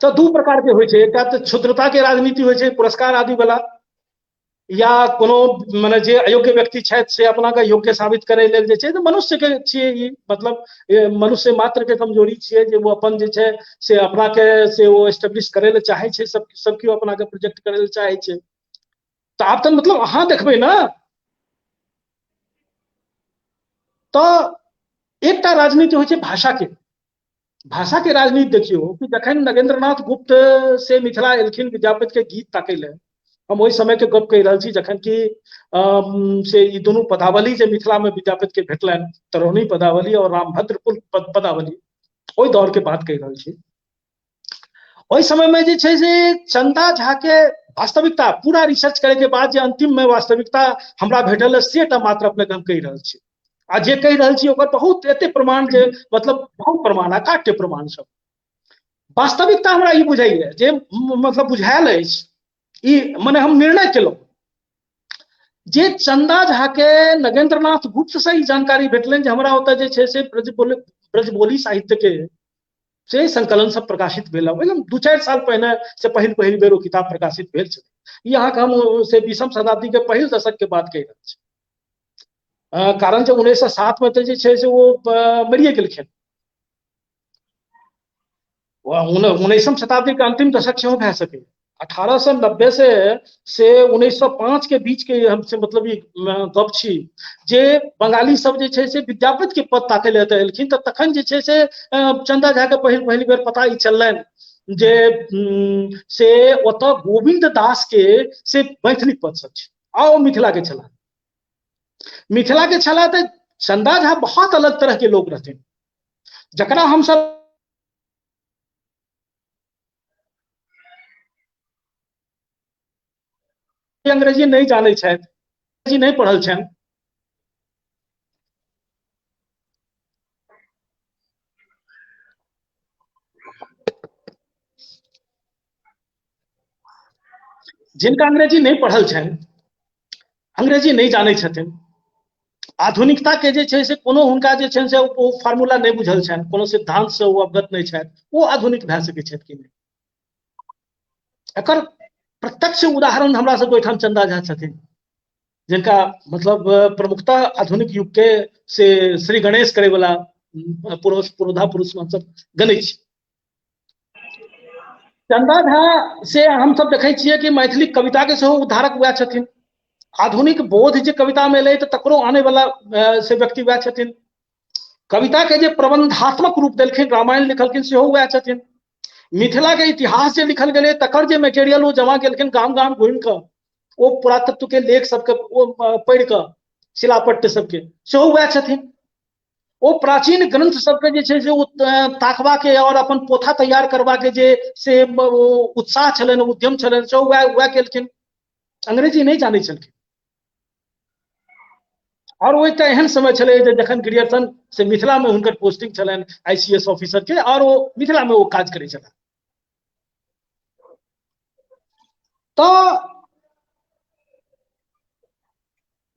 तऽ 2 प्रकार के होइ छै, एकटा तऽ क्षुद्रता के राजनीति होइ छै, पुरस्कार आदि वाला, या कोनो मने जे अयोग्य व्यक्ति छथि से अपना के योग्य साबित करे लेल जे छै, तऽ मनुष्य के छियै ई, मतलब मनुष्य मात्र के कमजोरी छियै जे ओ अपन जे छै से अपना के से ओ एस्टेब्लिश करे लए चाहै छै, सब केओ अपना के प्रोजेक्ट करे लए चाहै छै। तऽ आब तऽ मतलब अहाँ देखबै ने, तऽ एकटा राजनीति होइ छै भाषा के, भाषा के राजनीति। देखियौ कि जखन नगेंद्र नाथ गुप्त से मिथिला एलखिन विद्यापति के गीत ताकै लए, हम ओहि समय के गप कहि रहल छी जखन कि से ई दुनू पदावली जे मिथिला में विद्यापति के भेटलनि, तरौनी पदावली और रामभद्रपुर पदावली, ओहि दौर के बात कहि रहल छी। ओहि समय में जे छै से चंदा झा के वास्तविकता पूरा रिसर्च करे के बाद जे अंतिम में वास्तविकता हमरा भेटल से टा मात्र अपने के हम कहि रहल छी। आ जे कहि रहल छी ओकर बहुत एते प्रमाण जे मतलब बहुत प्रमाण, अकाट्य प्रमाण सब। वास्तविकता हमरा ई बुझाइया जे मतलब बुझायल अछि, ई मने हम निर्णय केलहुँ जे चंदा झा के नगेंद्रनाथ गुप्त से ई जानकारी भेटलनि जे हमरा ओतऽ जे छै से ब्रजबोली साहित्य के से संकलन सब प्रकाशित भेल। एकदम 2-4 साल पहिने से पहिल पहिल बेर ओ किताब प्रकाशित भेल छलै। ई अहाँके हम से 20म शताब्दी के पहिल दशक के बात कहि रहल छी, कारण जे 1907 में तऽ जे छै से ओ मरिए गेलखिन। 19वीं शताब्दी के अंतिम दशक सेहो भए सकै। 1890 से 1905 के बीच के हम से मतलब ई गप छी जे बंगाली सब जे छै से विद्यापति के पद ताकै लए एलखिन, तऽ तखन जे छै से चंदा झा के पहिल पहिल बेर पता ई चललनि जे से ओतऽ गोविंद दास के से मैथिली पद सब छै आ ओ मिथिला के छलाह। मिथिला के छलाह तऽ चंदा झा बहुत अलग तरह के लोग रहथिन, जकरा हमसब अंग्रेजी नहि जानै छथि, अंग्रेजी नहि पढ़ल छनि। जिनका अंग्रेजी नहि पढ़ल छनि, अंग्रेजी नहि जानै छथिन, आधुनिकता के जे छै से कोनो हुनका जे छनि से ओ फार्मूला नहि बुझल छनि, कोनो सिद्धांत से ओ अवगत नहि छथि, ओ आधुनिक भए सकै छथि कि नहि? एकर प्रत्यक्ष उदाहरण हमरा सबके ओहिठाम चंदा झा छथिन, जिनका मतलब प्रमुखता आधुनिक युग के से श्री गणेश करे वाला पुरुष, पुरोधा पुरुष हमसब गनै छी। चंदा झा से हमसब देखै छियै कि मैथिली कविता के सेहो उद्धारक वएह छथिन। आधुनिक बोध जे कविता में एलै तऽ तकरो आने वाला से व्यक्ति वएह छथिन। कविता के जे प्रबंधात्मक रूप देलखिन, रामायण लिखलखिन, सेहो वएह छथिन। मिथिला के इतिहास जे लिखल गेलै तकर जे मेटेरियल ओ जमा केलखिन गाम गाम घुमि कऽ, ओ पुरातत्व के लेख सबके ओ पढ़ि कऽ, शिलापट्ट सबके, सेहो वएह छथिन। ओ प्राचीन ग्रंथ सबके जे छै से ओ ताकबा के और अपन पोथा तैयार करबा के जे से ओ उत्साह छलनि, उद्यम छलनि, सेहो वएह केलखिन। अंग्रेजी नहि जानै छलखिन। और ओ एकटा एहन समय छलै जे जखन ग्रियर्सन से मिथिला में हुनकर पोस्टिंग छलनि आईसीएस ऑफिसर के, और ओ मिथिला में ओ काज करै छलाह। तऽ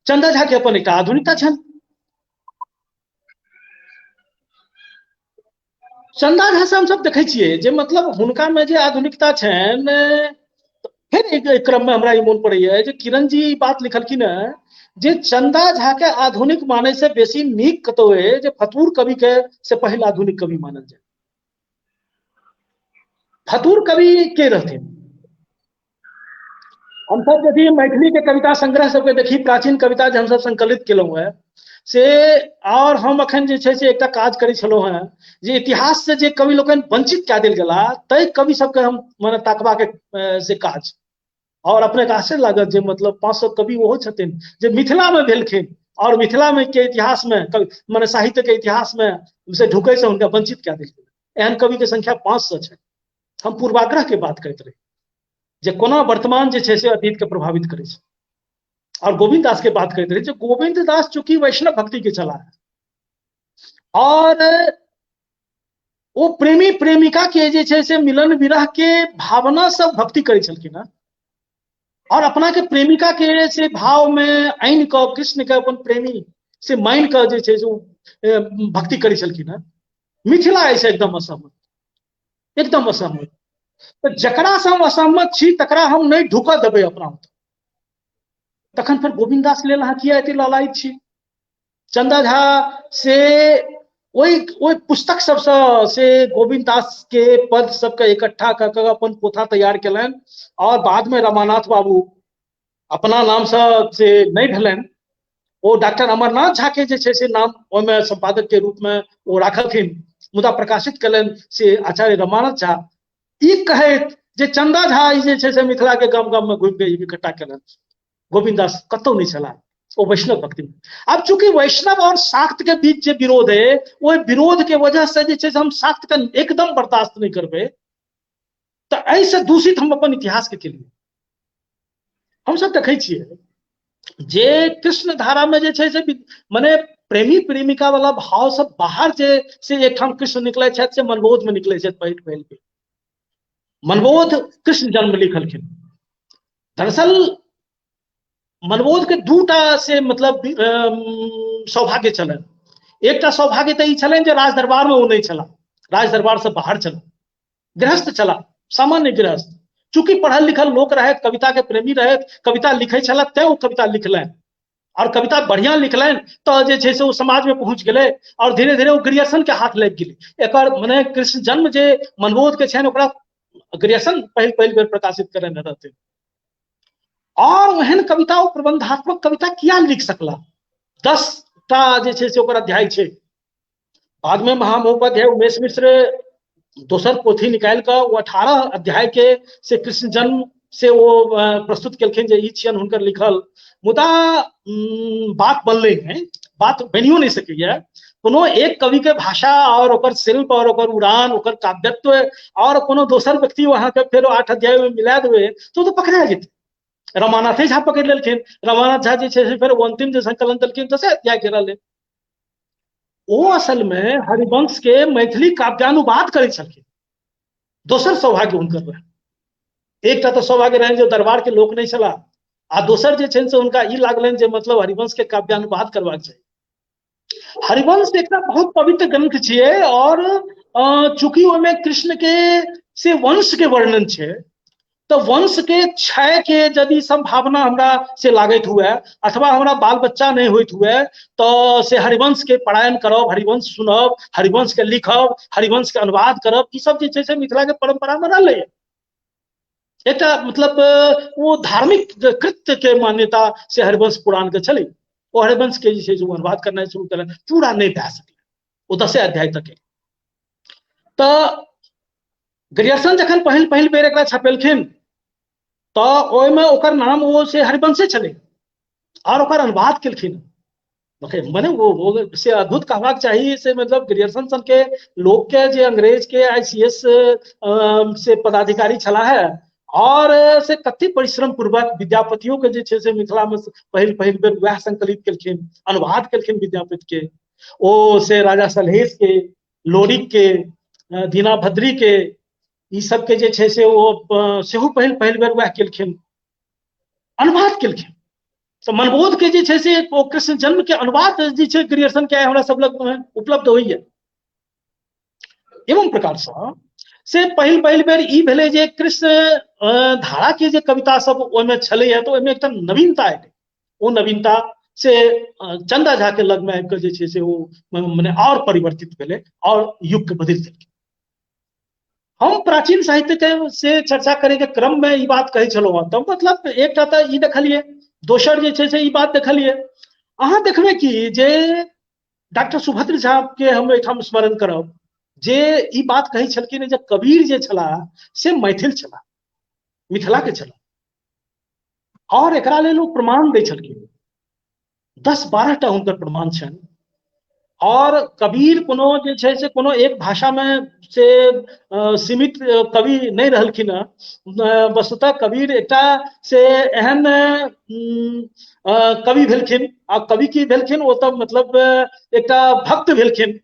चंदा झा के अपन एकटा आधुनिकता छनि। चंदा झा से हमसब देखै छियै जे मतलब हुनका में जे आधुनिकता छनि। फिर एक क्रम में हमरा ई मोन पड़ैया जे किरण जी ई बात लिखलखिन हेँ जे चंदा झा के आधुनिक मानै से बेसी नीक कतौ है जे फतूर कवि के से पहिल आधुनिक कवि मानल जाय। फतूर कवि के रहथिन? हमसब यदि मैथिली के कविता संग्रह सबके देखी, प्राचीन कविता जे हमसब संकलित केलहुँ हेँ से, और हम अखन जे छै से एकटा काज करै छलहुँ हेँ जे इतिहास से जे कवि लोकनि वंचित कए देल गेला ताहि कवि सबके हम मने ताकबा के से काज। और अपने के आश्चर्य लागत जे मतलब 500 कवि ओहो छथिन जे मिथिला में भेलखिन और मिथिला में के इतिहास में मने साहित्य के इतिहास में से ढुकै से हुनका वंचित कए देल गेल। एहन कवि के संख्या 500 छै। हम पूर्वाग्रह के बात करैत रही जे कोना वर्तमान जे छै से अतीत के प्रभावित करै छै। और गोविंद दास के बात करैत रही जे गोविंद दास चूंकि वैष्णव भक्ति के छलाह और ओ प्रेमी प्रेमिका के जे छै से मिलन विरह के भावना सब भक्ति करै छलखिन हँ, और अपना के प्रेमिका के से भाव में आनि कऽ कृष्ण के अपन प्रेमी से मानि कऽ जे छै से ओ भक्ति करै छलखिन हँ। मिथिला एहिसँ एकदम असहमत, एकदम असहमत। तऽ जकरा से हम असहमत छी तकरा हम नहि ढुकऽ देबै अपना ओतऽ। तखन फेर गोविंद दास लेल अहाँ किया एते ललायत छी? चंदा झा से ओहि पुस्तक सबसँ से गोविंद दास के पद सबके इकट्ठा कऽ कऽ अपन पोथा तैयार केलनि और बाद में रमानाथ बाबू अपना नामसँ से नहि भेलनि, ओ डॉक्टर अमरनाथ झा के जे छै से नाम ओहिमे संपादक के रूप में ओ राखलखिन, मुदा प्रकाशित केलनि से आचार्य रमानाथ झा, ई कहैत जे चंदा झा ई जे छै से मिथिला के गाम गाम में घुमि के इकट्ठा केलनि। गोविंद दास कतौ नहि छलाह, ओ वैष्णव भक्ति में। अब चूंकि वैष्णव और शाक्त के बीच जे विरोध है, ओहि विरोध के वजह से जे छै से हम शाक्त के एकदम बर्दाश्त नहीं करबै, तऽ एहिसँ दूषित हम अपन इतिहास के केलिए। हमसब देखै छियै जे कृष्ण धारा में जे छै से मने प्रेमी प्रेमिका वाला भाव सब बाहर जे से एकठाम कृष्ण निकलै छथि से मनबोध में निकलै छथि पहिल पहिल बेर। मनबोध कृष्ण जन्म लिखलखिन। दरअसल मनबोध के दूटा से मतलब सौभाग्य छलनि। एकटा सौभाग्य तऽ ई छलनि जे राज दरबार में ओ नहि छलाह, राज दरबार से बाहर छलाह, गृहस्थ छलाह, सामान्य गृहस्थ। चूंकि पढ़ल लिखल लोक रहथि, कविता के प्रेमी रहथि, कविता लिखै छलाह, तें ओ कविता लिखलनि और कविता बढ़िया लिखलनि तऽ जे छै से ओ समाज में पहुंच गेलै और धीरे धीरे ओ ग्रियर्सन के हाथ लागि गेलै। एकर मने कृष्ण जन्म जे मनबोध के छनि ओकरा ग्रियर्सन पहिल पहिल बेर प्रकाशित करेने रहथिन। और ओहन कविता ओ प्रबंधात्मक कविता किया लिख सकला? 10टा जे छै से ओकर अध्याय छै। बाद में महामहोपाध्याय उमेश मिश्र दोसर पोथी निकालि कऽ ओ 18 अध्याय के से कृष्ण जन्म से ओ प्रस्तुत केलखिन जे ई छियनि हुनकर लिखल। मुदा बात बनलै नहि, बात बनियो नहि सकैया। कोनो एक कवि के भाषा और ओकर शिल्प और ओकर उड़ान, ओकर काव्यत्व और कोनो दोसर व्यक्ति अहाँके फेर 8 अध्याय में मिला देबै तो पकड़ा जेतै। रमानाथे झा पकड़ि लेलखिन, रमानाथ झा जे छै से फेर अंतिम जे संकलन देलखिन दसे अध्याय के रहलै। ओ असल में हरिवंश के मैथिली काव्यानुवाद करै छलखिन। दोसर सौभाग्य हुनकर रहनि। एकटा तऽ सौभाग्य रहनि जे दरबार के लोक नहि छलाह, आ दोसर जे छनि से हुनका ई लागलनि जे मतलब हरिवंश के काव्यानुवाद करबाक चाही। हरिवंश एकटा बहुत पवित्र ग्रंथ छियै और चूंकि ओहिमे कृष्ण के से वंश के वर्णन छै तऽ वंश के क्षय के यदि संभावना हमरा से लागैत हुए अथवा हमरा बाल बच्चा नहि होइत हुए तऽ से हरिवंश के परायण करब, हरिवंश सुनब, हरिवंश के लिखब, हरिवंश के अनुवाद करब, ई सब जे छै से मिथिला के परंपरा में रहलै। एकटा मतलब ओ धार्मिक कृत्य के मान्यता से हरिवंश पुराण के छलै। ओ हरिवंश के जे छै से अनुवाद करनाइ शुरू केलनि, पूरा नहि भए सकलै, ओ 10 अध्याय तक। तऽ ग्रियर्सन जखन पहिल पहिल बेर एकरा छपेलखिन तऽ ओहिमे ओकर नाम ओ से हरिवंशे छलै और ओकर अनुवाद केलखिन। मने वो से अद्भुत कहबाक चाही से मतलब ग्रियर्सन सन के लोक के जे अंग्रेज के ICS से पदाधिकारी छला है और से कते परिश्रम पूर्वक विद्यापतियों के जे छै से मिथिला में पहिल पहिल बेर वएह संकलित केलखिन, अनुवाद केलखिन विद्यापति के। ओ से राजा सलहेश के, लोरिक के, दीनाभद्री के, ई सब के जे छै से ओ सेहो पहिल पहिल बेर वएह केलखिन, अनुवाद केलखिन। तऽ मनबोध के जे छै से ओ कृष्ण जन्म के अनुवाद जे छै ग्रियर्सन के हमरा सब लग उपलब्ध होइया। एवं प्रकार सँ से पहिल पहिल बेर ई भेलै जे कृष्ण धारा के जे कविता सब ओहिमे छलैया तऽ ओहिमे एकटा नवीनता एलै। ओ नवीनता से चंदा झा के लग में आबि कऽ जे छै से ओ मने और परिवर्तित भेलै और युग के बदलि देलकै। हम प्राचीन साहित्य के से चर्चा करे के क्रम में ई बात कहै छलहुँ हँ, तऽ मतलब एकटा तऽ ई देखलियै, दोसर जे छै से ई बात देखलियै। अहाँ देखबै कि जे डॉक्टर सुभद्र झा के हम एहिठाम स्मरण करब जे ई बात कहै छलखिन जे कबीर जे छलाह से मैथिल छलाह, मिथिला के छलाह और एकरा लेल ओ प्रमाण दै छलखिन। 10-12 टा हुनकर प्रमाण छनि। और कबीर कोनो जे छै से कोनो एक भाषा में से सीमित कवि नहि रहलखिन हँ। वस्तुतः कबीर एकटा से एहन कवि भेलखिन, आ कवि की भेलखिन ओ तऽ मतलब एकटा भक्त भेलखिन।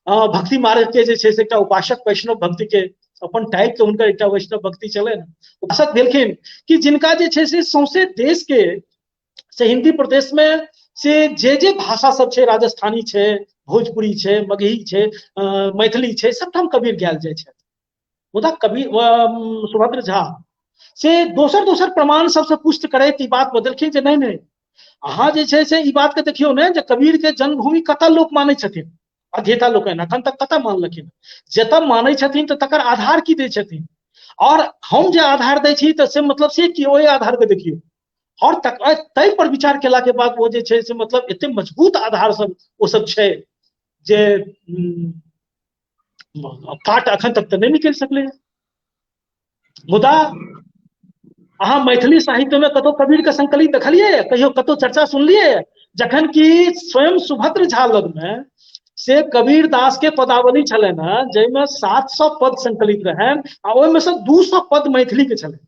भक्ति मार्ग के जे छै से एकटा उपासक वैष्णव भक्ति के अपन टाइप के हुनकर एकटा वैष्णव भक्ति छलनि, उपासक भेलखिन कि जिनका जे छै से सौंसे देश के से हिंदी प्रदेश में से जे जे भाषा सब छै, राजस्थानी छै, भोजपुरी छै, मगही छै, मैथिली छै, सबठाम कबीर गायल जाइ छै। मुदा कबीर सुभद्र झा से दोसर दोसर प्रमाण सबसे पुष्ट करैत ई बात बदलखिन जे नहीं नहीं, अहाँ जे छै से ई बात के देखियौ ने जे कबीर के जन्मभूमि कतऽ लोक मानै छथिन, अध्येता लोकनि अखन तक कतऽ मानलखिन, जतऽ मानै छथिन तऽ तकर आधार की दै छथिन, और हम जे आधार दै छी तऽ से मतलब से कि ओहि आधार के देखियौ और ताहि पर विचार केला के बाद ओ जे छै से मतलब एते मजबूत आधार सब ओ सब छै जे काट अखन तक तऽ नहि निकलि सकलै। मुदा अहाँ मैथिली साहित्य में कतौ कबीर के संकलित देखलियै, कहियो कतौ चर्चा सुनलियै? जखन कि स्वयं सुभद्र झा लग में से कबीर दास के पदावली छलनि हँ, जाहिमे 700 पद संकलित रहनि आ ओहिमे से 200 पद मैथिली के छलनि।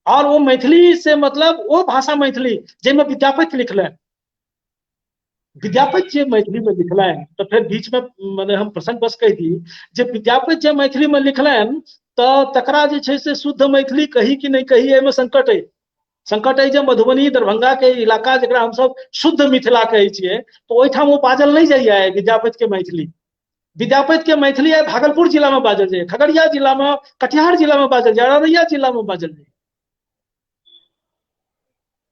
और ओ मैथिली से मतलब ओ भाषा मैथिली जाहिमे विद्यापति लिखलनि, विद्यापति जे मैथिली में लिखलनि, तऽ फेर बीच में मने हम प्रसंग बस कहि दी जे विद्यापति जे मैथिली में लिखलनि तऽ तकरा जे छै से शुद्ध मैथिली कही कि नहि कही, एहिमे संकट अइ। संकट अइ जे मधुबनी दरभंगा के इलाका जकरा हमसब शुद्ध मिथिला कहै छियै, तऽ ओहिठाम ओ बाजल नहि जाइया विद्यापति के मैथिली। विद्यापति के मैथिली आइ भागलपुर जिला में बाजल जाइए, खगड़िया जिला में, कटिहार जिला में बाजल जाइए, अररिया जिला में बाजल जाइए।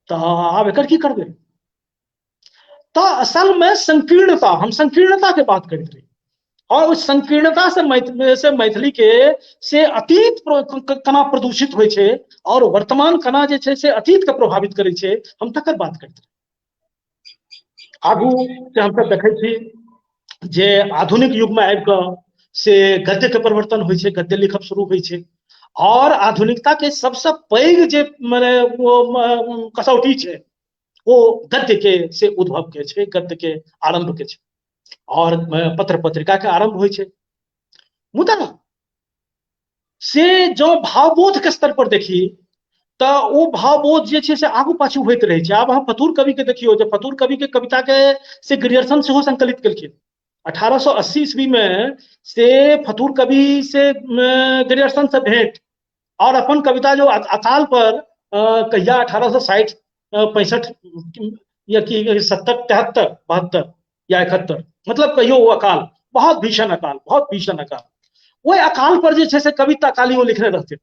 तऽ आब एकर की करबै? तऽ असल में संकीर्णता, हम संकीर्णता के बात करैत रही, और उस संकीर्णता से मैथिली के से अतीत केना प्रदूषित होइ छै और वर्तमान केना जे छै से अतीत के प्रभावित करै छै, हम तकर बात करैत रही। आगू से हमसब देखै छी जे आधुनिक युग में आबि कऽ से गद्य के परिवर्तन होइ छै, गद्य लिखब शुरू होइ छै, और आधुनिकता के सबसँ पैघ जे मने ओ कसौटी छै ओ गद्य के से उद्भव के छै, गद्य के आरंभ के छै, और पत्र पत्रिका के आरंभ होइ छै। मुदा से जँ भावबोध के स्तर पर देखी तऽ ओ भावबोध जे छै से आगू पाछू होइत रहै छै। आब अहाँ फतूर कवि के देखियौ जे फतूर कवि के कविता के से ग्रियर्सन सेहो संकलित केलखिन। 1880 ईस्वी में से फतूर कवि से ग्रियर्सन से भेंट और अपन कविता जो अकाल पर कहिया 1860 65 या कि 70 73 72 या 71, मतलब कहियो वो अकाल, बहुत भीषण अकाल, बहुत भीषण अकाल, ओहि अकाल पर जे छै से कविता अकाली ओ लिखने रहथिन।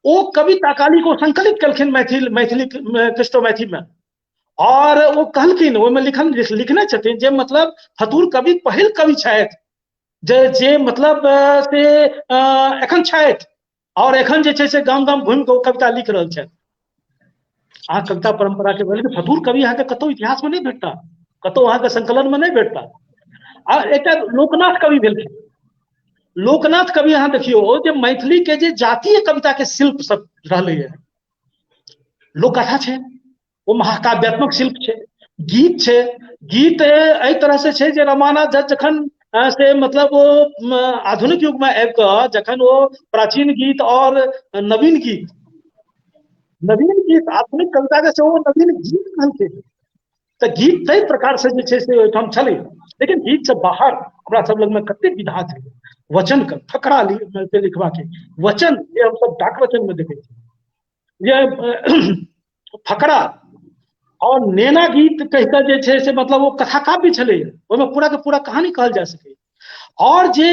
ओ कविता अकाली को संकलित केलखिन मैथिली क्रिस्टोमैथी में, और ओ कहलखिन ओहिमे लिखने छथिन जे मतलब फतूर कवि पहिल कवि छथि जे जे मतलब से एखन छथि और एखन जे छै से गाम गाम घुमि कऽ ओ कविता लिख रहल छथि। अहाँ कविता परंपरा के भेल फतूर कवि अहाँके कतहु इतिहास में नहीं भेटता, कतहु अहाँके संकलन में नहीं भेटता। आ एकटा लोकनाथ कवि भेलखिन, लोकनाथ कवि अहाँ देखियौ जे मैथिली के जे जातीय कविता के शिल्प सब रहलैए, लोककथा छै, ओ महाकाव्यात्मक शिल्प छै, गीत छै, गीत एहि तरह से छै जे रमानाथ झा जखन से मतलब ओ आधुनिक युग में आबि कऽ जखन ओ प्राचीन गीत और नवीन गीत, नवीन गीत आधुनिक कविता के सेहो नवीन गीत कहलखिन, तऽ गीत ताहि प्रकार से जे छै से ओहिठाम छलै। लेकिन गीत से बाहर हमरा सब लगमे कते विधा छै, वचन के फकरा लिखबाक के वचन जे हमसब डाक वचन में देखै छी जे फकरा और नेना गीत कहि कऽ जे छै से मतलब ओ कथा काव्य छलै, ओहिमे पूरा के पूरा कहानी कहल जा सकै। और जे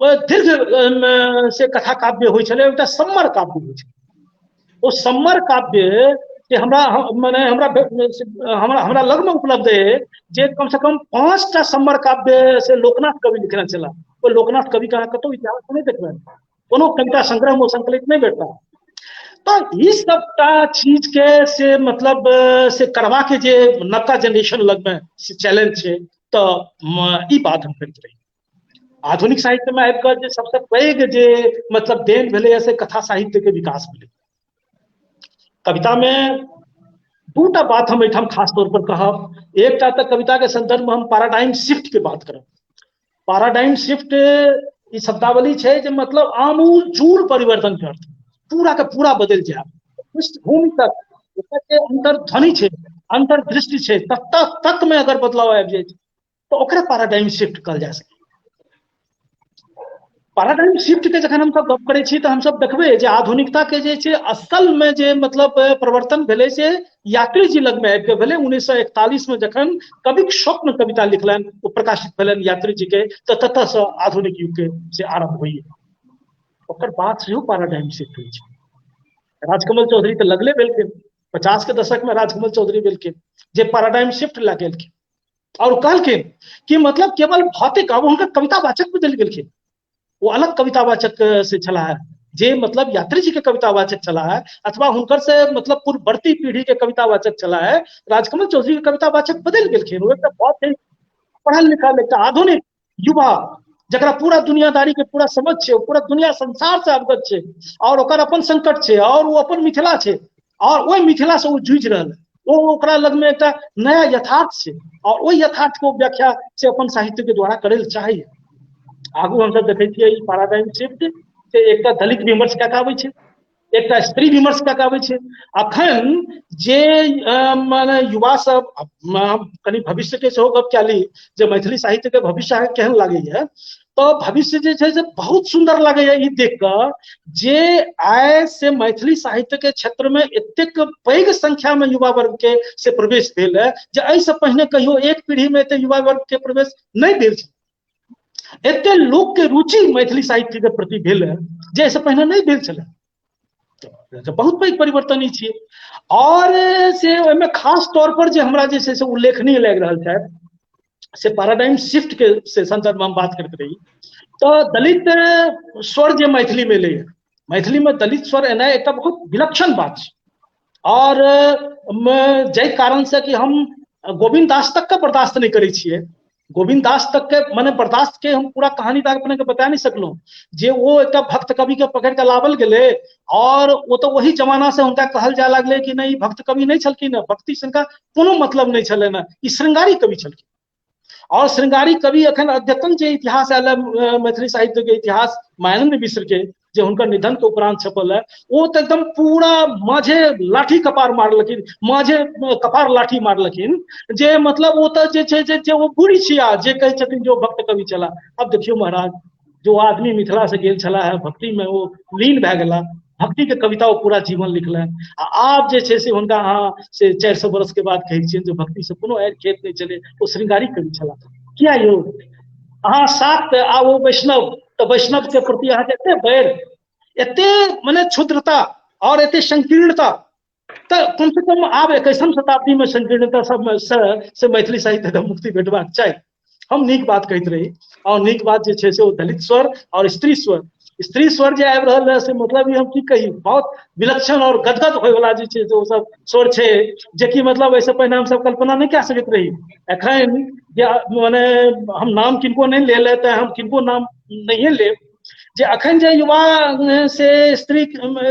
दीर्घ से कथा काव्य होइ छलै एकटा सम्मर काव्य होइ छलै। ओ सम्मर काव्य से हमरा मने हमरा हमरा हमरा लगमे उपलब्ध है जे कम से कम 5टा सम्मर काव्य से लोकनाथ कवि लिखने छलाह। ओ लोकनाथ कवि के अहाँ कतहु इतिहास नहि देखबै, कोनो कविता संग्रह में संकलित नहीं भेटता। तो ई सबटा चीज के से मतलब से करवा के जे नवका जनरेशन लग में से चैलेंज छै, तो ई बात हम करैत रही। आधुनिक साहित्य में आबि कऽ जे सबसे पैघ जे मतलब देन भेलैए से कथा साहित्य के विकास भेलै। कविता में दूटा बात हम एहिठाम खास तौर पर कहब। एकटा तऽ कविता के संदर्भ में हम पैराडाइम शिफ्ट के बात करब। पैराडाइम शिफ्ट ई शब्दावली छै जे मतलब आमूलचूल परिवर्तन के अर्थ, पूरा के पूरा बदलि जायब, पृष्ठभूमि तक ओकर जे अंतर्ध्वनि छै, अंतर्दृष्टि छै, तत्त तक में अगर बदलाव आबि जाइ छै तऽ ओकरा पैराडाइम शिफ्ट कहल जा सकै। पैराडाइम शिफ्ट के जखन हमसब गप करै छी तऽ हमसब देखबै जे आधुनिकता के जे छै असल में जे मतलब परिवर्तन भेलै से यात्री जी लग में आबि कऽ भेलै। 1941 में जखन कविक स्वप्न कविता लिखलनि, ओ प्रकाशित भेलनि यात्री जी के, तऽ ततऽ से आधुनिक युग के से आरम्भ होइए। ओकर बाद सेहो पैराडाइम शिफ्ट होइ छै। राजकमल चौधरी तऽ लगले भेलखिन, 50 के दशक में राजकमल चौधरी भेलखिन जे पैराडाइम शिफ्ट लए गेलखिन और कहलखिन कि मतलब केवल भौतिक, अब हुनकर कविता वाचक बदलि गेलखिन, वो अलग कविता वाचक से छलाह है जे मतलब यात्री जी के कविता वाचक छलाह है अथवा हुनकर से मतलब पूर्ववर्ती पीढ़ी के कविता वाचक छलाह है। राजकमल चौधरी के कविता वाचक बदलि गेलखिन, ओ एकटा बहुत ही पढ़ल लिखल एकटा आधुनिक युवा जकरा पूरा दुनियादारी के पूरा समझ छै, पूरा दुनिया संसार से अवगत छै और ओकर अपन संकट छै और ओ अपन मिथिला छै और ओहि मिथिला से ओ जूझि रहल है, ओ ओकरा लग में एकटा नया यथार्थ छै और ओहि यथार्थ को व्याख्या से अपन साहित्य के द्वारा करै लए चाहैए। आगू हमसब देखै छियै ई पैराडाइम शिफ्ट से एकटा दलित विमर्श कए कऽ आबै छै। एकटा स्त्री विमर्श कऽ के आबै छै। अखन जे माने युवा सब, कनि भविष्य के सेहो गप कए ली जे मैथिली साहित्य के भविष्य अहाँके केहन लागैया, तऽ भविष्य जे छै से बहुत सुन्दर लागैया ई देख कऽ जे आइ से मैथिली साहित्य के क्षेत्र में एतेक पैघ संख्या में युवा वर्ग के से प्रवेश भेल है, जे एहिसँ पहिने कहियो एक पीढ़ी में एते युवा वर्ग के प्रवेश नहि भेल छै। एते लोक के रुचि मैथिली साहित्य के प्रति भेल है जे एहिसँ पहिने नहि भेल छलै। तऽ बहुत पैघ परिवर्तन ई छियै। और से ओहिमे खास तौर पर जे हमरा जे छै से उल्लेखनीय लागि रहल छै से पैराडाइम शिफ्ट के से संदर्भ में हम बात करैत रही, तऽ दलित स्वर जे मैथिली में एलै, मैथिली में दलित स्वर एनाइ एकटा बहुत विलक्षण बात छै। और जाहि कारण से कि हम गोविन्द दास तक के बर्दाश्त नहि करै छियै, गोविन्द दास तक के माने बर्दाश्त के हम पूरा कहानी तक अपने के बता नहीं सकलहुँ, जे वो एकटा भक्त कवि के पकड़ के लावल गेलै और वो तो वही जमाना से हुनका कहल जाय लागलै कि नहीं भक्त कवि नहीं छलखिन, भक्ति से हुनका कोनो मतलब नहीं छलनि, ई श्रृंगारी कवि छलखिन। और श्रृंगारी कवि अखन अद्यतन जे इतिहास आयल है मैथिली साहित्य के इतिहास मायानंद मिश्र के, जे हुनकर निधन के उपरांत छपल है, वो तो एकदम पूरा माझे लाठी कपार मारलखिन, माझे कपार लाठी मारलखिन, जे मतलब वो तो जे छै जे वो बुढ़ी छिया जे कहै छथिन जो भक्त कवि छला। अब देखियौ महाराज, जो आदमी मिथिला से गेल छला है भक्ति में वो लीन भए गेला, भक्ति के कविता वो पूरा जीवन लिखलनि, आ आब जे छै से हुनका अहाँ से 400 बरस के बाद कहै छियनि जे भक्ति से कोनो आरि खेत नहि छलै, ओ श्रृंगारी कवि छला। किया यौ अहाँ शाक्त आ ओ वैष्णव, तऽ वैष्णव के प्रति अहाँके एते बैर, एते मने क्षुद्रता और एते संकीर्णता, तऽ कम से कम आब 21म शताब्दी में संकीर्णता सब से मैथिली साहित्य के मुक्ति भेटबाक चाही। हम नीक बात कहैत रही, और नीक बात जे छै से ओ दलित स्वर और स्त्री स्वर, स्त्री स्वर जे आबि रहल है से मतलब ई हम की कही, बहुत विलक्षण और गदगद होयवला जे छै से ओ सब स्वर छै, जेकि मतलब एहिसँ पहिने हमसब कल्पना नहि कए सकैत रही। एखन जे मने हम नाम किनको नहि लेल है तऽ हम किनको नाम नहिए लेब, जे अखन जे युवा से स्त्री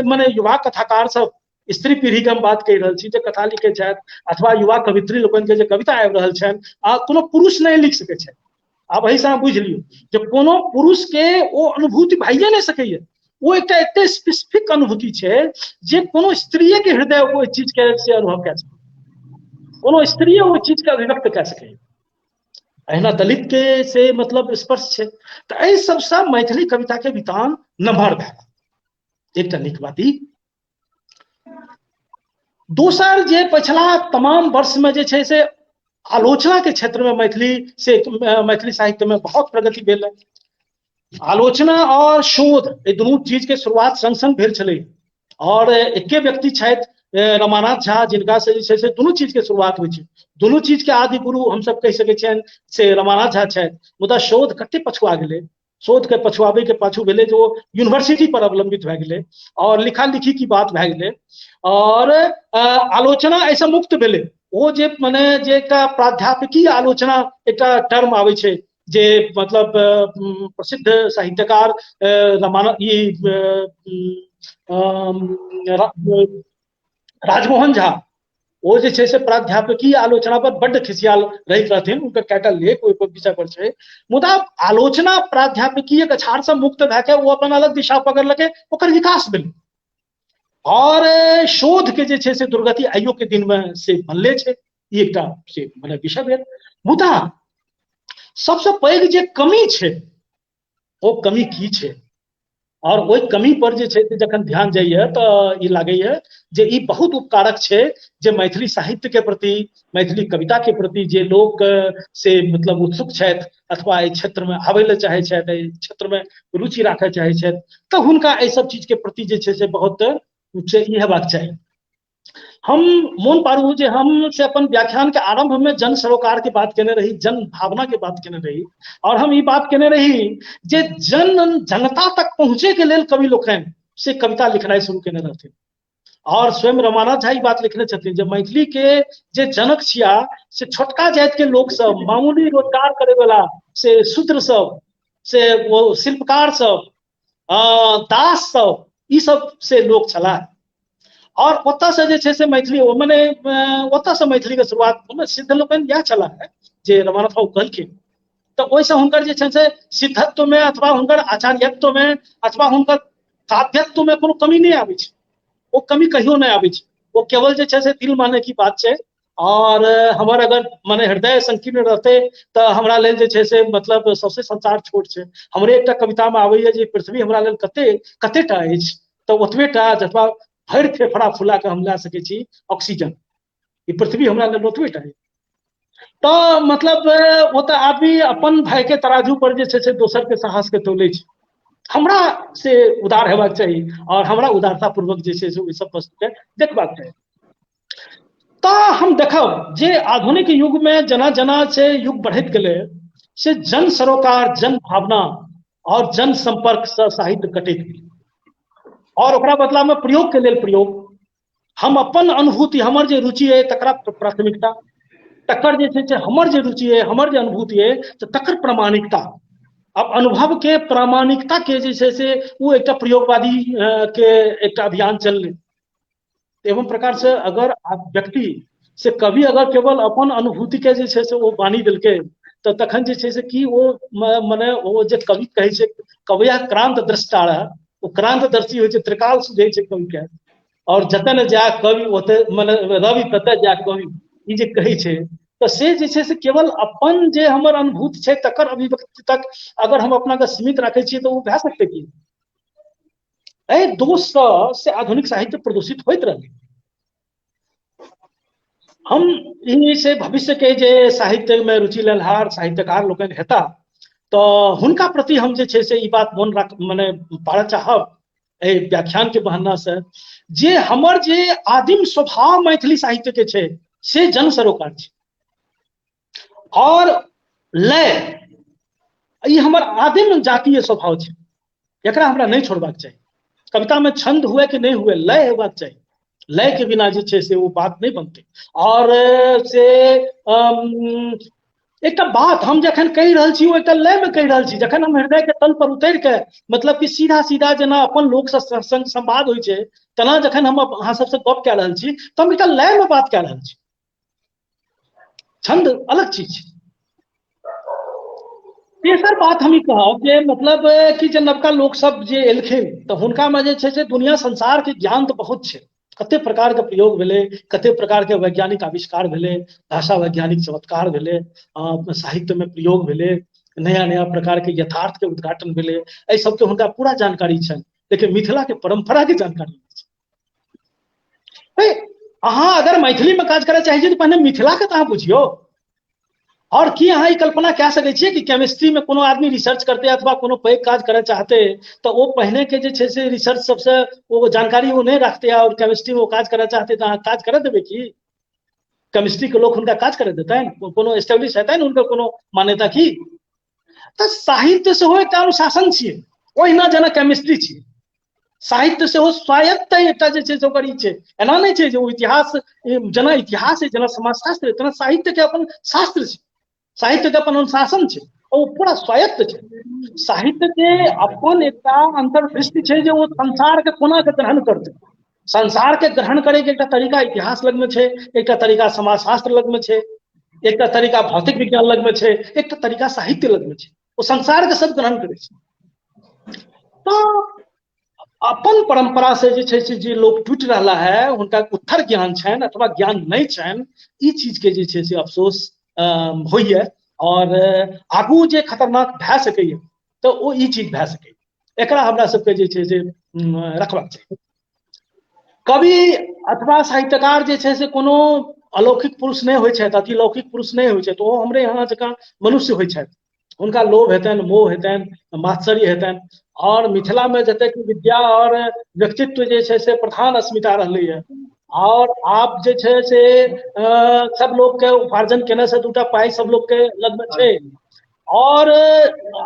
मने युवा कथाकार सब, स्त्री पीढ़ी के हम बात कहि रहल छी, जे कथा लिखै छथि अथवा युवा कवित्री लोकनि के जे कविता आबि रहल छनि, आ कोनो पुरुष नहि लिख सकै छथि। आब एहिसँ अहाँ बुझि लियौ जे कोनो पुरुष के ओ अनुभूति भइए नहि सकैया, ओ एकटा एते स्पेसिफिक अनुभूति छै जे कोनो स्त्रीये के हृदय ओहि चीज के से अनुभव कए सकैया, कोनो स्त्रीये ओहि चीज के अभिव्यक्त कए सकैया। अहिना दलित के से मतलब स्पर्श छै। तऽ एहि सबसँ मैथिली कविता के वितान नमहर भए गेल, एकटा नीक बात ई। दोसर जे पछिला तमाम वर्ष में जे छै से आलोचना के क्षेत्र में मैथिली से मैथिली साहित्य में बहुत प्रगति भेल है। आलोचना और शोध ये दुनू चीज के शुरुआत संग संग भेल छलै, और एके व्यक्ति छथि रमानाथ झा, जिनका से जे छै से दुनू चीज के शुरुआत होइ छै। दुनू चीज के आदि गुरु हमसब कहि सकै छियनि से रमानाथ झा छथि, मुदा शोध कते पछुआ गेलै। शोध के पछुआबै के पाछू भेलै जे ओ यूनिवर्सिटी पर अवलंबित भए गेलै और लिखा लिखी की बात भए गेलै, और आलोचना एहिसँ मुक्त भेलै। ओ जे मने जे एकटा प्राध्यापकीय आलोचना एकटा टर्म आबै छै, जे मतलब प्रसिद्ध साहित्यकार रमाना ई राजमोहन झा, ओ जे छै से प्राध्यापकीय आलोचना पर बड्ड खिसियाल रहैत रहथिन, हुनकर कएटा लेख ओहि विषय पर छै। मुदा आलोचना प्राध्यापकीय कछार से मुक्त भए के ओ अपन अलग दिशा पकड़लकै, ओकर विकास भेलै। और शोध के जे छै से दुर्गति आइयो के दिन में से बनले छै, ई एकटा से मने विषय भेल। मुदा सबसँ पैघ जे कमी छै ओ कमी की छै, और ओहि कमी पर जे छै से जखन ध्यान जाइए तऽ ई लागैए जे ई बहुत उपकारक छै जे मैथिली साहित्य के प्रति, मैथिली कविता के प्रति जे लोक से मतलब उत्सुक छथि अथवा एहि क्षेत्र में आबै लए चाहै छथि, एहि क्षेत्र में रुचि राखय चाहै छथि, तऽ हुनका एहि सब चीज के प्रति जे छै से बहुत से ई हेबाक चाही। हम मोन पारू जे हम से अपन व्याख्यान के आरंभ में जन सरोकार के बात केने रही, जन भावना के बात केने रही, और हम ई बात केने रही जे जन जनता तक पहुँचे के लेल कवि लोकनि से कविता लिखनाइ शुरू केने रहथिन। और स्वयं रमानाथ झा ई बात लिखने छथिन जे मैथिली के जे जनक छिया से छोटका जाति के लोक सब, मामूली रोजगार करे वाला से शूद्र सब, से वो शिल्पकार सब, दास सब, ई सब से लोक छलाह। और ओतऽ से जे छै से मैथिली मने ओतऽ से मैथिली के शुरुआत सिद्ध लोकनि इएह छलाह जे रमानाथ बाबू कहलखिन, तऽ ओहिसँ हुनकर जे छै से सिद्धत्व में अथवा हुनकर आचार्यत्व में अथवा हुनकर काव्यत्व में कोनो कमी नहि आबै छै। ओ कमी कहियो नहि आबै छै। ओ केवल जे छै से दिल माने की बात छै। और हमर अगर मने हृदय संकीर्ण रहतै तऽ हमरा लेल जे छै से मतलब सौंसे संसार छोट छै। हमरे एकटा कविता मे आबैया जे पृथ्वी हमरा लेल कते कतेटा अछि, तऽ ओतबे टा जतबा भरि फेफड़ा फुला के हम लए सकै छी ऑक्सीजन, ई पृथ्वी हमरा लेल ओतबे टा अछि। तऽ मतलब ओ तऽ आदमी अपन भय के तराजू पर जे छै से दोसर के साहस के तोलै छै। हमरा से उदार हेबाक चाही और हमरा उदारता पूर्वक जे छै से ओहि सब वस्तु के देखबाक चाही। तऽ हम देखब जे आधुनिक युग में जेना जेना से युग बढ़ैत गेलै से जन सरोकार, जन भावना और जन संपर्क से साहित्य कटैत गेलै और ओकरा बदला में प्रयोग के लेल प्रयोग, हम अपन अनुभूति, हमर जे रुचि अइ तकरा प्राथमिकता, तकर जे छै से हमर जे रुचि अइ, हमर जे अनुभूति अइ तऽ तकर प्रामाणिकता। आब अनुभव के प्रामाणिकता के जे छै से ओ एकटा प्रयोगवादी के एकटा अभियान चललै। एवं प्रकार से अगर व्यक्ति से कवि अगर केवल अपन अनुभूति के जे छै से ओ बानी देलकै तऽ तखन जे छै से की ओ मने ओ जे कवि कहै छै कवया क्रांत दृष्टा रह, ओ क्रांतदर्शी होइ छै, त्रिकाल सुझै छै कवि के, और जतऽ ने जाय कवि ओतऽ मने रवि ततऽ जाय कवि, ई जे कहै छै तऽ से जे छै से केवल अपन जे हमर अनुभूति छै तकर अभिव्यक्ति तक अगर हम अपना के सीमित राखै छियै तऽ ओ भए सकतै की? एहि दोषसँ से आधुनिक साहित्य प्रदूषित होइत रहलै। हम ई से भविष्य के जे साहित्य में रुचि लेलहार साहित्यकार लोकनि हेता तऽ हुनका प्रति हम जे छै से ई बात मोन राख मने पारऽ चाहब एहि व्याख्यान के बहाना से जे हमर जे आदिम स्वभाव मैथिली साहित्य के छै से जन सरोकार छै और लय ई हमर आदिम जातीय स्वभाव छै, एकरा हमरा नहि छोड़बाक चाही। कविता में छंद हुए कि नहि हुए, लय हेबाक चाही, लय के बिना जे छै से ओ बात नहि बनतै। और से एकटा बात हम जखन कहि रहल छी ओ एकटा लय में कहि रहल छी, जखन हम हृदय के तल पर उतरि के मतलब कि सीधा सीधा जेना अपन लोक से संग संवाद होइ छै तेना जखन हम अहाँ सबसे गप कए रहल छी तऽ हम एकटा लय में बात कए रहल छी। छंद अलग चीज छै। तेसर बात हम ई कहब जे मतलब कि जे नवका लोक सब जे एलखिन तऽ हुनका में जे छै से दुनिया संसार के ज्ञान तऽ बहुत छै, कते प्रकार के प्रयोग भेलै, कते प्रकार के वैज्ञानिक आविष्कार भेलै, भाषा वैज्ञानिक चमत्कार भेलै, साहित्य में प्रयोग भेलै, नया नया प्रकार के यथार्थ के उद्घाटन भेलै, एहि सबके हुनका पूरा जानकारी छनि, लेकिन मिथिला के परंपरा के जानकारी नहि छै। अहाँ अगर मैथिली में काज करय चाहै छी तऽ पहिने मिथिला के तऽ अहाँ बुझियौ। और की अहाँ ई कल्पना कए सकै छियै कि केमिस्ट्री में कोनो आदमी रिसर्च करतै अथवा कोनो पैघ काज करय चाहतै तऽ ओ पहिने के जे छै से रिसर्च सबसे ओ जानकारी ओ नहि रखतै और केमिस्ट्री में ओ काज करय चाहतै तऽ अहाँ काज करय देबै की? केमिस्ट्री के लोक हुनका काज करय देतनि? कोनो एस्टेब्लिश हेतनि हुनकर कोनो मान्यता की? तऽ साहित्य सेहो एकटा अनुशासन छियै, ओहिना जेना केमिस्ट्री छियै, साहित्य सेहो स्वायत्त एकटा जे छै से ओकर ई छै। एना नहि छै जे ओ इतिहास जेना इतिहास है, जेना समाजशास्त्र है, तेना साहित्य के अपन शास्त्र छै, साहित्य के अपन अनुशासन छै, ओ पूरा स्वायत्त छै। साहित्य के अपन एकटा अंतर्दृष्टि छै जे ओ संसार के कोना के ग्रहण करतै। संसार के ग्रहण करे के एकटा तरीका इतिहास लग में छै, एकटा तरीका समाजशास्त्र लग में छै, एकटा तरीका भौतिक विज्ञान लग में छै, एकटा तरीका साहित्य लग में छै। ओ संसार के सब ग्रहण करै छै। तऽ अपन परंपरा से जे छै से जे लोक टूटि रहला है हुनका उत्तर ज्ञान छनि अथवा ज्ञान नहि छनि, ई चीज के जे छै से अफसोस होइए। और आगू जे खतरनाक भए सकैए तऽ ओ ई चीज भए सकैए, एकरा हमरा सबके जे छै से रखबाक चाही। कवि अथवा साहित्यकार जे छै से कोनो अलौकिक पुरुष नहि होइ छथि, अतिलौकिक पुरुष नहि होइ छथि, ओ हमरे यहाँ जकाँ मनुष्य होइ छथि। हुनका लोभ हेतनि, मोह हेतनि, मात्सर्य हेतनि। और मिथिला में जतेक विद्या और व्यक्तित्व जे छै से प्रधान अस्मिता रहलैए, और आब जे छै से सब लोग के उपार्जन केने से दूटा पाइ सब लोग के लगमे छै और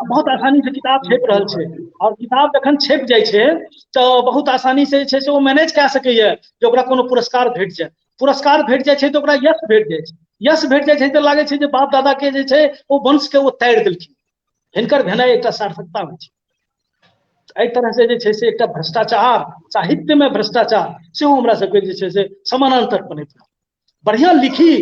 बहुत आसानी से किताब छपि रहल छै। और किताब जखन छपि जाइ छै तऽ बहुत आसानी से जे छै से ओ मैनेज कए सकैए जे ओकरा कोनो पुरस्कार भेट जाय। पुरस्कार भेट जाइ छै तऽ ओकरा यश भेट जाइ छै, यश भेट जाइ छै तऽ लागै छै जे बाप दादा के जे छै ओ वंश के ओ तारि देलखिन, हिनकर भेनाइ एकटा सार्थकता होइ छै। एहि तरह से जे छै से एकटा भ्रष्टाचार, साहित्य में भ्रष्टाचार सेहो हमरा सबके जे छै से समानांतर बनैत रहल। बढ़िया लिखी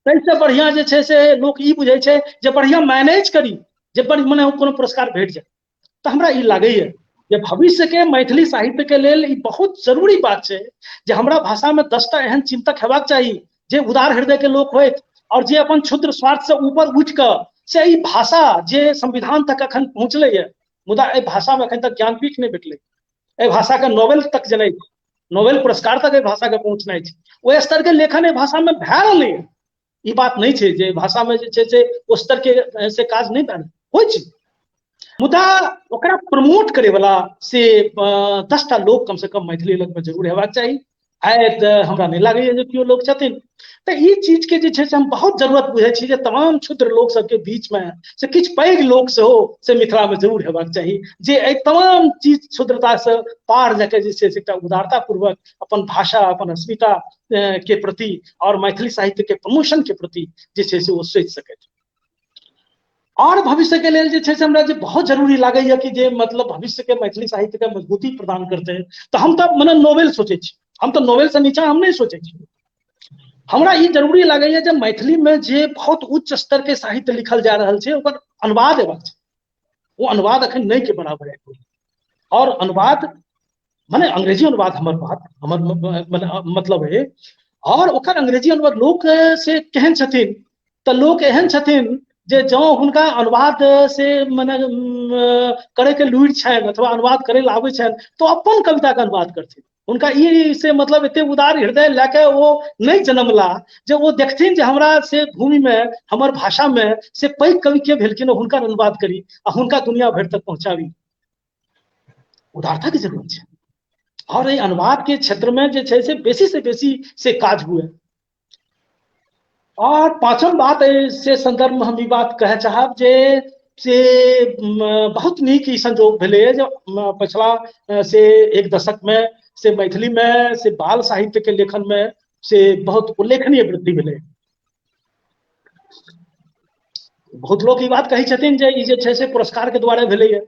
ताहिसँ बढ़िया जे छै से लोक ई बुझै छै जे बढ़िया मैनेज करी जे मने कोनो पुरस्कार भेट जाय। तऽ हमरा ई लागैए जे भविष्य के मैथिली साहित्य के लेल ई बहुत जरूरी बात छै जे हमरा भाषा में 10टा एहन चिंतक हेबाक चाही जे उदार हृदय के लोक होइत और जे अपन क्षुद्र स्वार्थ से ऊपर उठि कऽ से ई भाषा जे संविधान तक अखन पहुँचलै ये, मुदा एहि भाषा में अखन तक ज्ञानपीठ नहि भेटलै, एहि भाषा के नोबेल तक जेनाइ, नोबेल पुरस्कार तक एहि भाषा के पहुँचनाइ छै, ओहि स्तर के लेखन एहि भाषा में भए रहलै। ई बात नहि छै जे भाषा में जे छै से ओ स्तर के से काज नहि भए होइ छै, मुदा ओकरा प्रमोट करे वाला से 10टा लोक कम से कम मैथिली लग में जरूर हेबाक चाही। आइ तऽ हमरा नहि लागैए जे केओ लोक छथिन। तऽ ई चीज के जे छै से हम बहुत जरूरत बुझै छी जे तमाम क्षुद्र लोक सबके बीच में से किछु पैघ लोक सेहो से मिथिला में जरूर हेबाक चाही जे एहि तमाम चीज क्षुद्रता से पार जाके जे छै से एकटा उदारता पूर्वक अपन भाषा, अपन अस्मिता के प्रति और मैथिली साहित्य के प्रमोशन के प्रति जे छै से ओ सोचि सकैत। और भविष्य के लेल जे छै से हमरा जे बहुत जरूरी लागैए कि जे मतलब भविष्य के मैथिली साहित्य के मजबूती प्रदान करते, तऽ हम तऽ मने नोवेल सोचै छी, हम तऽ नोवेल से नीचा हम नहि सोचै छी। हमरा ई जरूरी लागैए जे मैथिली में जे बहुत उच्च स्तर के साहित्य लिखल जा रहल छै ओकर अनुवाद हेबाक छै, ओ अनुवाद अखन नहि के बराबर है। और अनुवाद माने अंग्रेजी अनुवाद हमर बात हमर मतलब है, और ओकर अंग्रेजी अनुवाद लोक से केहन छथिन तऽ लोक एहन छथिन जे जँ हुनका अनुवाद से मने करे के लुरि छनि अथवा अनुवाद करे लए आबै छनि तऽ अपन कविता के अनुवाद करथिन। हुनका ई से मतलब एते उदार हृदय लए के ओ नहि जनमला जे ओ देखथिन जे हमरा से भूमि में हमर भाषा में से पैघ कवि के भेलखिन हुनकर अनुवाद करी आ हुनका दुनिया भरि तक पहुँचाबी। उदारता के जरूरत छै और एहि अनुवाद के क्षेत्र में जे छै से बेसी से बेसी से काज हुए। और पांचम बात से संदर्भ में हम ई बात कहे चाहब जे से बहुत नीक ई संजोग भेलै जे पिछला से एक दशक में से मैथिली में से बाल साहित्य के लेखन में से बहुत उल्लेखनीय वृद्धि भेलै। बहुत लोक ई बात कहै छथिन जे ई जे छै से पुरस्कार के द्वारा भेलैए,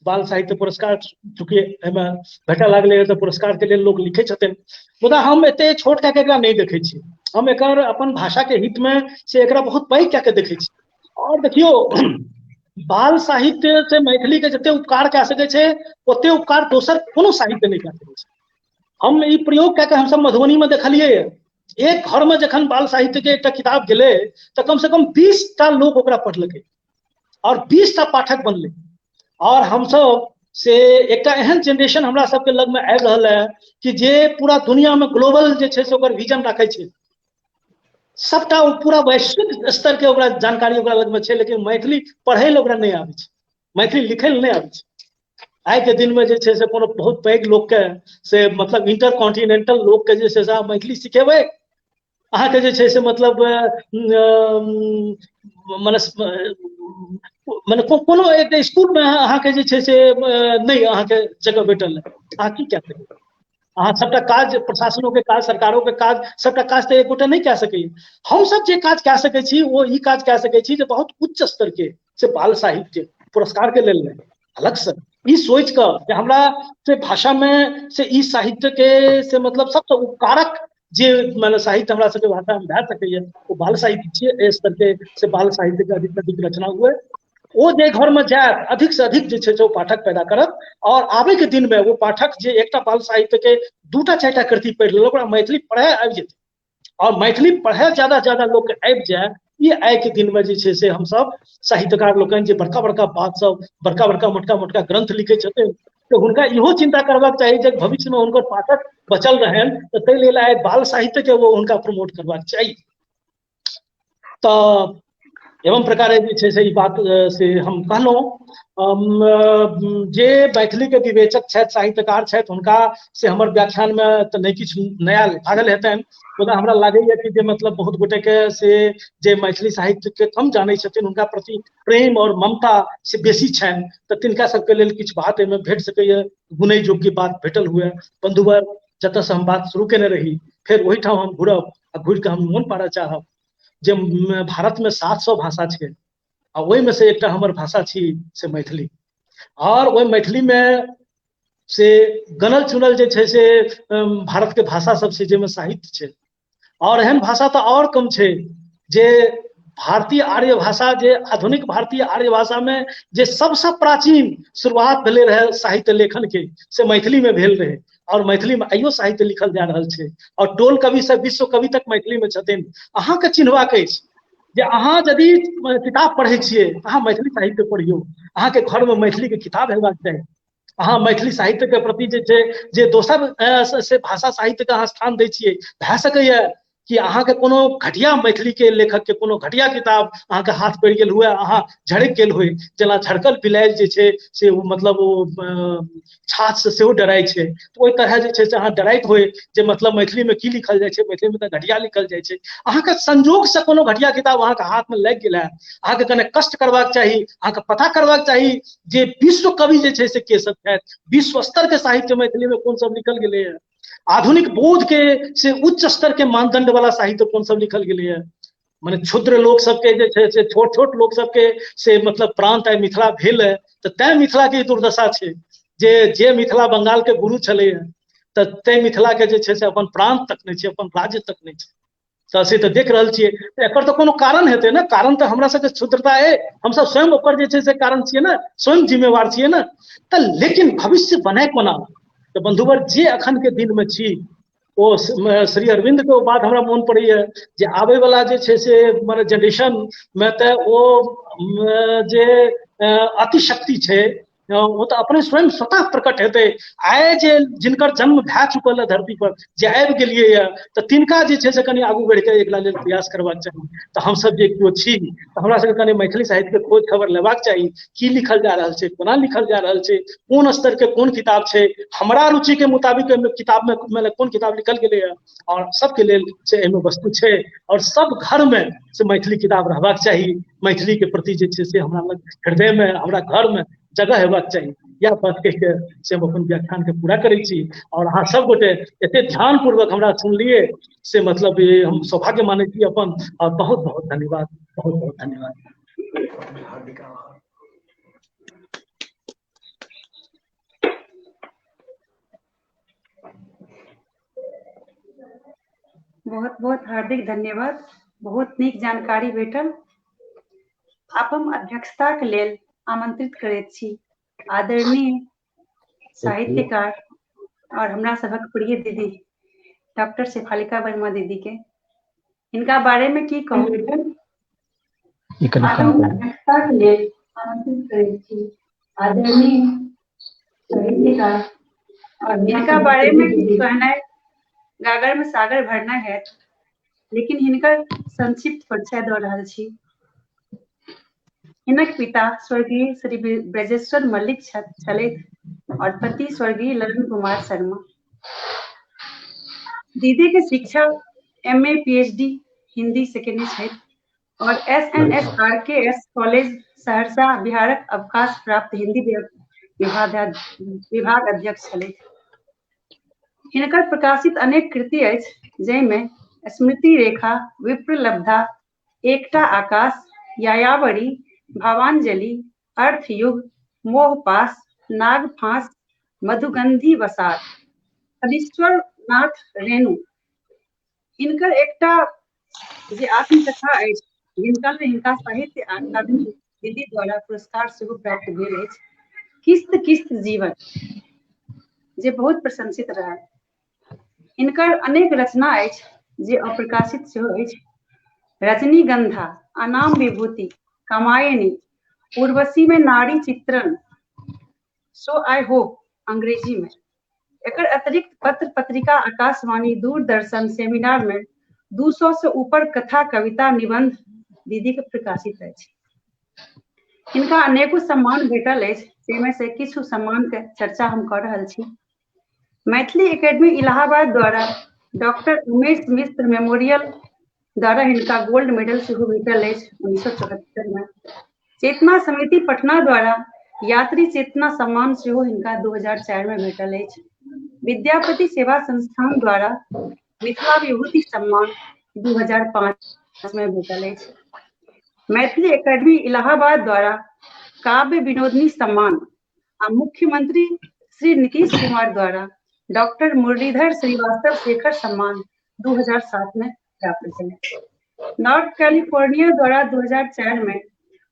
बाल साहित्य पुरस्कार चूँकि एहिमे भेटऽ लागलै तऽ पुरस्कार के लेल लोक लिखै छथिन, मुदा हम एते छोट कए के एकरा नहि देखै छी, हम एकर अपन भाषा के हित में से एकरा बहुत पैघ कए के देखै छी। और देखियौ बाल साहित्य से मैथिली के जते उपकार कए सकै छै ओते उपकार दोसर कोनो साहित्य नहि कए सकै छै। हम ई प्रयोग कए के हमसब मधुबनी में देखलियै, एक घर में जखन बाल साहित्य के एकटा किताब गेलै तऽ कम से कम 20टा लोक ओकरा पढ़लकै और 20टा पाठक बनलै। और हमसब से एकटा एहन जेनरेशन हमरा सबके लग में आबि रहल है कि जे पूरा दुनिया में ग्लोबल जे छै से ओकर विजन राखै छै, सबटा ओ पूरा वैश्विक स्तर के ओकरा जानकारी ओकरा लग में छै, लेकिन मैथिली पढ़ै लए ओकरा नहि आबै छै, मैथिली लिखै लए नहि आबै छै। आइ के दिन में जे छै से कोनो बहुत पैघ लोक के से मतलब इंटर कॉन्टिनेंटल लोक के जे छै से अहाँ मैथिली सिखेबै, अहाँके जे छै से मतलब मने मने कोनो एकटा स्कूल में अहाँके जे छै से नहि अहाँके जगह भेटल है, अहाँ की कए सकबै? अहाँ सबटा काज प्रशासनो के काज, सरकारो के काज, सबटा काज तऽ एक गोटा नहि कए सकैए। हमसब जे काज कए सकै छी ओ ई काज कए सकै छी जे बहुत उच्च स्तर के से बाल साहित्य पुरस्कार के लेल नहि, अलग से ई सोचि कऽ जे हमरा से भाषा में से ई साहित्य के से मतलब सबसँ उपकारक जे माने साहित्य हमरा सबके भाषा में भए सकैए ओ बाल साहित्य छियै। एहि स्तर के से बाल साहित्य के अधिक से अधिक रचना हुए, ओ जे घर में जायत अधिक से अधिक जे छै से ओ पाठक पैदा करत। और आबे के दिन में वो पाठक जे एकटा बाल साहित्य के 2टा 4टा कृति पढ़ि लेलक ओकरा मैथिली पढ़े आबि जेतै और मैथिली पढ़े ज्यादा ज्यादा लोक के आबि जाय। ई आइ के दिन में जे छै से हमसब साहित्यकार लोकनि जे बड़का बड़का बात सब बड़का बड़का मोटका मोटका ग्रंथ लिखै छथिन तऽ हुनका इहो चिंता करबाक चाही जे भविष्य में हुनकर पाठक बचल रहनि, तऽ ताहि लेल आइ बाल साहित्य के वो हुनका प्रमोट करबाक चाही। तऽ एवं प्रकारे जे छै से ई बात से हम कहलहुँ। जे मैथिली के विवेचक छथि, साहित्यकार छथि, हुनका से हमर व्याख्यान में तऽ नहि किछु नया लागल हेतनि, मुदा हमरा लागैए कि जे मतलब बहुत गोटे के से जे मैथिली साहित्य के कम जानै छथिन हुनका प्रति प्रेम और ममता से बेसी छनि, तऽ तिनका सबके लेल किछु बात एहिमे भेट सकैए, गुनै योग्य बात भेटल हुए। बंधुवर, जतऽसँ हम बात शुरू केने रही फेर ओहिठाम हम घुरब आ घुरि कऽ हम मोन पाड़ऽ चाहब जे भारतमे 700 भाषा छै आ ओहिमे से एकटा हमर भाषा छी से मैथिली, और ओहि मैथिलीमे से गनल चुनल जे छै से भारत के भाषा सब छै जाहिमे साहित्य छै, और एहन भाषा तऽ और कम छै जे भारतीय आर्य भाषा जे आधुनिक भारतीय आर्य भाषा में जे सबसँ प्राचीन शुरुआत भेलै रहै साहित्य लेखन के, से मैथिली में भेल रहै, और मैथिली में आइयो साहित्य लिखल जा रहल छै, और टोल कवि से विश्व कवि तक मैथिली में छथिन। अहाँके चिन्हबाक अछि जे अहाँ यदि किताब पढ़ै छियै, अहाँ मैथिली साहित्य पढ़ियौ, अहाँके घर में मैथिली के किताब हेबाक चाही। अहाँ मैथिली साहित्य के प्रति जे छै जे दोसर से भाषा साहित्य के अहाँ स्थान दै छियै, भए सकैया कि अहाँके कोनो घटिया मैथिली के लेखक के कोनो घटिया किताब अहाँके हाथ पड़ि गेल हुए, अहाँ झड़कि गेल हुए, जेना झड़कल बिलाइ जे छै से ओ मतलब ओ छाछ से सेहो डराइ छै, तऽ ओहि तरह जे छै से अहाँ डराइत होइ जे मतलब मैथिली में की लिखल जाइ छै, मैथिली में तऽ घटिया लिखल जाइ छै। अहाँके संजोग से कोनो घटिया किताब अहाँके हाथ में लागि गेल है, अहाँके कने कष्ट करबाक चाही, अहाँके पता करबाक चाही जे विश्व कवि जे छै से के सब छथि, विश्व स्तर के साहित्य मैथिली में कोन सब लिखल गेलै है, आधुनिक बोध के से उच्च स्तर के मानदंड वाला साहित्य कोन सब लिखल गेलै है। माने क्षुद्र लोक सबके जे छै से छोट छोट लोक सबके से मतलब प्रांत आइ मिथिला भेल है, तऽ तैं मिथिला के दुर्दशा छै जे मिथिला बंगाल के गुरु छलै है, तऽ तैं मिथिला के जे छै से अपन प्रांत तक नहि छै, अपन राज्य तक नहि छै। तऽ से तऽ देख रहल छियै, तऽ एकर तऽ कोनो कारण हेतै ने, कारण तऽ हमरा सबके क्षुद्रता अइ, हमसब स्वयं ओकर जे छै से कारण छियै ने, स्वयं जिम्मेवार छियै ने। तऽ लेकिन भविष्य बनै कोना, तऽ बंधुवर जे अखन के दिन में छी ओ श्री अरविंद के बात हमरा मोन पड़ैया जे आबै वाला जे छै से मने जेनरेशन में तऽ ओ जे अतिशक्ति छै ओ तऽ अपने स्वयं स्वतः प्रकट हेतै। आइ जे जिनकर जन्म भए चुकल है धरती पर, जे आबि गेलियै ये, तऽ तिनका जे छै से कनि आगू बढ़िके एकरा लेल प्रयास करबाक चाही। तऽ हमसब जे केओ छी तऽ हमरा सबके कनि मैथिली साहित्य के खोज खबर लेबाक चाही, की लिखल जा रहल छै, कोना लिखल जा रहल छै, कोन स्तर के कोन किताब छै, हमरा रुचि के मुताबिक ओहिमे किताब में मने कोन किताब लिखल गेलैए, और सबके लेल से एहिमे वस्तु छै। और सब घर में से मैथिली किताब रहबाक चाही, मैथिली के प्रति जे छै से हमरा लग हृदय में, हमरा घर में जगह हेबाक चाही। इएह बात कहि के से हम अपन व्याख्यान के पूरा करै छी। और अहाँ सब गोटे एते ध्यान पूर्वक हमरा सुनलियै से मतलब ये हम सौभाग्य मानै छी अपन, और बहुत बहुत धन्यवाद, बहुत बहुत धन्यवाद। बहुत बहुत हार्दिक धन्यवाद, बहुत नीक जानकारी भेटल। आब हम अध्यक्षताक लेल आमंत्रित करैत छी आदरणीय साहित्यकार और हमरा सभक प्रिय दीदी डॉक्टर शेफालिका वर्मा दीदी के। हिनका बारे में की कहू, अध्यक्षताक लेल आमंत्रित करैत छी आदरणीय साहित्यकार और हिनका बारे में किछु कहनाइ गागर में सागर भरना है, लेकिन हिनकर संक्षिप्त परिचय दऽ रहल छी। हिनक पिता स्वर्गीय श्री ब्रजेश्वर मल्लिक छलथि और पति स्वर्गीय ललन कुमार शर्मा। दीदी के शिक्षा M A P H D Hindi से केने छथि और S N S R K S college Saharsa बिहारक अवकाश प्राप्त हिंदी विभाग अध्यक्ष छलथि। हिनकर प्रकाशित अनेक कृति अछि जाहिमे स्मृति रेखा, विप्रलब्धा, एकटा आकाश, यायावरी, भावांजलि, अर्थयुग, मोहपास, नागफांस, मधुगंधी बसात, फणीश्वर नाथ रेणु। हिनकर एकटा जे आत्मकथा अछि जिनका लेल हिनका साहित्य अकादमी दिल्ली द्वारा पुरस्कार सेहो प्राप्त भेल अछि, किस्त किस्त जीवन, जे बहुत प्रशंसित रहल। हिनकर अनेक रचना अछि जे अप्रकाशित सेहो अछि। रजनीगंधा, अनाम विभूति, कामायनी, उर्वशी में नारी चित्रण, सो I hope अंग्रेजी में। एकर अतिरिक्त पत्र पत्रिका, आकाशवाणी, दूरदर्शन, सेमिनार में 200 से ऊपर कथा, कविता, निबंध दीदी के प्रकाशित अछि। हिनका अनेको सम्मान भेटल अछि, जाहिमे से किछु सम्मान के चर्चा हम कऽ रहल छी। मैथिली एकेडमी इलाहाबाद द्वारा डॉक्टर उमेश मिश्र मेमोरियल द्वारा हिनका गोल्ड मेडल सेहो भेटल अछि 1974 में। चेतना समिति पटना द्वारा यात्री चेतना सम्मान सेहो हिनका 2004 में भेटल अछि। विद्यापति सेवा संस्थान द्वारा मिथिला विभूति सम्मान 2005 में भेटल अछि। मैथिली एकेडमी इलाहाबाद द्वारा काव्य विनोदनी सम्मान आ मुख्यमंत्री श्री नीतीश कुमार द्वारा डॉक्टर मुरलीधर श्रीवास्तव शेखर सम्मान 2007 में प्राप्त भेल। नॉर्थ कैलिफोर्निया द्वारा 2004 में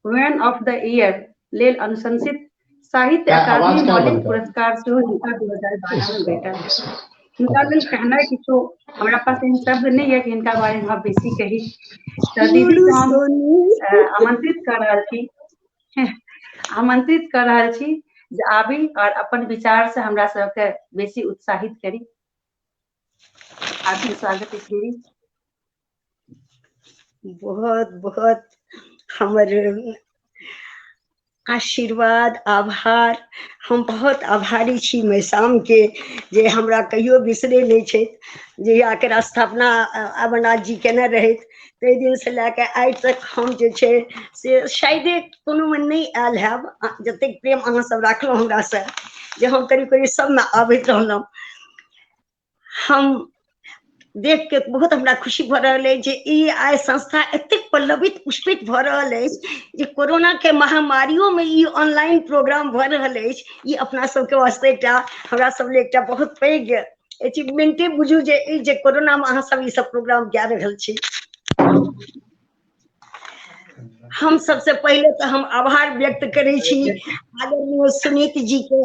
वुमेन ऑफ the year लेल अनुशंसित साहित्य अकादमी मौलिक पुरस्कार सेहो हिनका 2012 में भेटल। हिनका लेल कहनाइ किछो हमरा पास एहन शब्द नहि यऽ कि हिनका बारे में हम बेसी कही। तऽ दीदी हम आमंत्रित कऽ रहल छी, आमंत्रित कऽ रहल छी जे आबी और अपन विचार से हमरा सबके बेसी उत्साहित करी। हार्दिक स्वागत अछि दीदी। बहुत बहुत हमर आशीर्वाद, आभार। हम बहुत आभारी छी मैसाम के जे हमरा कहियो बिसरे नहि छथि। जहिया एकर स्थापना अमरनाथ जी केने रहथि ताहि दिन से लए कऽ आइ तक हम जे छै से शायदे कोनोमे नहि आयल हैब जतेक प्रेम अहाँ सब राखलहुँ हमरा से, जे हम करीब करीब सबमे आबैत रहलहुँ। हम देख के बहुत हमरा खुशी भऽ रहल अछि जे ई आइ संस्था एतेक पल्लवित पुष्पित भऽ रहल अछि जे कोरोना के महामारियों में ई ऑनलाइन प्रोग्राम भऽ रहल अछि। ई अपना सबके वास्ते एकटा, हमरा सब लेल एकटा बहुत पैघ अचीवमेंटे बुझू जे ई जे कोरोना में अहाँ सब ई सब प्रोग्राम कए रहल छी। हम सबसे पहिले तऽ हम आभार व्यक्त करै छी आदरणीय सुनीत जी के,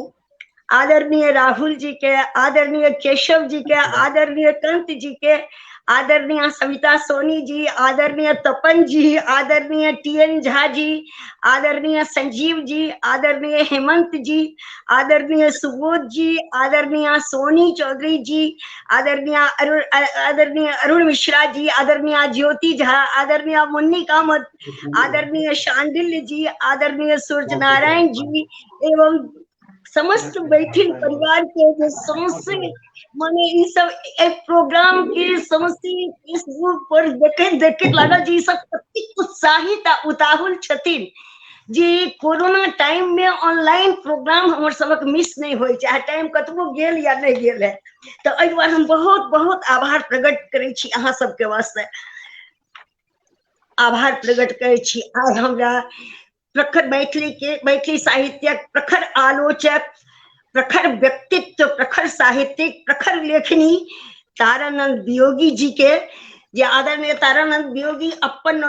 आदरणीय राहुल जी के, आदरणीय केशव जी के, आदरणीय कंत जी के, आदरणीय सविता सोनी जी, आदरणीय तपन जी, आदरणीय टी एन झा जी, आदरणीय संजीव जी, आदरणीय हेमंत जी, आदरणीय सुबोध जी, आदरणीय सोनी चौधरी जी, आदरणीय अरुण मिश्रा जी, आदरणीय ज्योति झा, आदरणीय मुन्नी कामत, आदरणीय शांडिल्य जी, आदरणीय सूर्य नारायण जी एवं समस्त मैथिल परिवार के जे समस्त माने ई सब एक प्रोग्राम के समस्त फेसबुक पर देखैत देखैत लागल जे ई सब कतेक उत्साहित आ उताहुल छथिन जे कोरोना टाइम में ऑनलाइन प्रोग्राम हमर सबक मिस नहीं होइ, चाहे टाइम कतबो गेल या नहीं गेल है। तो एहि दुआरे हम बहुत बहुत आभार प्रकट करै छी अहाँ सबके वास्ते, आभार प्रकट करै छी। आइ हमरा प्रखर मैथिली के, मैथिली साहित्यक प्रखर आलोचक, प्रखर व्यक्तित्व, प्रखर साहित्यिक, प्रखर लेखनी तारानंद वियोगी जी के, जे आदरणीय तारानंद वियोगी अपन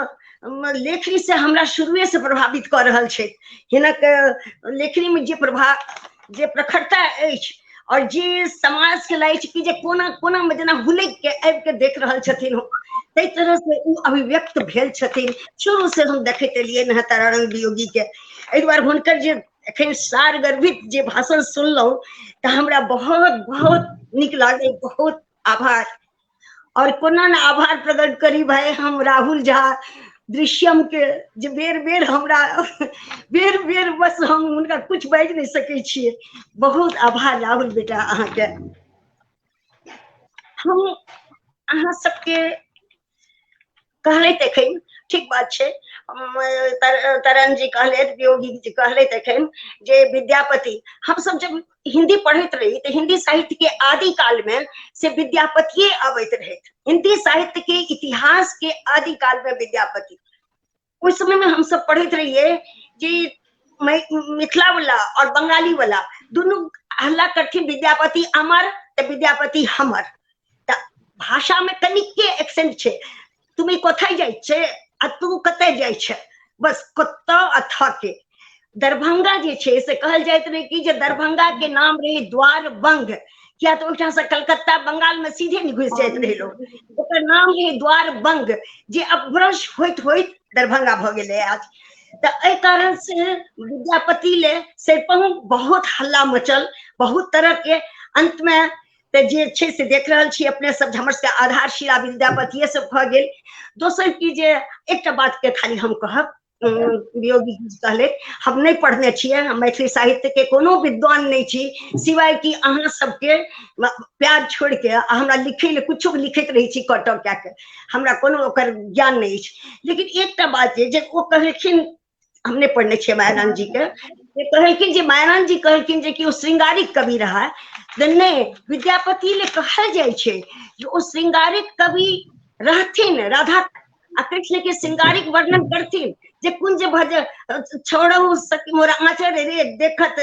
लेखनी से हमरा शुरुए से प्रभावित कऽ रहल छै। हिनक लेखनी में जे प्रभाव, जे प्रखरता अछि और जे समाज के लागै छै कि जे कोना कोना में जेना हुलकि के आबि के देख रहल छथिन, ताहि तरह से ओ अभिव्यक्त भेल छथिन। शुरू से हम देखैत एलियै हँ तारानंद वियोगी के। एहि दुआरे हुनकर जे एखन सार गर्भित जे भाषण सुनलहुँ तऽ हमरा बहुत बहुत नीक लागल, बहुत आभार। और कोना ने आभार प्रकट करी भाई हम राहुल झा दृश्यम के, जे बेर बेर हमरा बेर बेर बस हम हुनका कुछ बाजि नहि सकै छियै। बहुत आभार राहुल बेटा अहाँके। हम अहाँ सबके कहलथि एखन, ठीक बात छै, तरन जी कहलथि, वियोगी जी कहलथि एखन जे विद्यापति, हमसब जब हिंदी पढ़ैत रही तऽ हिंदी साहित्य के आदि काल में से विद्यापतिये आबैत रहथि। हिंदी साहित्य के इतिहास के आदि काल में विद्यापति, ओहि समय में हमसब पढ़ैत रहियै जे मिथिला वाला और बंगाली वाला दुनू हल्ला करथिन विद्यापति अमर तऽ विद्यापति हमर। तऽ भाषा में कनिके एक्सेंट छै, तुम्हें कथाय जाइ छै आ तू कतय जाइ छै, बस कतऽ आ थ के। दरभंगा जे छै से कहल जाइत रहै कि जे दरभंगा के नाम रहै द्वार बंग, किया तऽ ओहिठाम से कलकत्ता बंगाल में सीधे नहि घुसि जाइत रहै लोक, ओकर नाम रहै द्वार बंग, जे अपभ्रंश होइत होइत दरभंगा भऽ गेलै आज। तऽ एहि कारण से विद्यापति ले सरिपहुँ बहुत हल्ला मचल, बहुत तरह के। अंत में तऽ जे छै से देख रहल छी अपने सब, हमर सबके आधारशिला विद्यापतिये सब भऽ गेल। दोसर की जे एकटा बात के खाली हम कहब, वियोगी जी कहले हम नहि पढ़ने छियै, हम मैथिली साहित्य के कोनो विद्वान नहि छी, सिवाय कि अहाँ सबके प्यार छोड़ि के हमरा लिखै लए कुछो लिखैत रहै छी कटऽ कए के, हमरा कोनो ओकर ज्ञान नहि अछि। लेकिन एकटा बात जे ओ कहलखिन, हम नहि पढ़ने छियै मायानंद जी के, जे कहलखिन जे मायानंद जी कहलखिन जे कि ओ श्रृंगारिक कवि रहा, तऽ नहि, विद्यापति ले कहल जाइ छै जे ओ श्रृंगारिक कवि रहथिन, राधा आ कृष्ण के श्रृंगारिक वर्णन करथिन जे कुंज भज छोड़हु सखी मोर आंचर रे देखत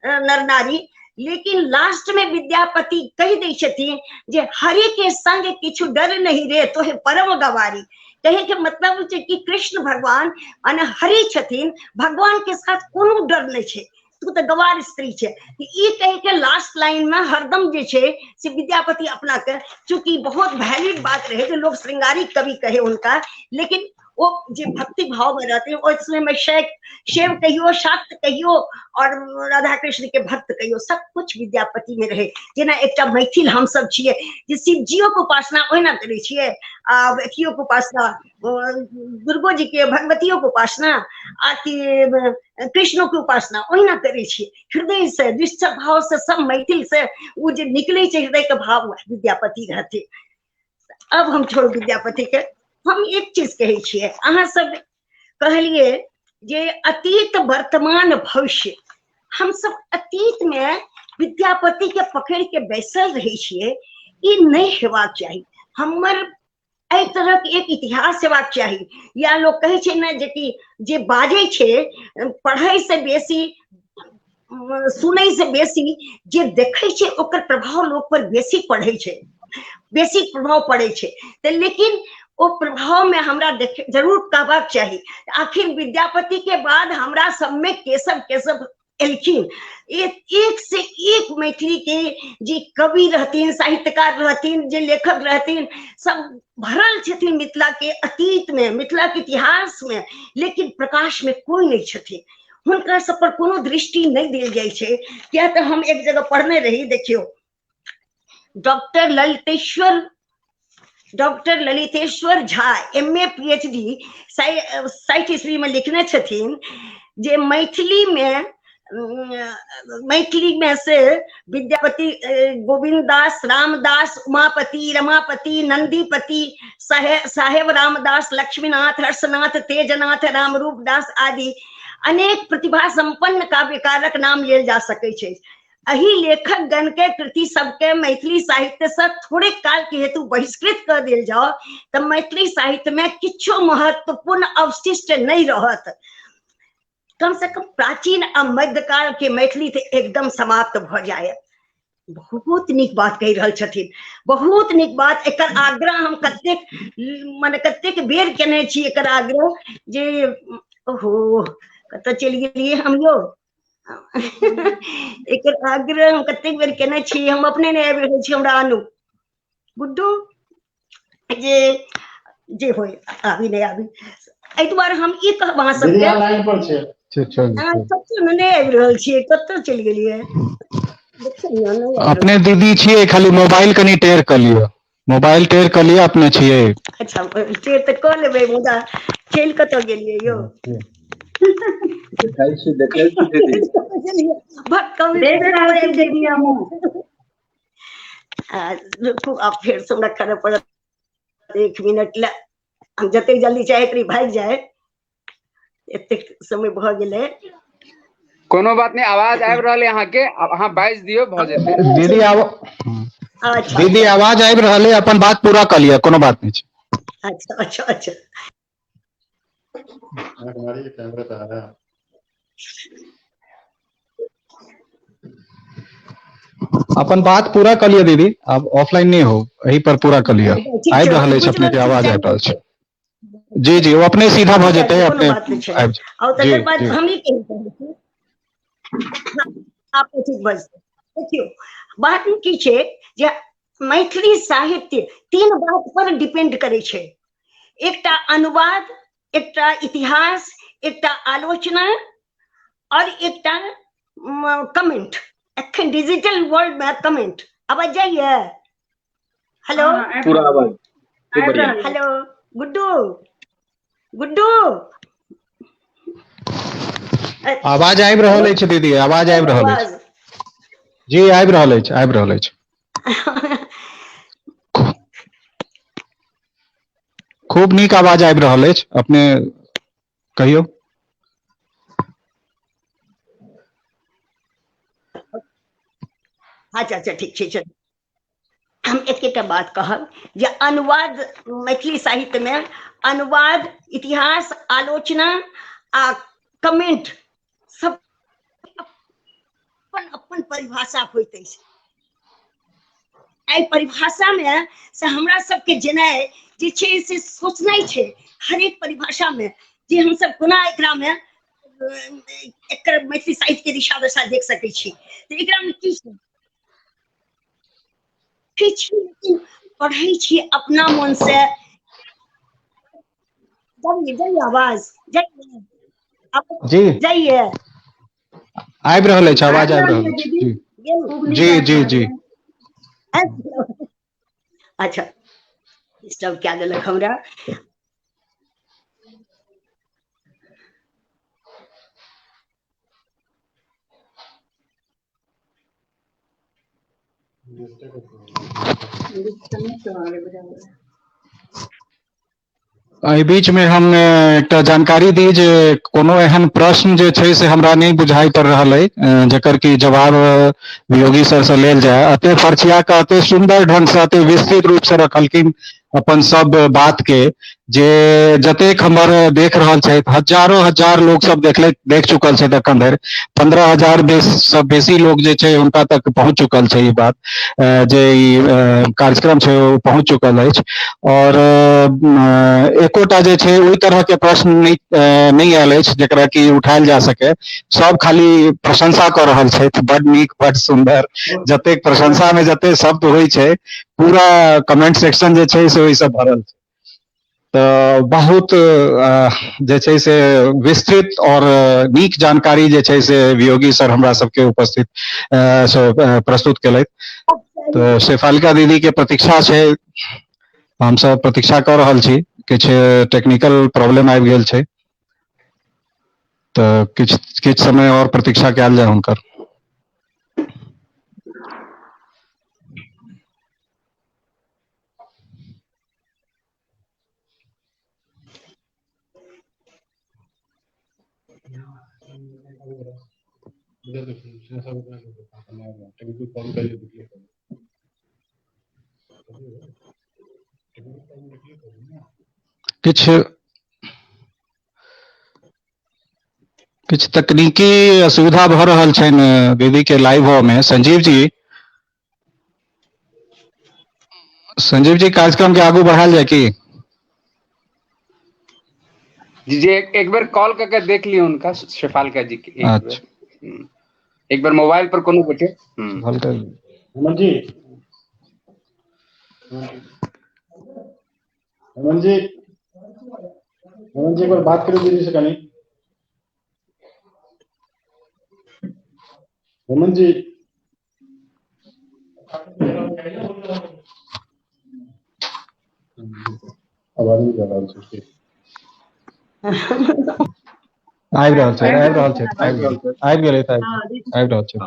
नर नारी। लेकिन लास्ट में विद्यापति कहि दै छथिन जे हरि के संग किछु डर नहीं रे तोहे परम गवारी। कहे के मतलब छै कि कृष्ण भगवान माने हरि छथिन, भगवान के साथ कोनो डर नहि छै, तू तऽ गवार स्त्री छै। ई कहे के लास्ट लाइन में हरदम जे छै से विद्यापति अपना के, चूंकि बहुत वैलिड बात रहे जे लोग श्रृंगारिक कवि कहे उनका, लेकिन वो जे भक्ति भाव में रहते ओहि समय में शैव कहियो, शाक्त कहियो और राधा कृष्ण के भक्त कहियो, सब कुछ विद्यापति में रहे। जेना एकटा मैथिल हम सब छियै जे शिवजियो के उपासना ओहिना करै छियै, आ अथियो के उपासना, दुर्गो जी के, भगवतियो के उपासना, आ कि कृष्णो के उपासना ओहिना करै छियै, हृदय से, निश्चय भाव से, सब मैथिल से ओ जे निकलै छै हृदय के भाव, विद्यापति रहते। अब हम छोड़ू विद्यापति के, हम एक चीज कहै छियै, अहाँ सब कहलियै जे अतीत वर्तमान भविष्य, हम सब अतीत में विद्यापति के पकड़ के बैसल रहै छियै, ई नहि हेबाक चाही। हमर एहि तरह के एक इतिहास हेबाक चाही। या लोग कहै छै ने जे कि जे बाजै छै पढ़ै से बेसी, सुनै से बेसी जे देखै छै ओकर प्रभाव लोक पर बेसी पढ़ै छै, बेसी प्रभाव पड़ै छै। तऽ लेकिन ओ प्रभाव में हमरा जरूर कहबाक चाही, आखिर विद्यापति के बाद हमरा सब में केशव केशव एलखिन, एक से एक मैथिली के जे कवि रहथिन, साहित्यकार रहथिन, जे लेखक रहथिन, सब भरल छथिन मिथिला के अतीत में, मिथिला के इतिहास में, लेकिन प्रकाश में कोई नहीं छथिन, हुनका सब पर कोनो दृष्टि नहीं देल जाइ छै। किया तऽ हम एक जगह पढ़ने रही, देखियौ, doctor Laliteshwar Jha M A P H D 60 ईस्वी में लिखने छथिन जे मैथिली में से विद्यापति, गोविंद दास, रामदास, उमापति, रमापति, नंदीपति, साहेब रामदास, लक्ष्मीनाथ, हर्षनाथ, तेजनाथ, रामरूप दास आदि अनेक प्रतिभा संपन्न काव्यकारक नाम लेल जा सकै छै। एहि लेखक गण के कृति सबके मैथिली साहित्य से थोड़े काल के हेतु बहिष्कृत कर दिल जाओ तो मैथिली साहित्य में किछो महत्वपूर्ण अवशिष्ट नहीं रहत। कम से कम प्राचीन आ मध्यकाल के मैथिली तो एकदम समाप्त भ जाए। बहुत नीक बात कहि रहल छथिन, बहुत नीक बात। एकर आग्रह हम कतेक माने कतेक बेर केने छी एकर आग्रह जे ओहो कतऽ चलि गेलियै हम यो, एकर आग्रह हम कतेक बेर केने छी, हम अपने नहि आबि रहल छी हमरा अनु गुड्डू जे जे होय आबी नहि आबी। एहि दुआरे हम ई कहब अहाँ सबके, नहि आबि रहल छियै, कतऽ चलि गेलियै अपने दीदी छियै, खाली मोबाइल कनि टेढ़ कऽ लिअ, मोबाइल टेढ़ कऽ लिअ अपने छियै। अच्छा टेढ़ तऽ कऽ लेबै, मुदा चलि कतऽ गेलियै यौ? देखै छी, देखै छी दीदी। रुकू आब फेर से हमरा करऽ पड़त 1 मिनट लए, हम जतेक जल्दी चाहैत रही भागि जाय, एतेक समय भऽ गेलै। कोनो बात नहीं, आवाज आबि रहल है अहाँके, अहाँ बाजि दियौ भऽ जेतै। दीदी दीदी आवाज आबि रहल है, अपन बात पूरा कऽ लिअ, कोनो बात नहीं छै। अच्छा अच्छा अच्छा अपन बात पूरा कऽ लिअ दीदी, आब ऑफलाइन नहीं हो, एही पर पूरा कऽ लिअ। आबि रहल अछि अपने के आवाज आबि रहल छै। जी जी, ओ अपने सीधा भऽ जेतै, अपने आबि तकर बाद हम ई कहि रहल छी, आप ठीक भऽ जेतै। देखियौ बात की छै जे मैथिली साहित्य 3 बात पर डिपेंड करै छै, एकटा अनुवाद, एकटा इतिहास, एकटा आलोचना और एकटा कमेंट। एखन डिजिटल वर्ल्ड में कमेंट आवाज जाइए? हेलो पूरा आवाज। हेलो गुड्डू, गुड्डू आवाज आबि रहल अछि दीदी, आवाज आबि रहल अछि जी, आबि रहल अछि, आबि रहल अछि। खूब नीक आवाज आबि रहल अछि, अपने कहियौ। अच्छा अच्छा ठीक छै, चलू हम एकेटा बात कहब जे अनुवाद मैथिली साहित्य में अनुवाद, इतिहास, आलोचना आ कमेंट सब अपन अपन परिभाषा होइत अछि। एहि परिभाषा में से हमरा सबके जेनाइ जे छै से सोचनाइ छै हरेक परिभाषा में जे हमसब कोना एकरा में एकर मैथिली साहित्य के दिशा दशा देख सकै छी। तऽ एकरा में की छै, किछु लेकिन पढ़ै छी अपना मन से। जाइए जाइए आवाज जाइए जी जाइए, आबि रहल अछि, आवाज आबि आबि रहल रहल यऽ अछि। दीदी, जी गेल खूब नीक जी आबि जी रहल जी यऽ। अच्छा, डिस्टर्ब कए देलक हमरा। डिस्कनेक्ट भऽ गेलै बुझाइए। एहि बीच में हम एकटा जानकारी दी जे कोनो एहन प्रश्न जे छै से हमरा नहि बुझाइ पड़ि रहल अइ, जकर कि जवाब वियोगी सर से लेल जाय। एते फरछिया के एते सुंदर ढंग से एते विस्तृत रूप से रखलखिन अपन सब बात के, जे जतेक हमर देख रहल छथि हजारो हजार लोक सब देख चुकल छथि एखन धरि। 15,000 से बेसी लोक जे छै हुनका तक पहुँच चुकल छै ई बात, जे ई कार्यक्रम छै ओ पहुँच चुकल अछि। और एकोटा जे छै ओहि तरह के प्रश्न नहि आयल अछि जकरा कि उठायल जा सके। सब खाली प्रशंसा कऽ रहल छथि, बड नीक, बड सुंदर। जतेक प्रशंसा में जतेक शब्द होइ छै पूरा कमेंट सेक्शन जे छै से ओहिसँ भरल छै। तऽ बहुत जे छै से विस्तृत और नीक जानकारी जे छै से वियोगी सर हमरा सबके उपस्थित प्रस्तुत केलथि। तऽ शेफालिका दीदी के प्रतीक्षा छै, हमसब प्रतीक्षा कऽ रहल छी। किछु टेक्निकल प्रॉब्लम आबि गेल छै तऽ किछु किछु समय और प्रतीक्षा कयल जाय हुनकर। किछु किछु तकनीकी असुविधा भऽ रहल छनि दीदी के लाइव में। संजीव जी, संजीव जी कार्यक्रम के आगू बढ़ायल जाय की? जी जी, एक बेर कॉल करके देख लियौ हुनका, शेफालिका जी के एक बेर। अच्छा, एक बेर मोबाइल पर कोनो गोटे। शेफालिका जी। हेमंत जी, हेमंत जी, हेमंत जी एक बार बात करू दीदी से कनी। हेमंत जी, आवाज नहीं जा रहा है। आबि रहल छै, आबि आबि रहल रहल छै, छै आबि गेल, आबि गेलै, हँ दीदी। आबि रहल छै,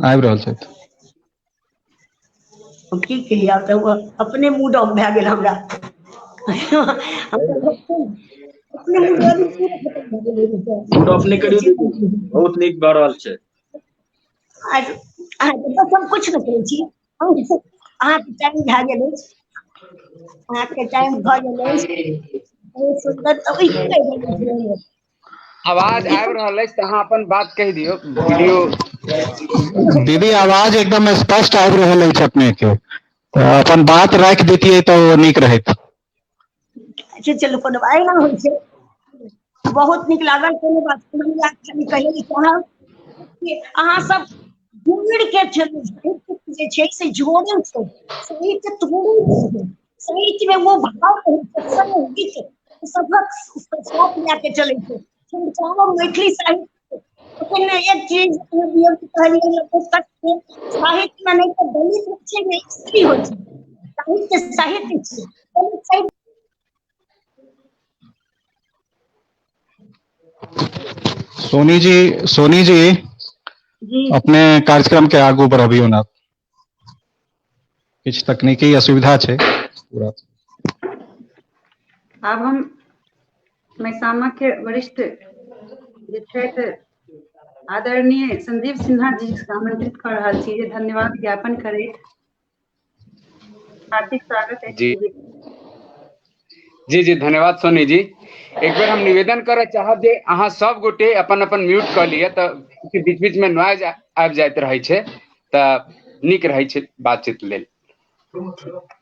आबि रहल छथि। हम की कही, आब तऽ अपने मूड ऑफ भए गेल हमरा। अपने मूड ऑफ पूरा खतम भए गेल। मूड ऑफ नहि करियौ दीदी, बहुत नीक भऽ रहल छै। अहाँ सब कुछ नहि करै छी, अहाँके टाइम भए गेल अछि, अहाँके टाइम भऽ गेल अछि। बहुत सुन्दर। तऽ ई की कहि रहल? आवाज आबि रहल अछि तऽ अहाँ अपन बात कहि दियौ। वीडियो दीदी आवाज एकदम स्पष्ट आबि रहल अछि अपने के, तऽ अपन बात राखि दैतियै तऽ ओ नीक रहैत। अच्छा चलू, कोनो बात एना होइ छै। बहुत नीक लागल। कोनो बात नहि, हम खाली कहै लए चाहब कि अहाँ सब जुड़ि के चलू। साहित्य जे छै से जोड़ै छै, साहित्य तोड़ै छै। साहित्य में वो भाव रहै छै, संगीत सबक साथ लए के चलै छै। मैथिली साहित्य एखन एक चीज कहलियै, साहित्य में नहि तऽ दलित होइ छै, नहि स्त्री होइ छै। साहित्य साहित्य छै, दलित साहित्य। सोनी जी, सोनी जी जी अपने कार्यक्रम के आगू बढ़बियौ ना, किछु तकनीकी असुविधा छै पूरा। आब हम मैसामा के वरिष्ठ जे छथि आदरणीय संजीव सिन्हा जी के आमंत्रित कऽ रहल छी जे धन्यवाद ज्ञापन करैत। हार्दिक स्वागत अछि जी दीदी। जी जी, धन्यवाद सोनी जी। एक बेर हम निवेदन करऽ चाहब जे अहाँ सब गोटे अपन अपन म्यूट कऽ लिअ, तऽ बीच बीच में नॉइज आबि जाइत रहै छै, तऽ नीक रहै छै बातचीत लेल।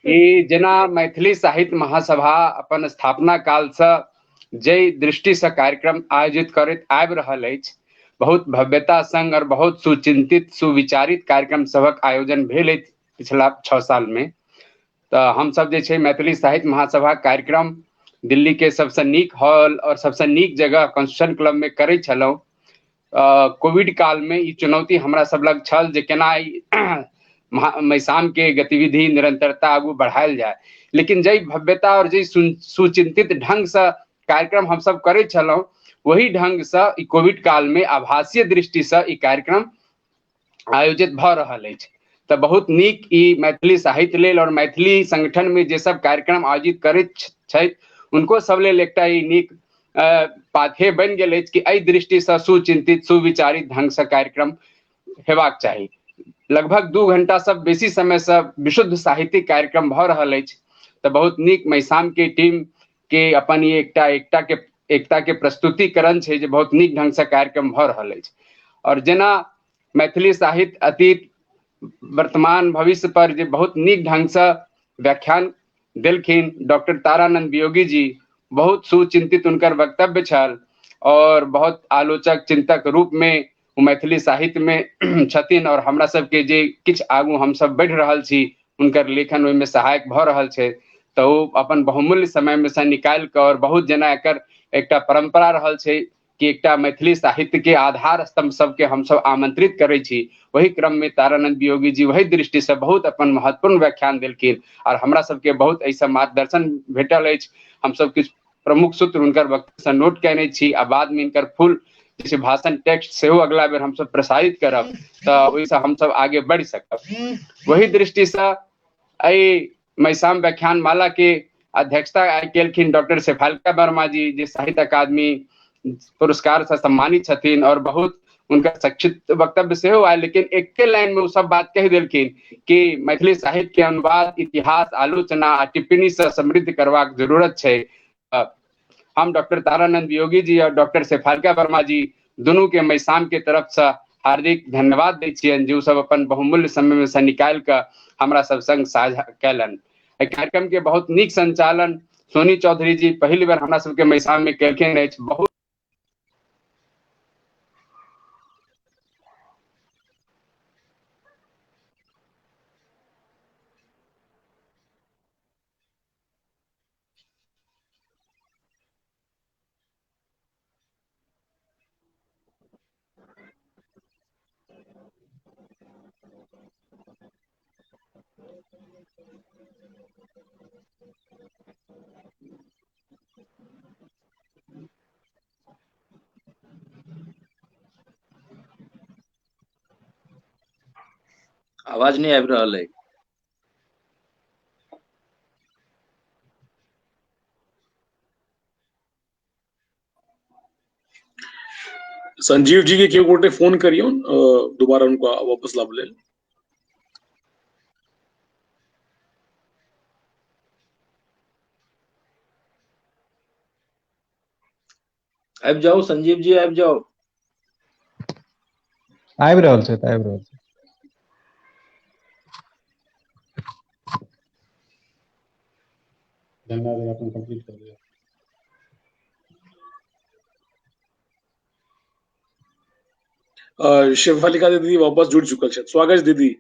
ई जेना मैथिली साहित्य महासभा अपन स्थापना कालसँ जाहि दृष्टिसँ कार्यक्रम आयोजित करैत आबि रहल अछि, बहुत भव्यता संग और बहुत सुचिंतित सुविचारित कार्यक्रम सभक आयोजन भेल अछि पिछला 6 साल में। तऽ हमसब जे छै मैथिली साहित्य महासभा कार्यक्रम दिल्ली के सबसँ नीक हॉल और सबसँ नीक जगह कॉन्स्टिट्यूशन क्लब में करै छलहुँ। कोविड काल में ई चुनौती हमरा सब लग छल जे केना ई मैसाम के गतिविधि निरंतरता आगू बढ़ायल जाय, लेकिन जाहि भव्यता और जाहि सुचिंतित ढंग से कार्यक्रम हमसब करै छलहुँ वही ढंग से ई कोविड काल में आभासीय दृष्टि से ई कार्यक्रम आयोजित भऽ रहल अछि। तऽ बहुत नीक ई मैथिली साहित्य लेल और मैथिली संगठन में जे सब कार्यक्रम आयोजित करैत छथि उनको सब लेल एकटा ई नीक पाथे बनि गेल अछि कि एहि दृष्टिसँ सुचिंतित सुविचारित ढंगसँ कार्यक्रम हेबाक चाही। लगभग 2 घंटा सब बेसी समयसँ विशुद्ध साहित्यिक कार्यक्रम भऽ रहल अछि। तऽ बहुत नीक मैसाम के टीम के अपन ई एकटा एकता के प्रस्तुतिकरण छै जे बहुत नीक ढंगसँ कार्यक्रम भऽ रहल अछि। और जेना मैथिली साहित्य अतीत वर्तमान भविष्य पर जे बहुत नीक ढंगसँ व्याख्यान देलखिन डॉक्टर तारानंद वियोगी जी, बहुत सुचिंतित उनकर वक्तव्य छल और बहुत आलोचक चिंतक रूप में ओ मैथिली साहित्य में छथिन और हमरा सबके जे किछु आगू हमसब बढ़ि रहल छी उनकर लेखन ओहिमे सहायक भऽ रहल छै। तऽ ओ अपन बहुमूल्य समय में से निकालि कऽ और बहुत जेना एकर एकटा परंपरा रहल छै कि एकटा मैथिली साहित्य के आधार स्तंभ सबके हमसब आमंत्रित करै छी, वही क्रम में तारानंद वियोगी जी वही दृष्टि से बहुत अपन महत्वपूर्ण व्याख्यान देलखिन और हमरा सबके बहुत एहिसँ मार्गदर्शन भेटल अछि। हमसब किछु प्रमुख सूत्र हुनकर वक्तव्य से नोट केने छी आ बाद में इनकर फुल जैसे भाषण टेक्स्ट सेहो अगला बेर हमसब प्रसारित करब तऽ ओहिसँ हमसब आगे बढ़ि सकब। वही दृष्टिसँ एहि मैसाम व्याख्यान माला के अध्यक्षता आइ केलखिन डॉक्टर शेफालिका वर्मा जी, जे साहित्य अकादमी पुरस्कार से सम्मानित छथिन और बहुत उनका संक्षिप्त वक्तव्य सेहो आयल, लेकिन एके लाइन में ओ सब बात कहि देलखिन कि मैथिली साहित्य के अनुवाद इतिहास आलोचना आ टिप्पणी से समृद्ध करबाक जरूरत छै। हम डॉक्टर तारानंद वियोगी जी और डॉक्टर शेफालिका वर्मा जी दुनू के मैसाम के तरफ से हार्दिक धन्यवाद दै छियनि जे ओ सब अपन बहुमूल्य समय में से निकालि कऽ हमरा सब संग साझा कयलनि। एहि कार्यक्रम के बहुत नीक संचालन सोनी चौधरी जी पहिल बेर हमरा सबके मैसाम में केलखिन अछि। बहुत आवाज नहीं आबि रहल है। संजीव जी के केओ गोटे फोन करियौ, दोबारा उनका वापस लाभ लेल। आबि जाउ संजीव जी, आबि जाउ। आबि रहल छै, आबि रहल छै। धन्यवाद, अपन कंप्लीट कर लिया। शेफालिका दीदी वापस जुड़ चुकल छथि, स्वागत दीदी।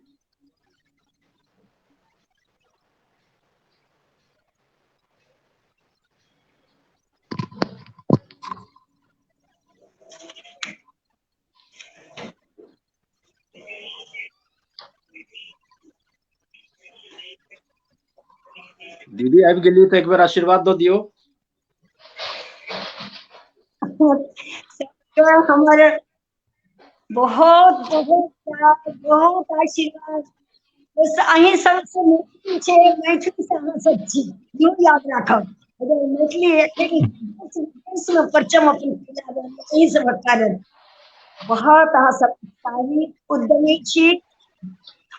दीदी आबि गेलियै तऽ एक बेर आशीर्वाद दऽ दियौ। हमर बहुत बहुत प्यार, बहुत आशीर्वाद। बस अहीं सबसे मैथिली छै, मैथिली से अहाँ सब छी, इहो याद राखब। अगर मैथिली एखन परचम अपन फैला रहल अहीं सबक कारण। बहुत अहाँ सब उत्साही उद्यमी छी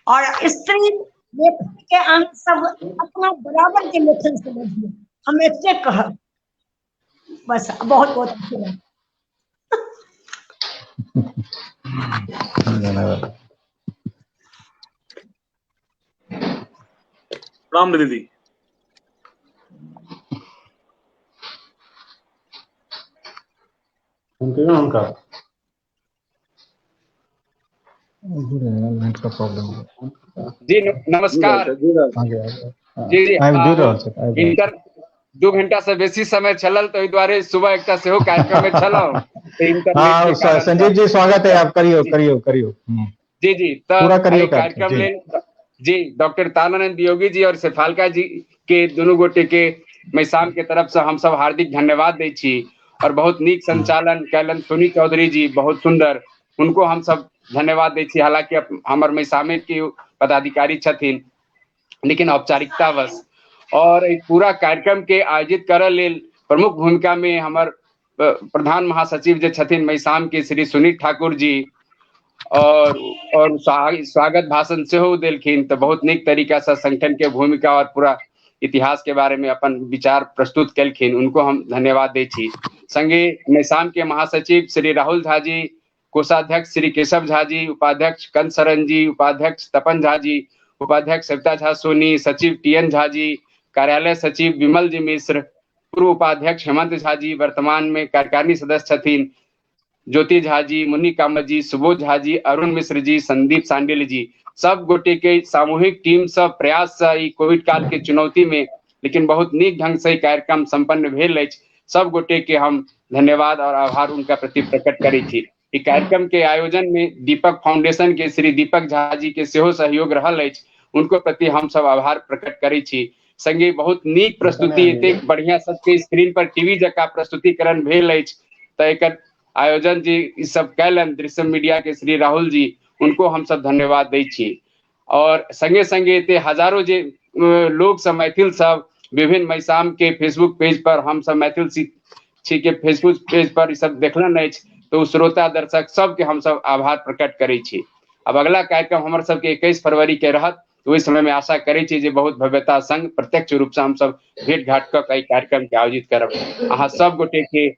और स्त्री लेखन के अहाँ सब अपना बराबर के लेखन समझिए, हम एते कहब बस। बहुत बहुत आशीर्वाद। धन्यवाद। प्रणाम दीदी। फोन करियौ हुनका। नेट का प्रॉब्लम जी नमस्कार। जी जी, इंटर 2 घंटा से बेसी समय चलल तो दुआरे सुबह एकटा सेहो कार्यक्रम में छलहुँ। हाँ संजीव जी स्वागत है आप, करियो करियो करियो। जी जी, पूरा करियो कार्यक्रम लेल जी डॉक्टर तारानंद वियोगी जी और शेफालिका जी के दुनू गोटे के मैसाम के तरफ से हम सब हार्दिक धन्यवाद दै छी। और बहुत नीक संचालन कैलन सोनी चौधरी जी, बहुत सुंदर, उनको हम सब धन्यवाद दै छी। हालांकि हमर मैसामे के पदाधिकारी छथिन, लेकिन औपचारिकतावश और एक पूरा कार्यक्रम के आयोजित करऽ लेल प्रमुख भूमिका में हमर प्रधान महासचिव जे छथिन मैसाम के श्री सुनील ठाकुर जी और स्वागत भाषण सेहो देलखिन। तो बहुत नीक तरीका से संगठन के भूमिका और पूरा इतिहास के बारे में अपन विचार प्रस्तुत केलखिन, उनको हम धन्यवाद दै छी। संगे मैसाम के महासचिव श्री राहुल झा जी, कोषाध्यक्ष श्री केशव झा जी, उपाध्यक्ष कंद शरण जी, उपाध्यक्ष तपन झा जी, उपाध्यक्ष सविता झा सोनी, सचिव टी एन झा जी, कार्यालय सचिव विमल जी मिश्र, पूर्व उपाध्यक्ष हेमंत झा जी, वर्तमान में कार्यकारिणी सदस्य छथिन ज्योति झा जी, मुन्नी कामत जी, सुबोध झा जी, अरुण मिश्र जी, संदीप सांडिल जी, सब गोटे के सामूहिक टीम से प्रयास से कोविड काल के चुनौती में लेकिन बहुत नीक ढंग से कार्यक्रम संपन्न भेल अछि। सब गोटे के हम धन्यवाद और आभार उनका प्रति प्रकट करै छी। ई कार्यक्रम के आयोजन में दीपक फाउंडेशन के श्री दीपक झा जी के सेहो सहयोग रहल अछि, उनको प्रति हम सब आभार प्रकट करै छी। संगे बहुत नीक प्रस्तुति, एतेक बढ़िया सबके स्क्रीन पर टीवी जकाँ प्रस्तुतिकरण भेल अछि, तऽ एकर आयोजन जी ई सब कैलन दृश्यम मीडिया के श्री राहुल जी, उनको हम सब धन्यवाद दै छी। और संगे संगे एते हजारों जे लोग सब मैथिल सब विभिन्न मैसाम के फेसबुक पेज पर, हम सब मैथिल छी के फेसबुक पेज पर ई सब देखलन अछि, तो श्रोता दर्शक सबके हम सब आभार प्रकट करै छी। अब अगला कार्यक्रम हमर सबके 21 फरवरी के रहत, ओहि समय में आशा करै छी जे बहुत भव्यता संग प्रत्यक्ष रूप से हम सब भेंट घाट कऽ एहि कार्यक्रम के आयोजित करब। अहाँ सब गोटे के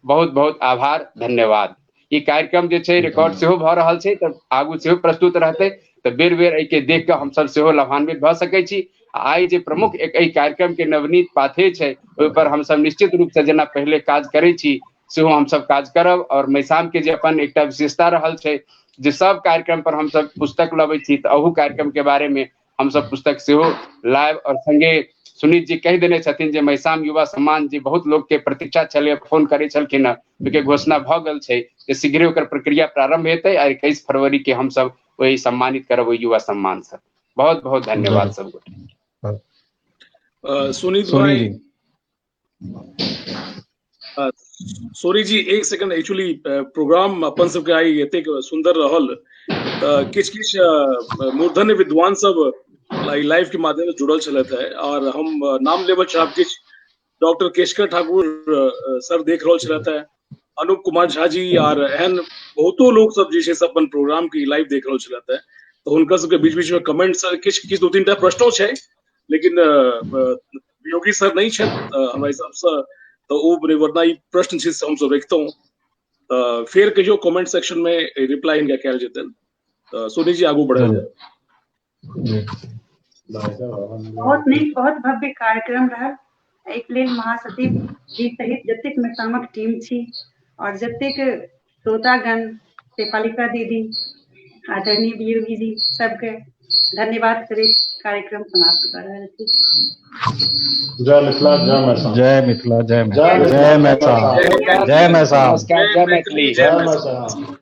बहुत बहुत आभार, धन्यवाद। ई कार्यक्रम जे छै रिकॉर्ड सेहो भऽ रहल छै, तऽ आगू सेहो प्रस्तुत रहतै, तऽ बेर बेर एहिके देख कऽ हमसब सेहो लाभान्वित भऽ सकै छी। आइ जे प्रमुख एक एहि कार्यक्रम के नवनीत पाथे छै, ओहि पर हमसब निश्चित रूप से जेना पहिले काज करै छी सेहो हमसब काज करब। और मैसाम के जे अपन एकटा विशेषता रहल छै जे सब कार्यक्रम पर हमसब पुस्तक लबै छी, तऽ अहू कार्यक्रम के बारे में हमसब पुस्तक सेहो लायब। और संगे सुनीत जी कहि देने छथिन जे मैसाम युवा सम्मान जे बहुत लोग के प्रतीक्षा छलै, फोन करै छलखिन हँ, ओहिके घोषणा भऽ गेल छै जे शीघ्रे ओकर प्रक्रिया प्रारंभ हेतै आ 21 फरवरी के हमसब ओहि सम्मानित करब ओहि युवा सम्मान से। बहुत बहुत धन्यवाद सब गोटे। सुनीत भाई, सॉरी जी एक सेकंड, एक्चुअली प्रोग्राम अपन सबके आई एतेक सुंदर रहल तऽ किछु किछु मूर्धन्य विद्वान सब लाइव के माध्यम से जुड़ल छलथि है, और हम नाम लेबऽ चाहब किछु डॉक्टर केशकर ठाकुर सर देख रहल छलथि है, अनूप कुमार झा जी, और एहन बहुतो लोग सब जे छै से अपन प्रोग्राम के लाइव देख रहल छलथि है। तऽ हुनकर सबके बीच बीच में कमेंट सर किछु किछु 2-3 टा प्रश्नो छै, लेकिन योगी सर नहीं छथि हमरा हिसाब से, तऽ ओ वरना ई प्रश्न छै से हमसब रखितहुँ, तऽ फेर कहियो कमेंट सेक्शन में रिप्लाई हिनका कयल जेतनि। तऽ सोनी जी आगू बढ़ल जाय। बहुत नीक, बहुत भव्य कार्यक्रम रहल। एहिके लेल महासचिव जी सहित जतेक मैसामक टीम छी और जतेक श्रोतागण, शेफालिका दीदी, आदरणीय वियोगी जी, सबके धन्यवाद करैत कार्यक्रम समाप्त कर रहल छी। जय मिथिला, जय मैसाम। जय मिथिला, जय मैसाम, जय मैसाम, जय मैसाम, जय मैथिली, जय मैसाम।